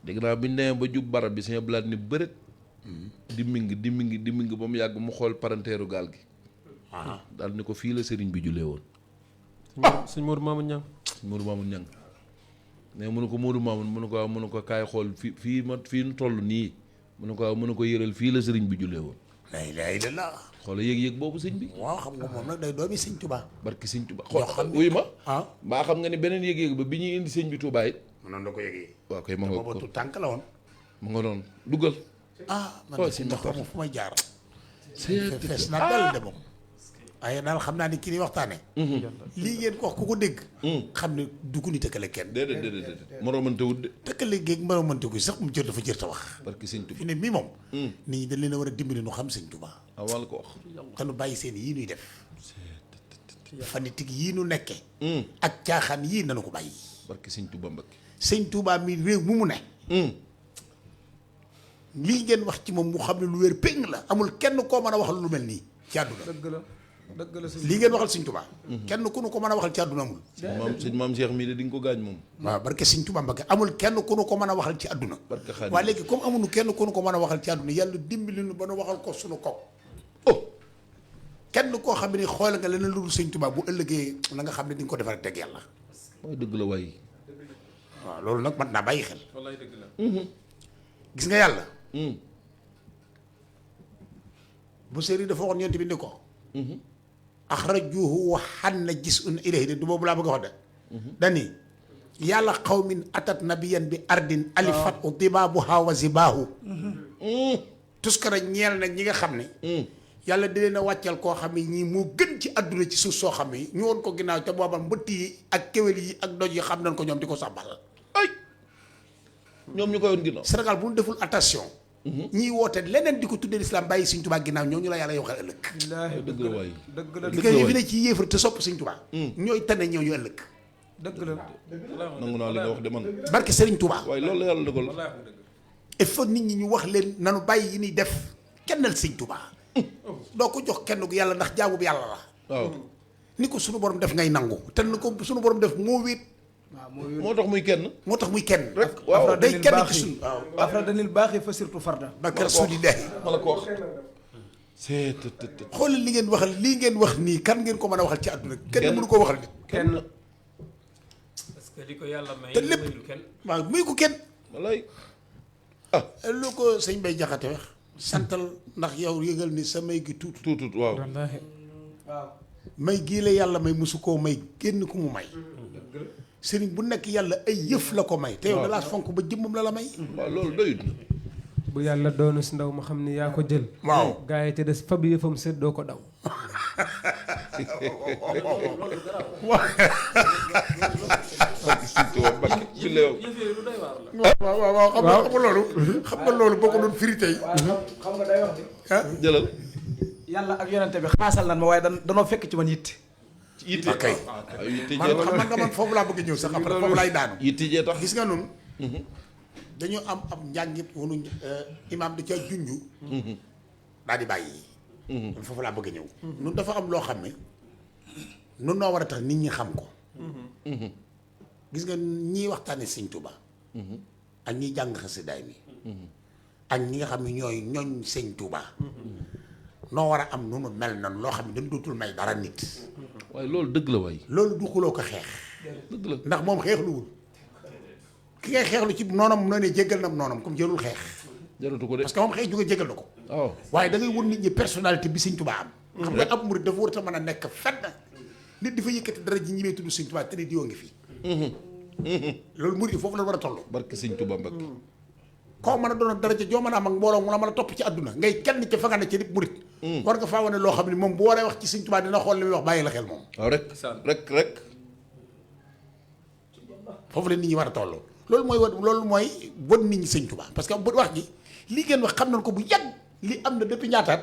dégg naa bi ñu demee ba jub barab bi sëñ Abdoulaye ni bërët di ming ba mu yàgg mu xool parenteeru gaal gi daal ni ko fii la sëriñ bi jullee woon sëñ Modou Mamoun Niang Modou Mamoun Niang ne mënu ko Modou Mamoun mënu ko waaw mënu ko kaay xool fii nu toll nii mënu ko waaw mënu ko yëral fii la sëriñ bi jullee woon la ilaha illallah xoola yëg-yëg boobu sëñ bi waaw xam nga moom nag day doomi sëñ Touba barki sëñ Touba xool wuyu ma mbaa xam nga ne beneen yëg-yëg ba bi ñuy indi sëñ bi Touba it mënoon da ko yëgee waaw koy ma nga booba tu tànk la woon ma nga doon duggal man si ndox xamu fu may jaar fees naa dal de moom waaye daal xam naa ni kii ni waxtaane lii ngeen ko wax ku ko dégg xam ne du ko ni tëkkale kenn déedéet moroomante wut de tëkkale géeg moroomante ko sax mu jër dafa jër ta wax barki sëñ Touba fi ne mii moom nit ñi dañ leen a war a dimbali nu xam sëñ Touba wala ko wax te nu bàyyi seen yii nuy def fanatique yii nu nekke ak caaxaan yii nanu ko bàyyi barki sëñ Touba Mbakke sëñ Touba mi réew mu ne lii ngeen wax ci moom mu xam ne lu wér péng la amul kenn koo mën a wax lu mel nii ci àdduna dëgg la dëgg la lii ngeen waxal sëñ Tuubaa kenn ku nu ko mën a waxal ci àdduna amul sëñ maam Cheikh mii de di nga ko gaañ moom. waaw barke sëñ Tuubaa Mbàkke amul kenn ku nu ko mën a waxal ci àdduna barke Xaadim. waaye léegi comme amuñu kenn ku nu ko mën a waxal ci àdduna yàlla dimbali nu ba nu waxal ko sunu kaw oh kenn koo xam ne xool nga leneen lu dul sëñ Tuubaa bu ëllëgee la nga xam ne di nga ko defar teg yàlla mooy dëgg la waay. waaw loolu nag mat naa bàyyi xel wallaay dëgg la. gis nga yàlla bu séeri dafa waxoon yonent bi ni ko axrajuhu wa xanna jisun ilayhi de du boobu laa bëgg a wax de dani yàlla xawmin atat nabiyan bi ardin alifat u dibaabuha wa zibaahu tuskara ñeel nag ñi nga xam ne yàlla di leen a wàccal koo xam ne ñii moo gën ci àdduna ci suuf soo xam ne ñu woon ko ginnaaw ca booba mbëtt yi ak kéwél yi ak doj yi xam nañ ko ñoom di ko saxbal ay ñoom ñu koy woon ginnaaw. Sénégal bu ñu deful attention ñiy woote leneen di ko tuddee lislaam bàyyi Sëñ Tuubaa ginnaaw ñoo ñu la yàlla yow xel ëllëg dëgg la waay. dëgg la li nga fi ne ci yéefar te sopp Sëñ Tuubaa ñooy tane ñëw ñu ëllëg dëgg la nangu naa li nga wax de man. barke Sëriñ Tuubaa waaye loolu la yàlla dogal. il faut nit ñi ñu wax leen nanu bàyyi yi ñuy def kennal Sëñ Tuubaa doo ko jox kenn gu yàlla ndax jaamu bi yàlla la waaw ni ko sunu borom def ngay nangu te ni ko sunu borom def moo wéet moo tax muy kenn. moo tax muy kenn rek waaw day kenn ci sunu waaw afradanil baaxi fa surtout farda barke Rasuulillaahi ma la ko wax. c'est xoolal li ngeen waxal lii ngeen wax nii kan ngeen ko mën a waxal ci àdduna kenn mënu koo waxal nit kenn parce que li ko yàlla may. te lépp mayul kenn. waaw muy ko kenn walay lu ko sëñ Bay Jaxate wax santal ndax yow yëgal ni sa may gi tuutu tuutut waaw. wallaahi may gii la yàlla may mosu koo may génn ku mu may sëriñ bu nekk yàlla ay yëf la ko may te yow dalaa fonk ba jëmmam la may waaw loolu doyut na. bu yàlla doonu si ndaw ma xam ni yaa ko jël. waaw gaa yi te des fab yëfam seet doo ko daw. waaw waaw xam nga loolu xam nga loolu boo ko doon firi tey xam nga day wax ni jëlal. yàlla ak yonente bi xaasal nan ma waaye danoo fekk ci man yitte yitte ok waaw yitte man xam nga man foofu laa bëgg ñëw sax après foofu laay daanu yitte jee tax. gis nga noonu dañu am ab njàngit wunu imaam da ca junju daal di bàyyi foofu laa bëgg ñëw nun dafa am loo xam ne nun noo war a tax nit ñi xam ko gis nga ñiy waxtaane Sëñ Tuubaa ak ñiy jàng xasidaay mi ak ñi nga xam ne ñooy ñooñ Sëñ Tuubaa noo war a am nu nu mel nan loo xam ne dañ dootul may dara nit waaye loolu dëgg la waay. loolu du xuloo ko xeex dëgg la. ndax moom xeexluwul ki ngay xeexlu ci noonam noo ne jéggal na noonam comme jërul xeex jaratu ko de. parce que moom xeex ju nga jéggal na ko waaw. waaye da ngay won nit ñi personnalité bi Sëñ Tuubaa am xam nga ab murid dafa war a mën a nekk fenn nit di fa yëkkati dara ji ñi may tudd Sëñ Tuubaa te ni diwoo ngi fi loolu murid foofu la war a toll barke Sëñ Tuubaa Mbàkke. koo mën a doon dara ca joo mën a am ak mbooloo mu la mën a topp ci àdduna ngay kenn ca fa nga ne ca nit murid war nga faa wane loo xam ne moom bu waree wax ci Sëñ Tuubaa dina xool li muy wax bàyyi la xel moom waaw rek. foofu la nit ñi war a toll loolu mooy won nit ñi Sëñ Tuubaa parce que bu wax ji li ngeen wax xam nañ ko bu yàgg li am na depuis ñaataat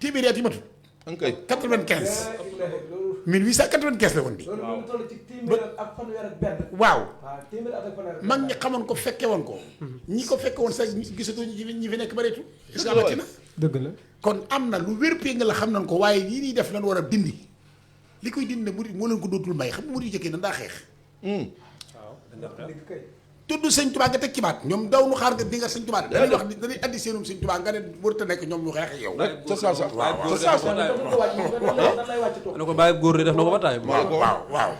téeméeri at yi matul ankay 95 1895 la woon di loolu toll ci téeméer ak fanweer ak benn waaw waaw téeméer ak fanweer mag ñi xamoon ko fekke woon ko ñi ko fekke woon sax gisatoo ñi fi nekk bareetu est-ce que amati na dëgg la. kon am na lu wér pé nga la xam nañ ko waaye yii ñuy def lan war a dindi li koy dindi ne murid moo leen ko dootul may xam nga murid yu jëkkee na daa xeex tudd Sëñ Tuubaa nga teg ci baat ñoom daw nu xaar nga di nga Sëñ Tuubaa dañuy wax dañuy addi seenum Sëñ Tuubaa nga ne warut a nekk ñoom ñu xeex yow rek ca saa sa. waaw ca saa sa. na ko bàyyi góor di def na ko ba taay. waaw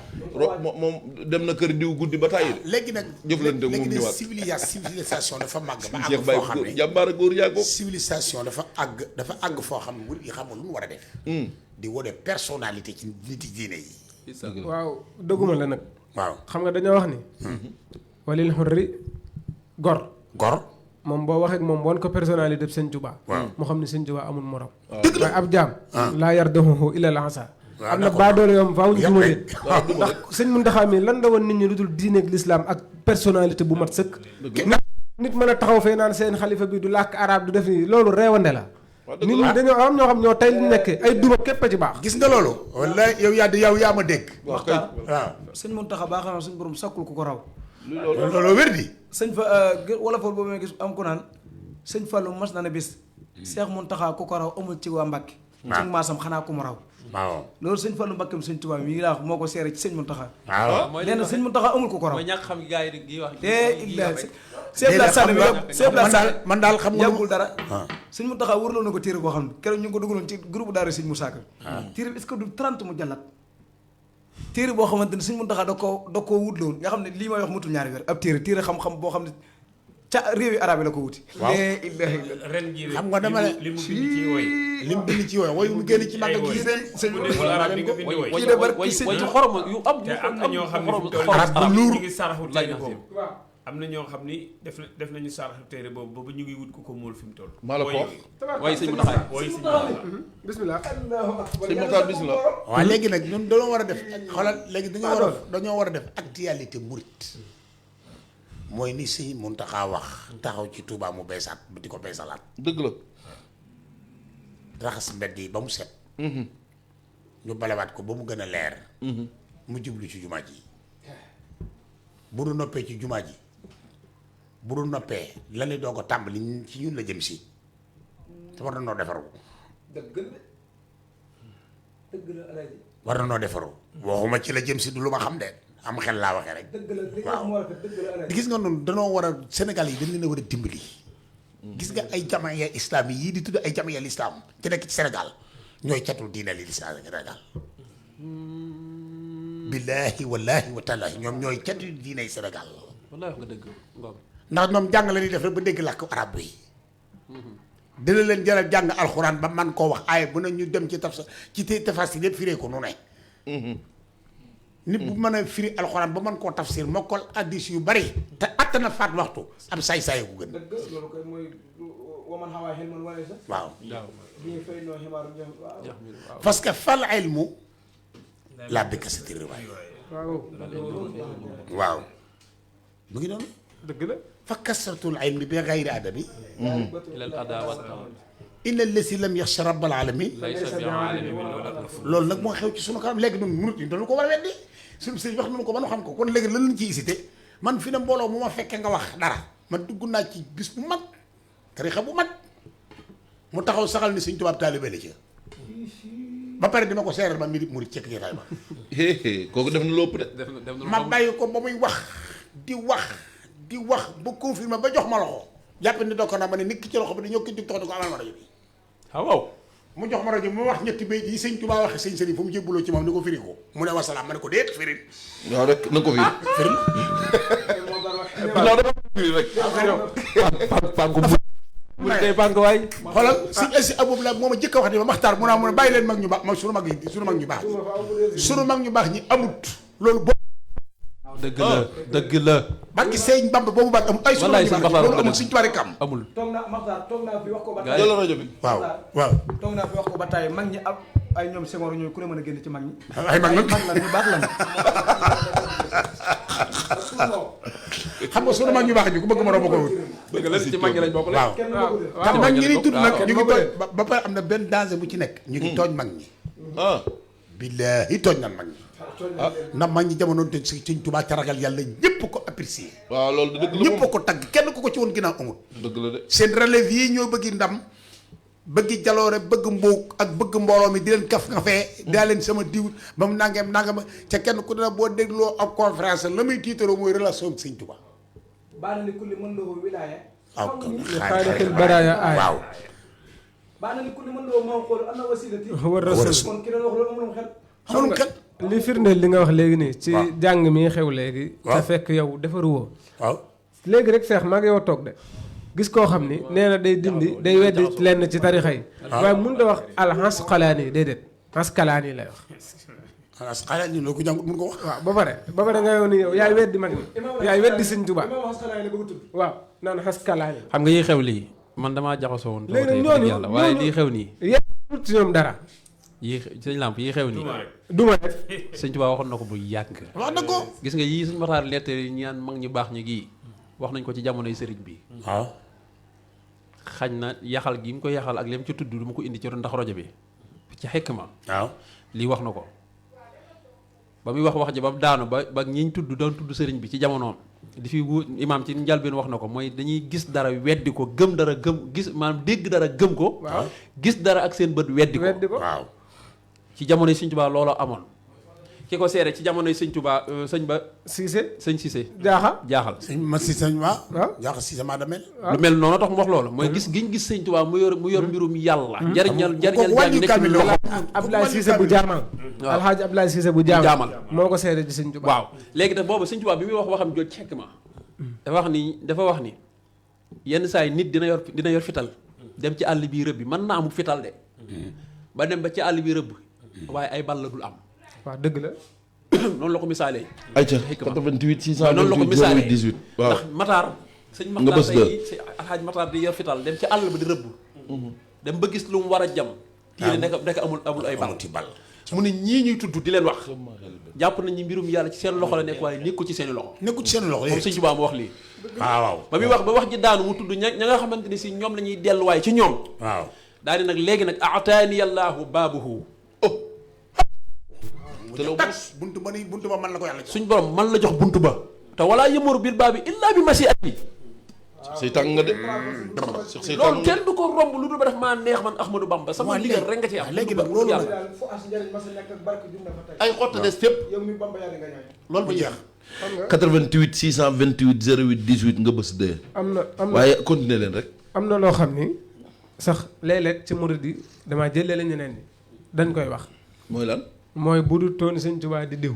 moom dem na kër diw guddi ba tàyyi de. léegi nag jëflante moom léegi ñëwaat. nag civilisation dafa màgg ba Cheikh àgg Baye foo xam ne jàmbaar góor yaa ko. civilisation dafa àgg foo xam ne murid yi xamul lu mu war a def di wone personnalité ci nit yi diine yi waaw dëgguma la nag. waaw xam nga dañoo wax ni. walil xurri gor. gor moom boo waxee ak moom wan ko personnalité Sëñ Tuubaa. waaw mu xam ne Sëñ Tuubaa amul morom. dëgg la waaye ab jaam. laa yardahu illa al-asa. waaw am na d'accord. baadoolo yoom faaw ñu duma leen. waaw ndax sëñ Muntaxa mi lan la woon nit ñi lu dul diine ak lislaam ak personnalité bu mat sëkk. nit mën a taxaw fee naan seen xalifa bi du làkk arab du def nii loolu reewande la. waaw dëgg nit la. ñi dañoo am ñoo xam ñoo tey li nekk ay duma képp a ci baax. gis nga loolu wallaay yow yaa ma dégg waaw kay. waaw sëñ Muntaxa baa xam ne suñu borom sakkul ku ko raw loolu wér di sëñ fa wala fool boobu may gis am ko naan sëñ Fallou mas na ne bis Seex Muntaxa ku ko raw amul ci waa Mbàkke sëñ maasam xanaa ku mu raw waaw loolu sëñ Fallu Mbakke sëñ Tuubaa mi ngi laa wax moo ko seere ci sëñ Muntaxa waaw nee na sëñ Muntaxa amul ko ko raw mooy ñàkk xam gi gars yi di wax man daal xam nga yàggul dara sëñ Muntaxa wërloo na ko téere boo xam ne keroog ñu ngi ko dugaloon ci groupe daara sëñ Musaa Ka téere est-ce que du 30 mu jallat téere boo xamante ne sëñ Muntaxa da koo wutloon nga xam ne lii may wax mutul ñaari weer ab téere xam-xam boo xam ne ca réewi arabe la ko wuti waaw ren jii xam nga dama ne li mu bind ci woy li mu bind ci woy mu génn ci màggal gi ren sëñ kii de barki sëñ way ci xorom yu am te am na ñoo xam ne fi mu toll arab bu luur ñu ngi saraxu téere boobu am na ñoo xam ni def nañu saraxu téere boobu boobu ñu ngi wut ku ko móol fi mu toll maa la ko wax way sëñ mu taxaay woy si bismillah sëñ Mokhtar bismillah waaw léegi nag ñun dañoo war a def xoolal léegi dañoo war a def actualité murit mooy ni sëñ Muntaxa wax taxaw ci Touba mu beesaat di ko beesalaat dëgg la raxas mbedd yi ba mu set ñu balewaat ko ba mu gën a leer mu jublu ci jumaa ji bu du noppee ci jumaa ji bu du noppee la ni doo ko tàmbali ci ñun la jëm si te war na noo defaru war na noo defaru waxuma ci la jëm si du lu ma xam de am xel laa waxee rek waaw di gis nga noonu danoo war a Sénégal yi dañ leen a war a dimbali gis nga ay jamaaya islam yii di tudd ay jamaaya islam ci nekk ci Sénégal ñooy catul diine li islam Sénégal billaahi wallaahi wa taalaahi ñoom ñooy catul diine Sénégal wallahi wax nga dëgg Ngom ndax ñoom jàng la ñuy def rek ba dégg làkk arab bi dina leen jaral jàng alxuraan ba man koo wax aaya bu ne ñu dem ci tafsir yëpp firee ko nu ne nit bu mën a firi alxuraan ba mën koo tafsir mokkal addis yu bari te att na faat waxtu am saay-saay ku gën loolu koy mooy waman xawaa xel man wane sax waaw bi ñu fay noo xibaaru ñoom parce que fal ilmu laa bëgg sa tëri waay waaw mu ngi noonu dëgg la fa kasratul ilmi bi gayri adabi ilal adawat inna lesi lam yaxsha rabbal alamin laysa bi alimin loolu nag moo xew ci sunu kanam léegi noonu munut yi dañu ko war a weddi suñu sëñ wax nañu ko ba nu xam ko kon léegi lan lañ ciy hésité man fi ne mbooloo mu ma fekkee nga wax dara man dugg naa ci bis bu mag tarixa bu mag mu taxaw saxal ni Sëñ Tuubaa taalibe la ci ba pare dina ko seeral man mi di murit cekk jotaay ba kooku def na lépp de ma bàyyi ko ba muy wax di wax ba confirmer ba jox ma loxo jàpp ni dokk naa ma ne nit ki ci loxo bi dañoo ko dig tox di ko amal ma rajo bi waaw mu jox ma rajo mu wax ñetti bay yi Sëñ Tuubaa waxe sëñ sëriñ fu mu jébbuloo ci moom ni ko firi ko mu ne wasalaam ma ne ko déet firi waaw rek na ko fi firi non dafa firi rek panku mu tey banque waay xoolal si esi aboobu la moo ma jëkk a wax ni ma maxtaar mu naa mu ne bàyyi leen mag ñu baax ma sunu mag ñu baax ñi amut loolu bo dëgg la barki Sëñ Bamba boobu baat amul ay sunu mag ñu baax loolu amul Sëñ Tuubaa rek am amul toog naa fi wax ko ba Gaa yi- jël rajo bi waaw waaw toog naa fi wax ko ba tàyyi mag ñi ab ay ñoom Senghor ñooy ku ne mën a génn ci mag ñi ay mag nag mag la ñu baax la xam nga sunu mag ñu baax ñi ku bëgg ma romb ko wut dëgg la ci mag ñi lañ bokk waaw te mag ñi ni tudd nag ñu ngi tooñ ba pare am na benn danger bu ci nekk ñu ngi tooñ mag ñi ah billaahi tooñ nan mag ñi ndax mag ñi jamono te Sëñ Tuubaa ca ragal yàlla ñëpp ko apprécier waaw loolu de dëgg la ñëpp moom ko tagg kenn ku ko ci woon ginnaaw amul dëgg la de seen relève yi ñoo bëggi ndam bëggi jaloore bëgg mbuuk ak bëgg mbooloo mi di leen kaf nga fee daa leen sama diw ba mu nangam nangam ca kenn ku dina boo dégloo ab conférence la muy tiitaroo mooy relation ak Sëñ Tuubaa baana ni kulli mën loo wilaaya waaw xaaliqil baraaya aay waaw baana ni kulli mën loo maa xool am na wasilati war rasul kon ki doon wax loolu amulum xel xamul kenn li firndeel li nga wax léegi nii ci waaw. jàng mi xew léegi te waaw. fekk yow defaruwoo waaw léegi rek seex maa ngi yow toog de gis koo xam ni nee na day dindi day weddi lenn ci tarixa yi waaye mënut a wax alxans xalaani yi déedéet xans kalaani lay wax xanaa xanaa ñu loo ko jàngut mun ko wax waaw ba pare nga yow ni yow yaay weddi mag ni yaay weddi Sëñ Tuubaa imaam xasalaay la bëgg a tudd waaw naan xas kalaani xam nga yi xew lii man damaa jaxasoo woon léegi nag tey ñooñu yàlla waaye lii xew nii yéen ci ñoom dara yii sëñ Lamp yi xew nii duma def sëñ Tuubaa waxoon na ko bu yàgg wax na ko gis nga yii suñ mataar lettre yi ñaan mag ñu baax ñu gii wax nañ ko ci jamonoy sëriñ bi waaw xañ na yaxal gi mu ko yaxal ak lem ci tudd du ma ko indi ci ndax rajo bi ci xekk ma waaw lii wax na ko ba muy wax ji ba mu daanu ba ñiñ tudd doon tudd sëriñ bi ci jamonoom di fi wu imaam ci njalbeen wax na ko mooy dañuy gis dara weddi ko gëm dara gëm gis maanaam dégg dara gëm ko. gis dara ak seen bët weddi ko. waaw ci jamonoy Sëñ Tuubaa looloo amoon. ki ko seere ci jamonoy Sëñ Tuubaa sëñ ba. Cissé sëñ Cissé. jaaxal. sëñ ma si sëñ ma. waaw jaaxal si sama damel. lu mel noonu tax mu wax loolu mooy gis giñ gis Sëñ Tuubaa mu yor mbirum yàlla. njariñal wàññi kamil la wax. Abdoulaye Cissé bu jaamal. waaw Alxaaji Abdoulaye Cissé bu jaamal. moo ko seere ci Sëñ Tuubaa. waaw léegi nag boobu Sëñ Tuubaa bi muy wax waxam jooj cekk ma. dafa wax ni yenn saa yi nit dina yor fital dem ci àll bi rëbb bi mën naa amul fital de. ba dem ba ci àll bi rëbb. waaye ay bal la dul am. waaw dëgg la. noonu la ko misaalee. ayca 88 noonu la ko 628 misaalee 18 waaw ndax Matar. sëñ nga Matar bës tey si alxaaj Matar di yor fital dem ci àll ba di rëbb. dem ba gis lu mu war a jam. tiire nekk amul ay bal. mu ne ñii ñuy tudd di leen wax. jàpp nañ ni mbirum yàlla ci seen loxo la nekk waaye nekkul ci seen loxo. nekkul ci seen loxo moom Sëñ Tuubaa mu wax lii. waaw ba muy wax ba wax ji daanu mu tudd ña nga xamante ni si ñoom la ñuy delluwaay ci ñoom. waaw daal di nag léegi nag ataani yàllaahu baabuhu te loolu buntu ba man la ko yàlla jox. suñ borom man la jox buntu ba. te walaa yëmaru bil baabi illaa bi masi at bi. si tàng nga de. loolu kenn du ko romb lu dul ba def maa neex man Ahmadou Bamba sama ndigal rek nga ci am. léegi nag loolu yàlla ay xotta des fépp. loolu mu jeex. 88 628 08 18 nga bës dee. am na waaye continuer leen rek. am na loo xam ni sax léeg-léeg ci murid yi damaa jëlee la ñeneen ñi dañ koy wax. mooy lan. mooy bu du toon Sëñ Tuubaa di diw.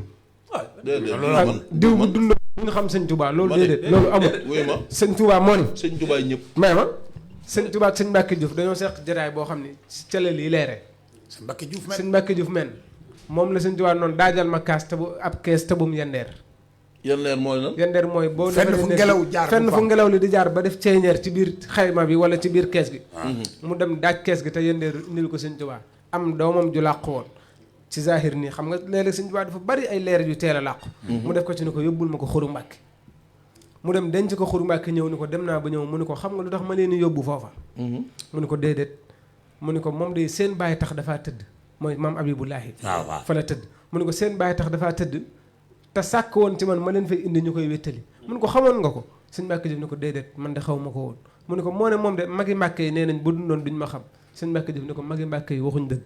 waaw déedéet ak diw bu dund bu nga xam Sëñ Tuubaa loolu déedéet loolu amul. wuyu ma Sëñ Tuubaa moo ni. sëñ Tuubaa ñëpp. may ma Sëñ Tuubaa ak Sëñ Mbàkke Juuf dañoo seq jataay boo xam ni ca la lii leere. sëñ Mbàkke Juuf Sëñ Mbàkke Juuf men moom la Sëñ Tuubaa noonu daajal ma kaas te bu ab kees te bu mu yendeer. yendeer mooy lan. yendeer mooy boo. fenn fu ngelaw jaar fenn fu ngelaw li di jaar ba def ceeñeer ci biir xayma bi wala ci biir kees gi. mu dem daaj kees gi te yendeer indil ko Sëñ Tuubaa am doomam ju làqu woon ci zahir nii xam nga léeg-léeg Sëñ Tuubaa dafa bari ay leer yu teel a làqu. mu def ko ci ni ko yóbbul ma ko Xuru Mbàkke mu dem denc ko Xuru Mbàkke ñëw ni ko dem naa ba ñëw mu ni ko xam nga lu tax ma leen yóbbu foofa. mu ni ko déedéet mu ni ko moom de seen bàyyi tax dafaa tëdd mooy maam Abibullahi waaw fa la tëdd mu ni ko seen bàyyi tax dafaa tëdd te sàkk woon ci man ma leen fay indi ñu koy wéttali mu ni ko xamoon nga ko Sëñ Mbàkke Juuf ni ko déedéet man de xaw ma ko woon mu ni ko moo ne moom de magi Mbàkke yi nee nañ bu dundoon duñ ma xam Sëñ Mbàkke Juuf ni ko magi Mbàkke yi waxuñ dëgg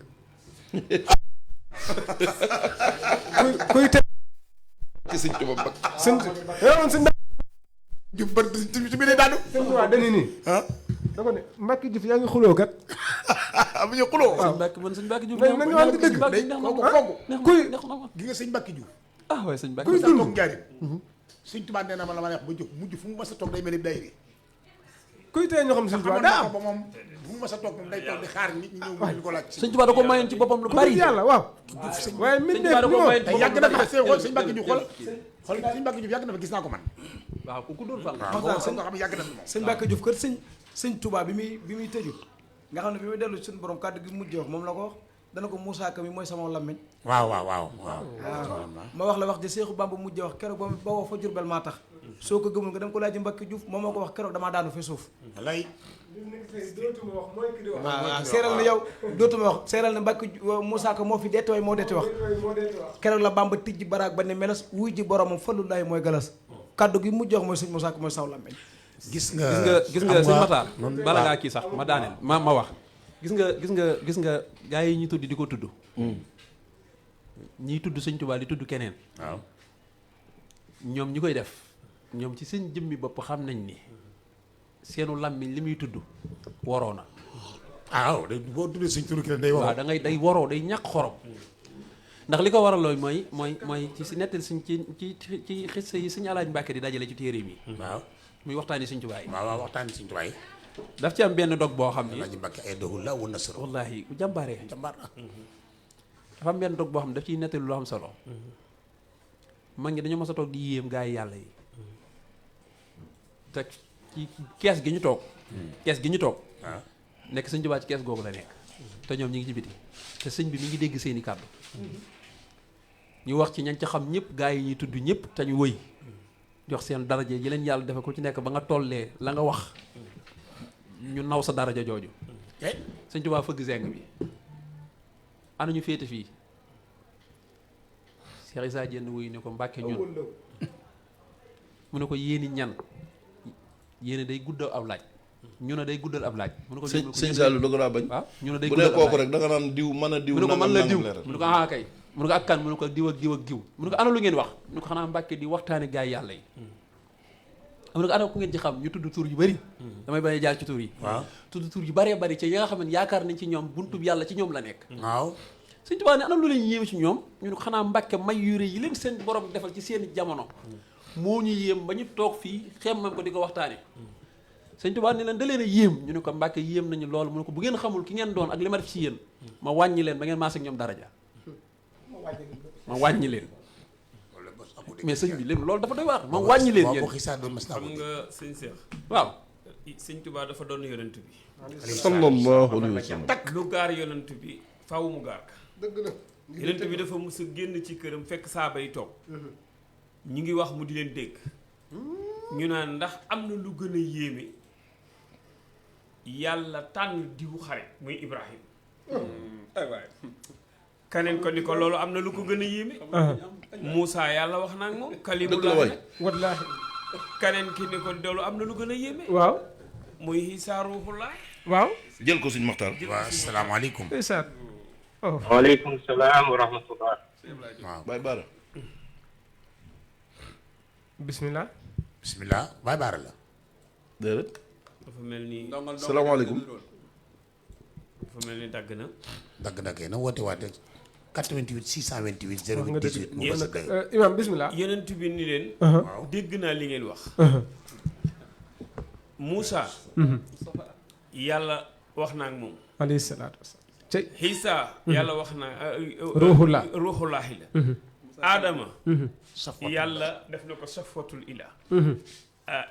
kuy te ci sëñ Tuubaa bak. sëñ sëñ Juuf ba ci bi ne daanu. Sëñ Tuubaa dañu nii da ko ne Mbàkke Juuf yaa ngi xuloo kat am ñu xuloo. Sëñ Mbàkke man Sëñ Mbàkke Juuf nañu wax di dëgg kuy gi nga sëñ Mbàkke Juuf. ah waaye Sëñ Mbàkke kuy dund toog njaarim. sëñ Tuubaa nee na ma la ma neex ba jóg mujj fu mu mas a toog day mel ni dayri. kuy tee ñoo xam Sëñ Tuubaa daa am ba moom fu mu mas a toog moom day toog di xaar nit ñi ñëw ñu ko laaj. Sëñ Tuubaa da ko mayoon ci boppam lu ku bari. yàlla waaw waaye Sëñ min Tuubaa da ko mayoon ci te yàgg boppam na fi xool sëñ Mbàkke Juuf xool sëñ Mbàkke Juuf yàgg na fa gis naa ko man. waaw ku doon fa waaw nga xam ne yàgg na fi moom. sëñ Mbàkke Juuf kër sëñ Tuubaa bi muy tëju nga xam ne bi muy dellu suñu borom kàddu gi mujjee wax moom la ko wax dana ko Moussa Ka mi mooy sama lammiñ. waaw. ma wax la wax ja Seexu Bamba mujjee wax keroog ba woo fa Jurbel maa tax soo ko gëmul nga dem ko laaj Mbàkke Juuf moom moo ko wax keroog damaa daanu fi suuf. lay. waaw seeral na yow dootuma wax seeral na Mbàkke Moussa Ka moo fi deeti way moo deeti wax keroog la Bamba tijji baraag ba ne melas wuy ji boromam falulaahi mooy galas kàddu gi mujjee wax mooy sëñ Moussa Ka mooy saw lammiñ. gis nga sëñ Matar bala ngaa kii sax ma daaneel ma wax gis nga gaa yi ñu tudd di ko tudd ñiy tudd Sëñ Tuubaa di tudd keneen waaw ñoom ñi koy def ñoom ci seen jëmmi bopp xam nañ ni seenu làmmiñ li muy tudd waroo na waaw boo tuddee Sëñ turu keneen day waroo waaw da ngay day waroo day ñàkk xorom ndax li ko waralooy mooy ci si nettal suñ ci xissa yi Sëñ Alaaji Mbàkke di dajale ci téere mi waaw muy waxtaani Sëñ Tuubaa yi waaw waxtaani Sëñ Tuubaa yi daf ci am benn dog boo xam ni Alaaji Mbàkke ay doxul la wu nasru wallaahi jàmbaaree jàmbaar dafa am benn dog boo xam ne daf ciy nettali lu am solo mag ñi dañoo mës a toog di yéem gaa yi yàlla yi te ci kees gi ñu toog waaw nekk Sëñ Tuubaa ci kees googu la nekk te ñoom ñi ngi ci biti te sëñ bi mi ngi dégg seeni kàddu ñu wax ci ñañ ca xam ñëpp gaa yi ñuy tudd ñëpp te ñu wëy jox seen daraja ji leen yàlla defe ko ci nekk ba nga tollee la nga wax ñu naw sa daraja jooju Sëñ Tuubaa fëgg zeng bi ana ñu féete fii Cheikh Issa Diène wuyu ne ko Mbàkke ñun mu ne ko yéeni ñan yéene day guddal ab laaj ñu ne day guddal ab laaj mu ne ko sëñ Saliou da ko daa bañ. waaw ñu ne day bu guddal dee ab laaj kooku rek da nga naan diw mën a diw. mu ne ko man la diw leeral. mu ne ko ah kay mu ne ko ak kan mu ne ko diw ak diw ak diw mu ne ko ana lu ngeen wax mu ne ko xanaa Mbàkke di waxtaane gaay yàlla yi mu ne ko ana ku ngeen ci xam ñu tudd tur yu bëri damay bañ a jaar ci tur yi waaw tudd tur yu bëree bëri ci yi nga xam ne yaakaar nañ ci ñoom buntub yàlla ci ñoom la nekk waaw Sëñ Tuubaa ne ana lu leen yéeme ci ñoom ñu ne ko xanaa Mbàkke may yure yi leen seen borom defal ci seen jamono moo ñu yéem ba ñu toog fii xemmam ko di ko waxtaane Sëñ Tuubaa ne leen da leen a yéem ñu ne ko Mbàkke yéem nañu loolu mu ne ko bu ngeen xamul ki ngeen doon ak li ma def ci yéen ma wàññi leen ba ngeen maas ak ñoom daraja ma wàññi leen mais sëñ bi leen loolu dafa doy waar ma wàññi leen yéen xam nga sëñ Cheikh waaw sëñ Tuubaa dafa doon yonent bi sallallahu alayhi wa sallam. takk lu gaar yonent bi faaw mu gaar ka dëgg la. yonent bi dafa mës a génn ci këram fekk saaba yi toog ñu ngi wax mu di leen dégg ñu naan ndax am na lu gën a yéeme yàlla tànn diwu xare muy Ibrahim ay waay kaneen ko ni ko loolu am na lu ko gën a yéeme Moussa yàlla wax na ak moom kalimullah wallaahi. kaneen ki ni ko loolu am na lu gën a yéeme waaw. muy Isaa ruuxullah waaw. jël ko sëñ Maxtaar. waaw asalaamaaleykum ndeysaan. oh. waaleykum salaam wa rahmatullah. waaw Baye Bara. bismillah. bismillah Baye Bara la déedéet. dafa mel ni salaamaaleykum. dafa mel ni dagg na dagg na kay na woote waate 88 628 wax nga 08 18 mu Yéen bës a day imam bismillah. yonent bi ni leen dégg naa li ngeen wax Moussa yàlla wax na ak moom alayhi salaatu wasalaam. cey. Isa yàlla wax na ruuxullah. ruuxullaahi la Adama yàlla def na ko safwatul ilah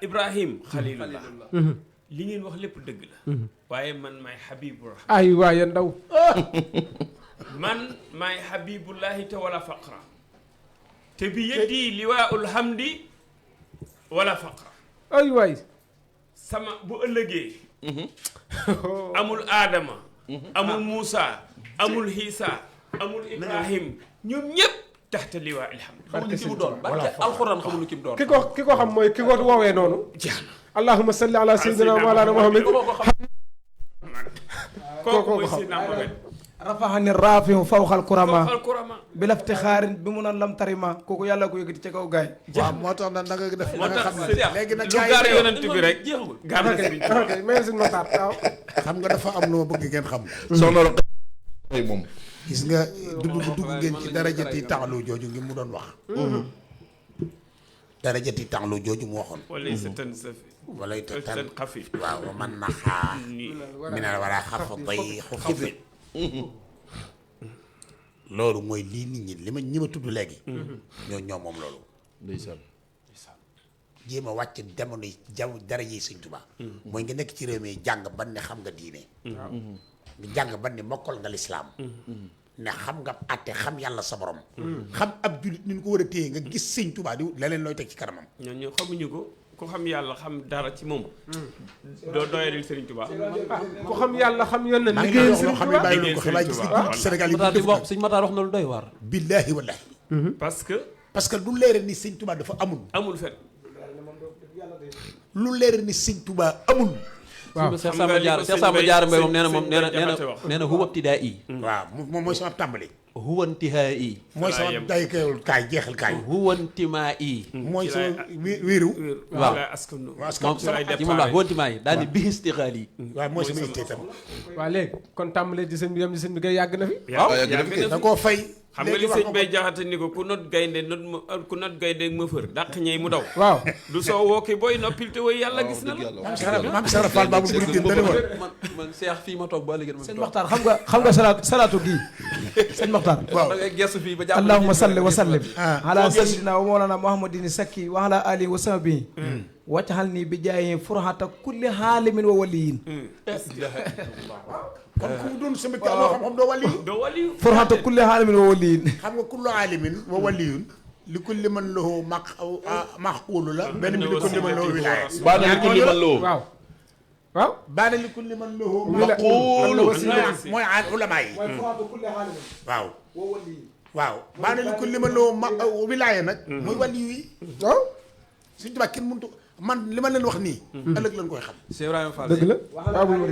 Ibrahim xalilullah li ngeen wax lépp dëgg la waaye man maay xabibullah ay waaye ndaw. man maay xabibullahi te wala faqra te bi yeddi liwaaul hamdi wala faqra ay waay. sama bu ëllëgee amul Adama amul Moussa amul Isa amul Ibrahim ñoom ñëpp taxta liwaa ilhamd xamuñu ki mu doon barke alxuraan xamuñu ki mu doon ki ko xam mooy ki ko woowee noonu. jeex na allahumma salli ala sayyidina mawlana muhammad. kooku mooy Seydina Muhammad rafaxani raafiu fawxal kurama fawqal kurama bi lafti xaarin bi mu nan lam tarima kooku yàlla ko yëkkati ca kaw gaay waaw moo tax nag da nga def moo da nga tax xam ne léegi nag lu gaar yonent bi rek jeexagul gaar na Sëriñ Tuubaa ok may suñu Maxtaar waaw. xam nga dafa am lu ma bëgg ngeen xam soxna Roqe tey moom. gis nga dugg ngeen ci darajati taxalu jooju ngi mu doon wax darajati taxalu jooju mu waxoon wala sa tan safi wala it tan xafif waaw man naxaa ni mi ne war a xaf bay xufi loolu mooy lii nit ñi li ma ñi ma tudd léegi ñoo moom loolu ndeysaan. jéem a wàcc demono jaw dara yi Sëñ Tuubaa mooy nga nekk ci réew mi jàng ban ne xam nga diine nga jàng ban ne mokkal nga lislaam ne xam nga àtte xam yàlla sa borom xam ab jullit ni ñu ko war a téye nga gis Sëñ Tuubaa di leneen looy teg ci kanamam ñooñu xamuñu ko ku xam yàlla xam dara ci moom doo doyalil Sëriñ Tuubaa ku xam yàlla xam yoon na maa ngi liggéeyal lay wax loo Sëriñ xam ne Tuubaa. bàyyi leen ko xel waaye gis nga jullit Sénégal yi Matar di wax sëñ Matar wax na lu doy waar billaahi wallaahi parce que lu leere ni Sëñ Tuubaa dafa amul amul fen lu leere ni Sëñ Tuubaa amul waaw Cheikh xam nga li ko Cheikh Samba Diarra Mbaye moom nee na sëñ moom Bay Jaxate wax. nee na huwa ibtidaa i waaw moom mooy sama tàmbali huwa intihai i mooy Voilà, sama yem. day kayul kaay jeexal kaay huwa intimaa i mooy sama wéeru waaw. askan waaw moom ci lay ci moom la huwa intimaa i daal di bi istiqaal yi waaw mooy sama ittee tam waaw léegi kon tàmbalee ci sëñ bi yam ci sëñ bi kay yàgg na fi. waaw yàgg na fi da koo fay xam nga li léegi wax sëñ nga Bay ko. Jaxate ni ko ku not gaynde ku not gaynde ma fër dàq ñey mu daw waaw. du soo wooki booy noppil te woy yàlla gis na la maam Sara Fall Babou Mouridine dana woon man Cheikh fii ma toog ba léegi sëñ Maxtaar xam nga salaatu gii sëñ Maxtaar waaw da ngay gestu fii ba jàpp allahumma salli wa sallim Ah. ala sayyidina wa mawlana muhammadin sakki wa ala alihi wa sahbihi waccaxal nii bi jaayi furhata kulli haalimin wa waliyin kon ku mu doon sama kii loo xam-xam doo wàlli doo waliyu furhata kulli haalimin wa waliyin xam nga kullu alimin wa waliyun li kulli man lahu maxquulu la benn bi li kulli man lahu wilaaya baana li kulli man loo. waaw. waaw. baana li kulli man lahu Maxquulu. mooy al ulama yi furhata kulli haalimin waaw wa waliyin waaw baana li kulli man lahu wilaaya nag mooy wàlli yi waaw. Sëñ Tuubaa kenn mënut man li ma leen wax nii. ëllëg lañ koy xam. Cheikh Ibrahima Fall dëgg la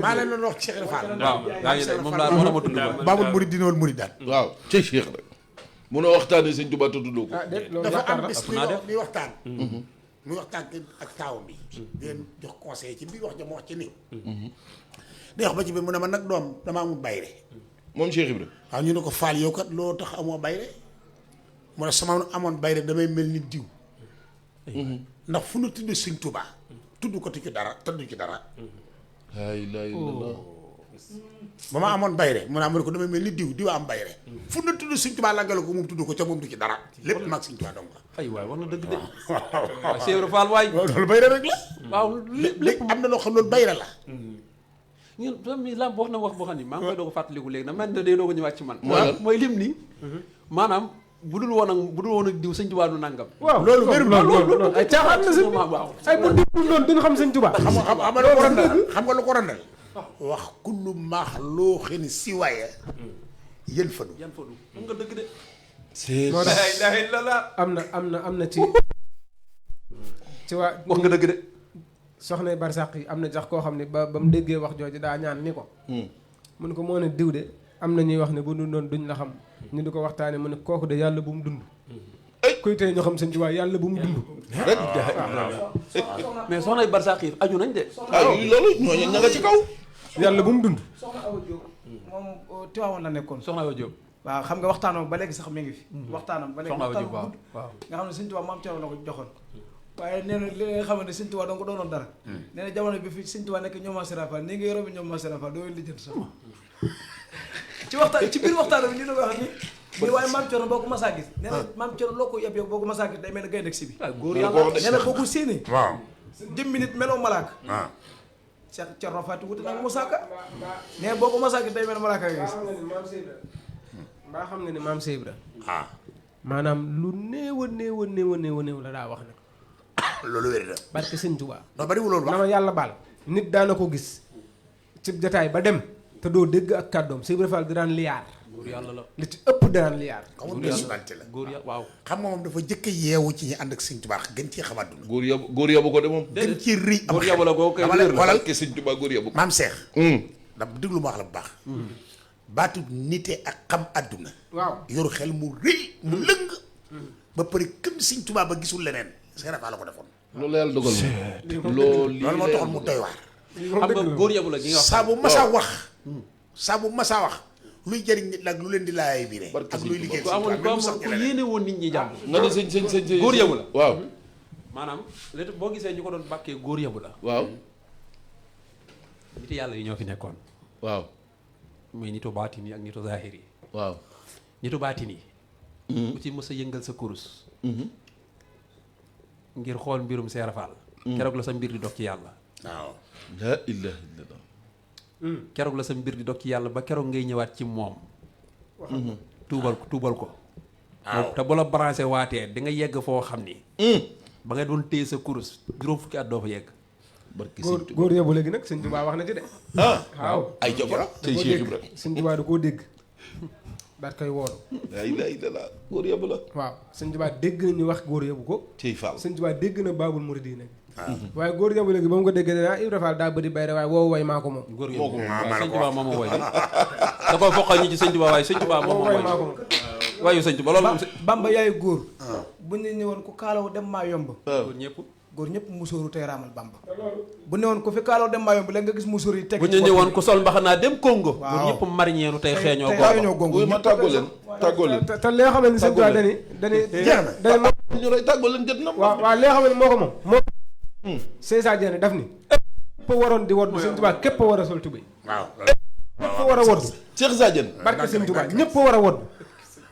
maa leen doon wax Cheikh Ibra Fall. waaw yaa ngi moom laa moo ma tudd ko Baabul Muridiin wal Muridaan. waaw ca Cheikh rek munoo waxtaanee sëñ Tuubaa te tuddoo ko. dafa am bis muy waxtaan. muy waxtaan ak taawam bi. di leen jox conseil ci biir wax ja mu wax ci nii. day wax ba ci biir mu ne ma nag doom dama amul bayre. moom Cheikh Ibra. waaw ñu ne ko Fall yow kat loo tax amoo bayre mu ne sama amoon bayre damay mel ni diw. ndax fu nu tudd Sëñ Tuubaa tudd ko ci dara tudd ci dara. laa ilaaha illallaah. ba ma amoon bayre mu ne ko damay mel ni diw am bayre fu nu tudd Sëñ Tuubaa la ko moom tudd ko ca moom du ci dara lépp mag Sëñ Tuubaa dong la. ay waay wax na dëgg de waaw Cheikh Ibra Fall waay loolu bayre rek la. waaw lépp am na loo xam loolu bayre la. ñun mi lamb wax na wax boo xam ni maa ngi koy doog a fàttaliku léegi nag man de day doog a ñëwaat ci man mooy lim ni maanaam bu dul woon ak diw Sëñ Tuubaa du nangam. waaw loolu wér loolu ay caaxaan la si waaw ay bu dul loolu duñu xam Sëñ Tuubaa. xam nga lu ko randal wax kullu maxluuqin siwaaya yéen fadu xam nga dëgg de. moo tax la ilaha illallah am na ci waa wax nga dëgg de. soxna barsàq yi am na sax koo xam ne ba mu déggee wax jooju daa ñaan ni ko mun ko moo ne diw de am na ñuy wax ne bu dundoon duñ la xam ñu di ko waxtaane mu ne kooku de yàlla bu mu dund kuy tey ñu xam Sëñ Tuubaa yàlla bu mu dund rek mais soxna barsàq yi aju nañ de. loolu ñooñu ña nga ci kaw. yàlla bu mu dund soxna Awa Diop moom Tiwaawan la nekkoon soxna Awa Diop waaw xam nga waxtaanam ba léegi sax mi ngi fi waxtaanam ba léegi soxna Awa waxtaan Diop bu gudd nga xam ne Sëñ Tuubaa maam Cerno la ko joxoon waaye nee na li nga xamante ne Sëñ Tuubaa dong ko doonoon dara nee na jamono bi fi Sëñ Tuubaa nekk ñoom Maam Serap Fall nii nga yoroo bi ñoom Maam Serap Fall doo lijjant sax ci waxtaan ci biir waxtaan bi ñu la ko wax ni waaye maam Cerno boo ko masaa gis nee na maam Cerno loo ko yeb yow boo ko masaa gis day mel ne gaynde si bi góor yàlla nee na boo ko séenee waaw jëmmi nit meloo malaaka Cheikh Cerno Faati wuti nag Musaa Ka nee boo ko masaa gis day mel ne malaaka nga gis mbaa xam nga ni maam Cheikh Ibra maanaam lu néew la daa wax ne loolu wér na barke Sëñ Tuubaa non bari wuloon wax na ma yàlla baal nit daana ko gis ci jataay ba dem te doo dégg ak kàddoom Cheikh Ibra Fall di daan liyaar góor yàlla la li ci ëpp daan liyaar xam nga personnalité la góor yàlla waaw xam nga moom dafa jëkk yeewu ci ñi ànd ak Sëñ Tuubaa gën cee xam àdduna góor yabu ko de moom. gën ci rëy am góor yabu la koo koy xoolal ke Sëñ Tuubaa góor yabu ko. maam Seex da déglu ma wax la bu baax baatu nite ak xam àdduna waaw yoru xel mu rëy mu lëng ba pare këm Sëñ Tuubaa ba gisul leneen Seex Ibra Fall la ko defoon loolu la yàlla dogal moom. loolu moo taxoon mu doy waar xam nga góor yabu la gi nga wax saa bu masaa wax saa bu masaa wax luy jëriñ nit la ak lu leen di laay biire ak luy liggéey ko amoon ko yéene woon nit ñi jàmm nga ne sëñ góor yabu la waaw maanaam léegi boo gisee ñu ko doon bàkkee góor yabu la waaw nit yàlla yi ñoo fi nekkoon waaw muy nitu baatin yi ak nitu zahir yi waaw nitu baatin yi ku ci mës a yëngal sa kurus ngir xool mbirum Seex Ibra Faal keroog la sa mbir di dog ci yàlla waaw la ilaha illallah keroog la sa mbir di dog ci yàlla ba keroog ngay ñëwaat ci moom tuubal ko te bu la branché waatee di nga yegg foo xam ni ba nga doon téye sa kurus juróom fukki at doo fa yegg barke góor yóbbu léegi nag Sëñ Tuubaa wax na ci de waaw ay jabara tey Cheikh Ibra Sëñ Tuubaa da koo dégg daat koy woolu la ilaha illallah góor yabu la waaw Sëñ Tuubaa dégg na ñu wax góor yóbbu ko tey Fall Sëñ Tuubaa dégg na Baabul Muridiin waaye góor yóbbu léegi ba mu ko déggee ne Ibra Fall daa bëri bayre waaye woowu way maa ko moom góor yóbbu Sëñ Tuubaa moom a woy da koy foqal ñi ci Sëñ Tuubaa waaye Sëñ Tuubaa moom way a maa ko woy moom waayu Sëñ Tuubaa loolu moom Bamba yaayu góor bu ñu ñëwoon ku kaalaw dem maa yomb góor ñëpp góor ñëpp musóoru tey raamal Bamba bu ne woon ku fi kaalaw dem maa yomb léegi nga gis musóor yi teg bu ñu ñëwoon ku sol mbaxanaa dem Congo waaw góor ñëpp marñeenu tey xeeñoo xeeñoo gongo wuy ma tàggoo leen te li nga xam ne Sëñ Tuubaa dani dani ñu rey tàggoo leen jot na waaw li nga xam ne moo ko moom Seysa Dieng daf ni képp waroon di wodd Sëñ Tuubaa képp war a sol tubéy waaw képp war a wodd Cheikh Sadiane barke Sëñ Tuubaa ñëpp war a wodd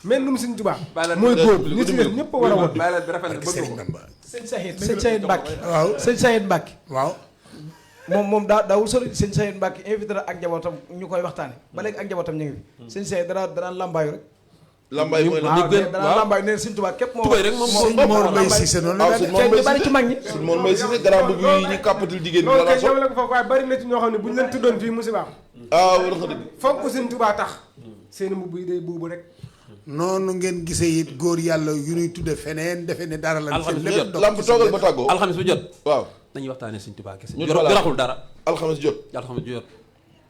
mais num Sëñ Tuubaa mooy góor ñi ci des ñëpp war a wodd bàyyi bi rafet na bëgg Sëriñ ko Bamba sëñ Sayid Mbàkke waaw sëñ Sayid Mbàkke waaw moom daawul sori sëñ Sayid Mbàkke invité na ak njabootam ñu koy waxtaane ba léegi ak njabootam ñu ngi fi sëñ Sayid danaan lambaayu rek lambaay mooy la waaw danaan lambaayu ne Sëñ Tuubaa képp moo tubéy rek moom Sëñ Mor Mbay Cissé noonu waaw la sëñ mel. Mor ñu bari ci mag ñi sëñ Mor Mbay Cissé grand bu yi ñu kàppatil jigéen ñi loolu la kay sol ñëw la ko foofu waaye bari na ci ñoo xam ne bu ñu leen tuddoon fii musiba am ah war nga dëgg fonk Sëñ Tuubaa tax seen mbubb yi day buubu rek noonu ngeen gisee it góor yàlla yu ñuy tudde feneen defe ne dara la. alxames bu jot lamp toogal ba tàggoo. alxames bu jot. waaw dañuy waxtaanee Sëñ Tuubaa kese. ñu joraxul dara. alxames jot. alxames ju jot.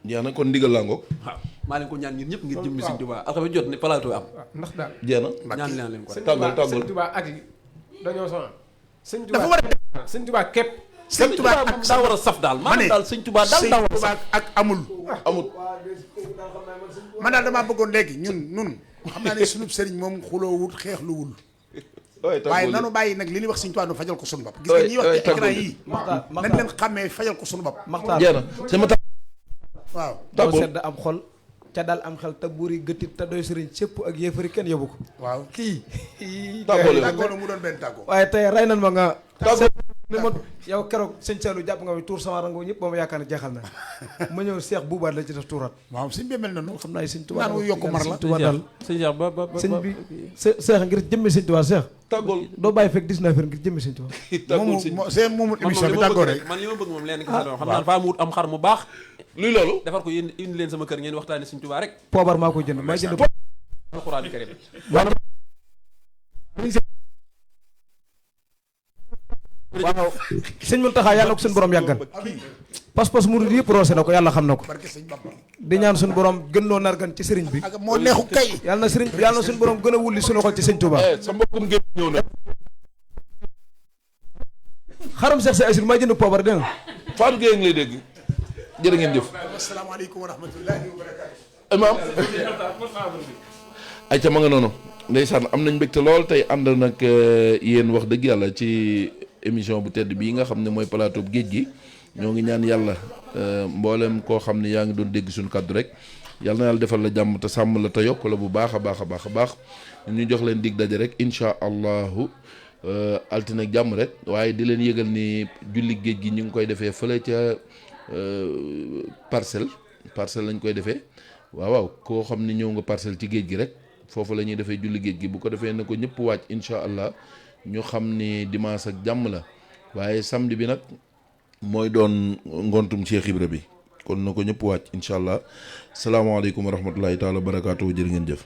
jeex na kon ndigal laa ngoog. waaw maa leen ko ñaan ñun ñëpp ngir jëmmi Sëñ Tuubaa alxames jot ne plateau am. ndax daal jeex na ñaan leen ko rek. tàggal Sëñ Tuubaa at yi dañoo sonal. Sëñ Tuubaa dafa war a Sëñ Tuubaa képp. Sëñ Tuubaa moom daa war a saf daal maanaam daal Sëñ Tuubaa daal daa war a saf. ak amul. amul. man daal damaa bëggoon léegi ñun xam naa ne sunub sëriñ moom xuloowul xeexluwul. waaye nanu bàyyi nag li ñuy wax Sëñ Tuubaa nu fajal ko sunu bopp. gis nga ñuy wax ci écran yii. nañ leen xàmmee fajal ko sunu bopp. Maxtaar jeex na sama tàgg. waaw. doo sedd am xol ca dal am xel te buuri gëttit te doy sëriñ sépp ak yéefari kenn yóbbu ko. waaw kii. tàggoo mu doon benn tàggoo. waaye tey rey nan ma nga. tàggoo ni ma yow keroog sëñ Saliou jàpp nga tuur sama rango ñëpp ba ma yaakaar ne jeexal na ma ñëw seex buubaat la ci def tuuraat. waaw suñ bi mel noonu. xam naa sëñ Tuubaa naan wu yokk mar la. sëñ Tuubaa daal sëñ Cheikh ba sëñ bi seex ngir jëmmi sëñ Tuubaa seex tàggool. doo bàyyi fekk 19 heures ngir jëmmi sëñ Tuubaa. tàggool sëñ seen moomu émission bi tàggoo rek. man li ma bëgg moom leen kese doon xam naa faa mu wut am xar mu baax luy loolu. defar ko indi leen sama kër ngeen waxtaane Sëñ Tuubaa rek poobar maa koy jënd may jënd alxuraan karim waaw sëñ Muntaxa yàlla ko suñu borom yàggal pas-pas murid yëpp roose na ko yàlla xam na ko barke sëñ Bamba. di ñaan suñu borom gën noo nargan ci sëriñ bi ak moo neexu kay. yàlla na sëriñ bi yàlla na suñu borom gën a wulli suñu xol ci sëñ Tuubaa. sa mbokkum ngeen ñëw na. xaram seex sa asir may jënd poobar dégg nga. Fatou Gueye ngi lay dégg. jërë ngeen jëf. asalaamaaleykum wa rahmatullahi wa barakaatu. imaam. ay ca ma nga noonu. ndeysaan am nañ mbégte lool tey ànd nag yéen wax dëgg yàlla ci émission bu tedd bii nga xam ne mooy plateau géej gi ñoo ngi ñaan yàlla mboolem koo xam ne yaa ngi doon dégg suñu kàddu rek yàlla na yàlla defal la jàmm te sàmm la te yokk la bu baax a baax a baax a baax ñu jox leen dig daje rek incha allahu altine ak jàmm rek waaye di leen yëgal ni julli géej gi ñu ngi koy defee fële ca parcelle lañ koy defee waaw koo xam ne ñëw nga parcelle ci géej gi rek foofu la ñuy defee julli géej gi bu ko defee na ko ñëpp wàcc incha allah ñu xam ni dimanche ak jàmm la waaye samedi bi nag mooy doon ngontum Cheikh Ibra bi kon na ko ñëpp wàcc incha allah salaamaaleykum wa rahmatullahi taala wa barakaatu jërë ngeen jëf.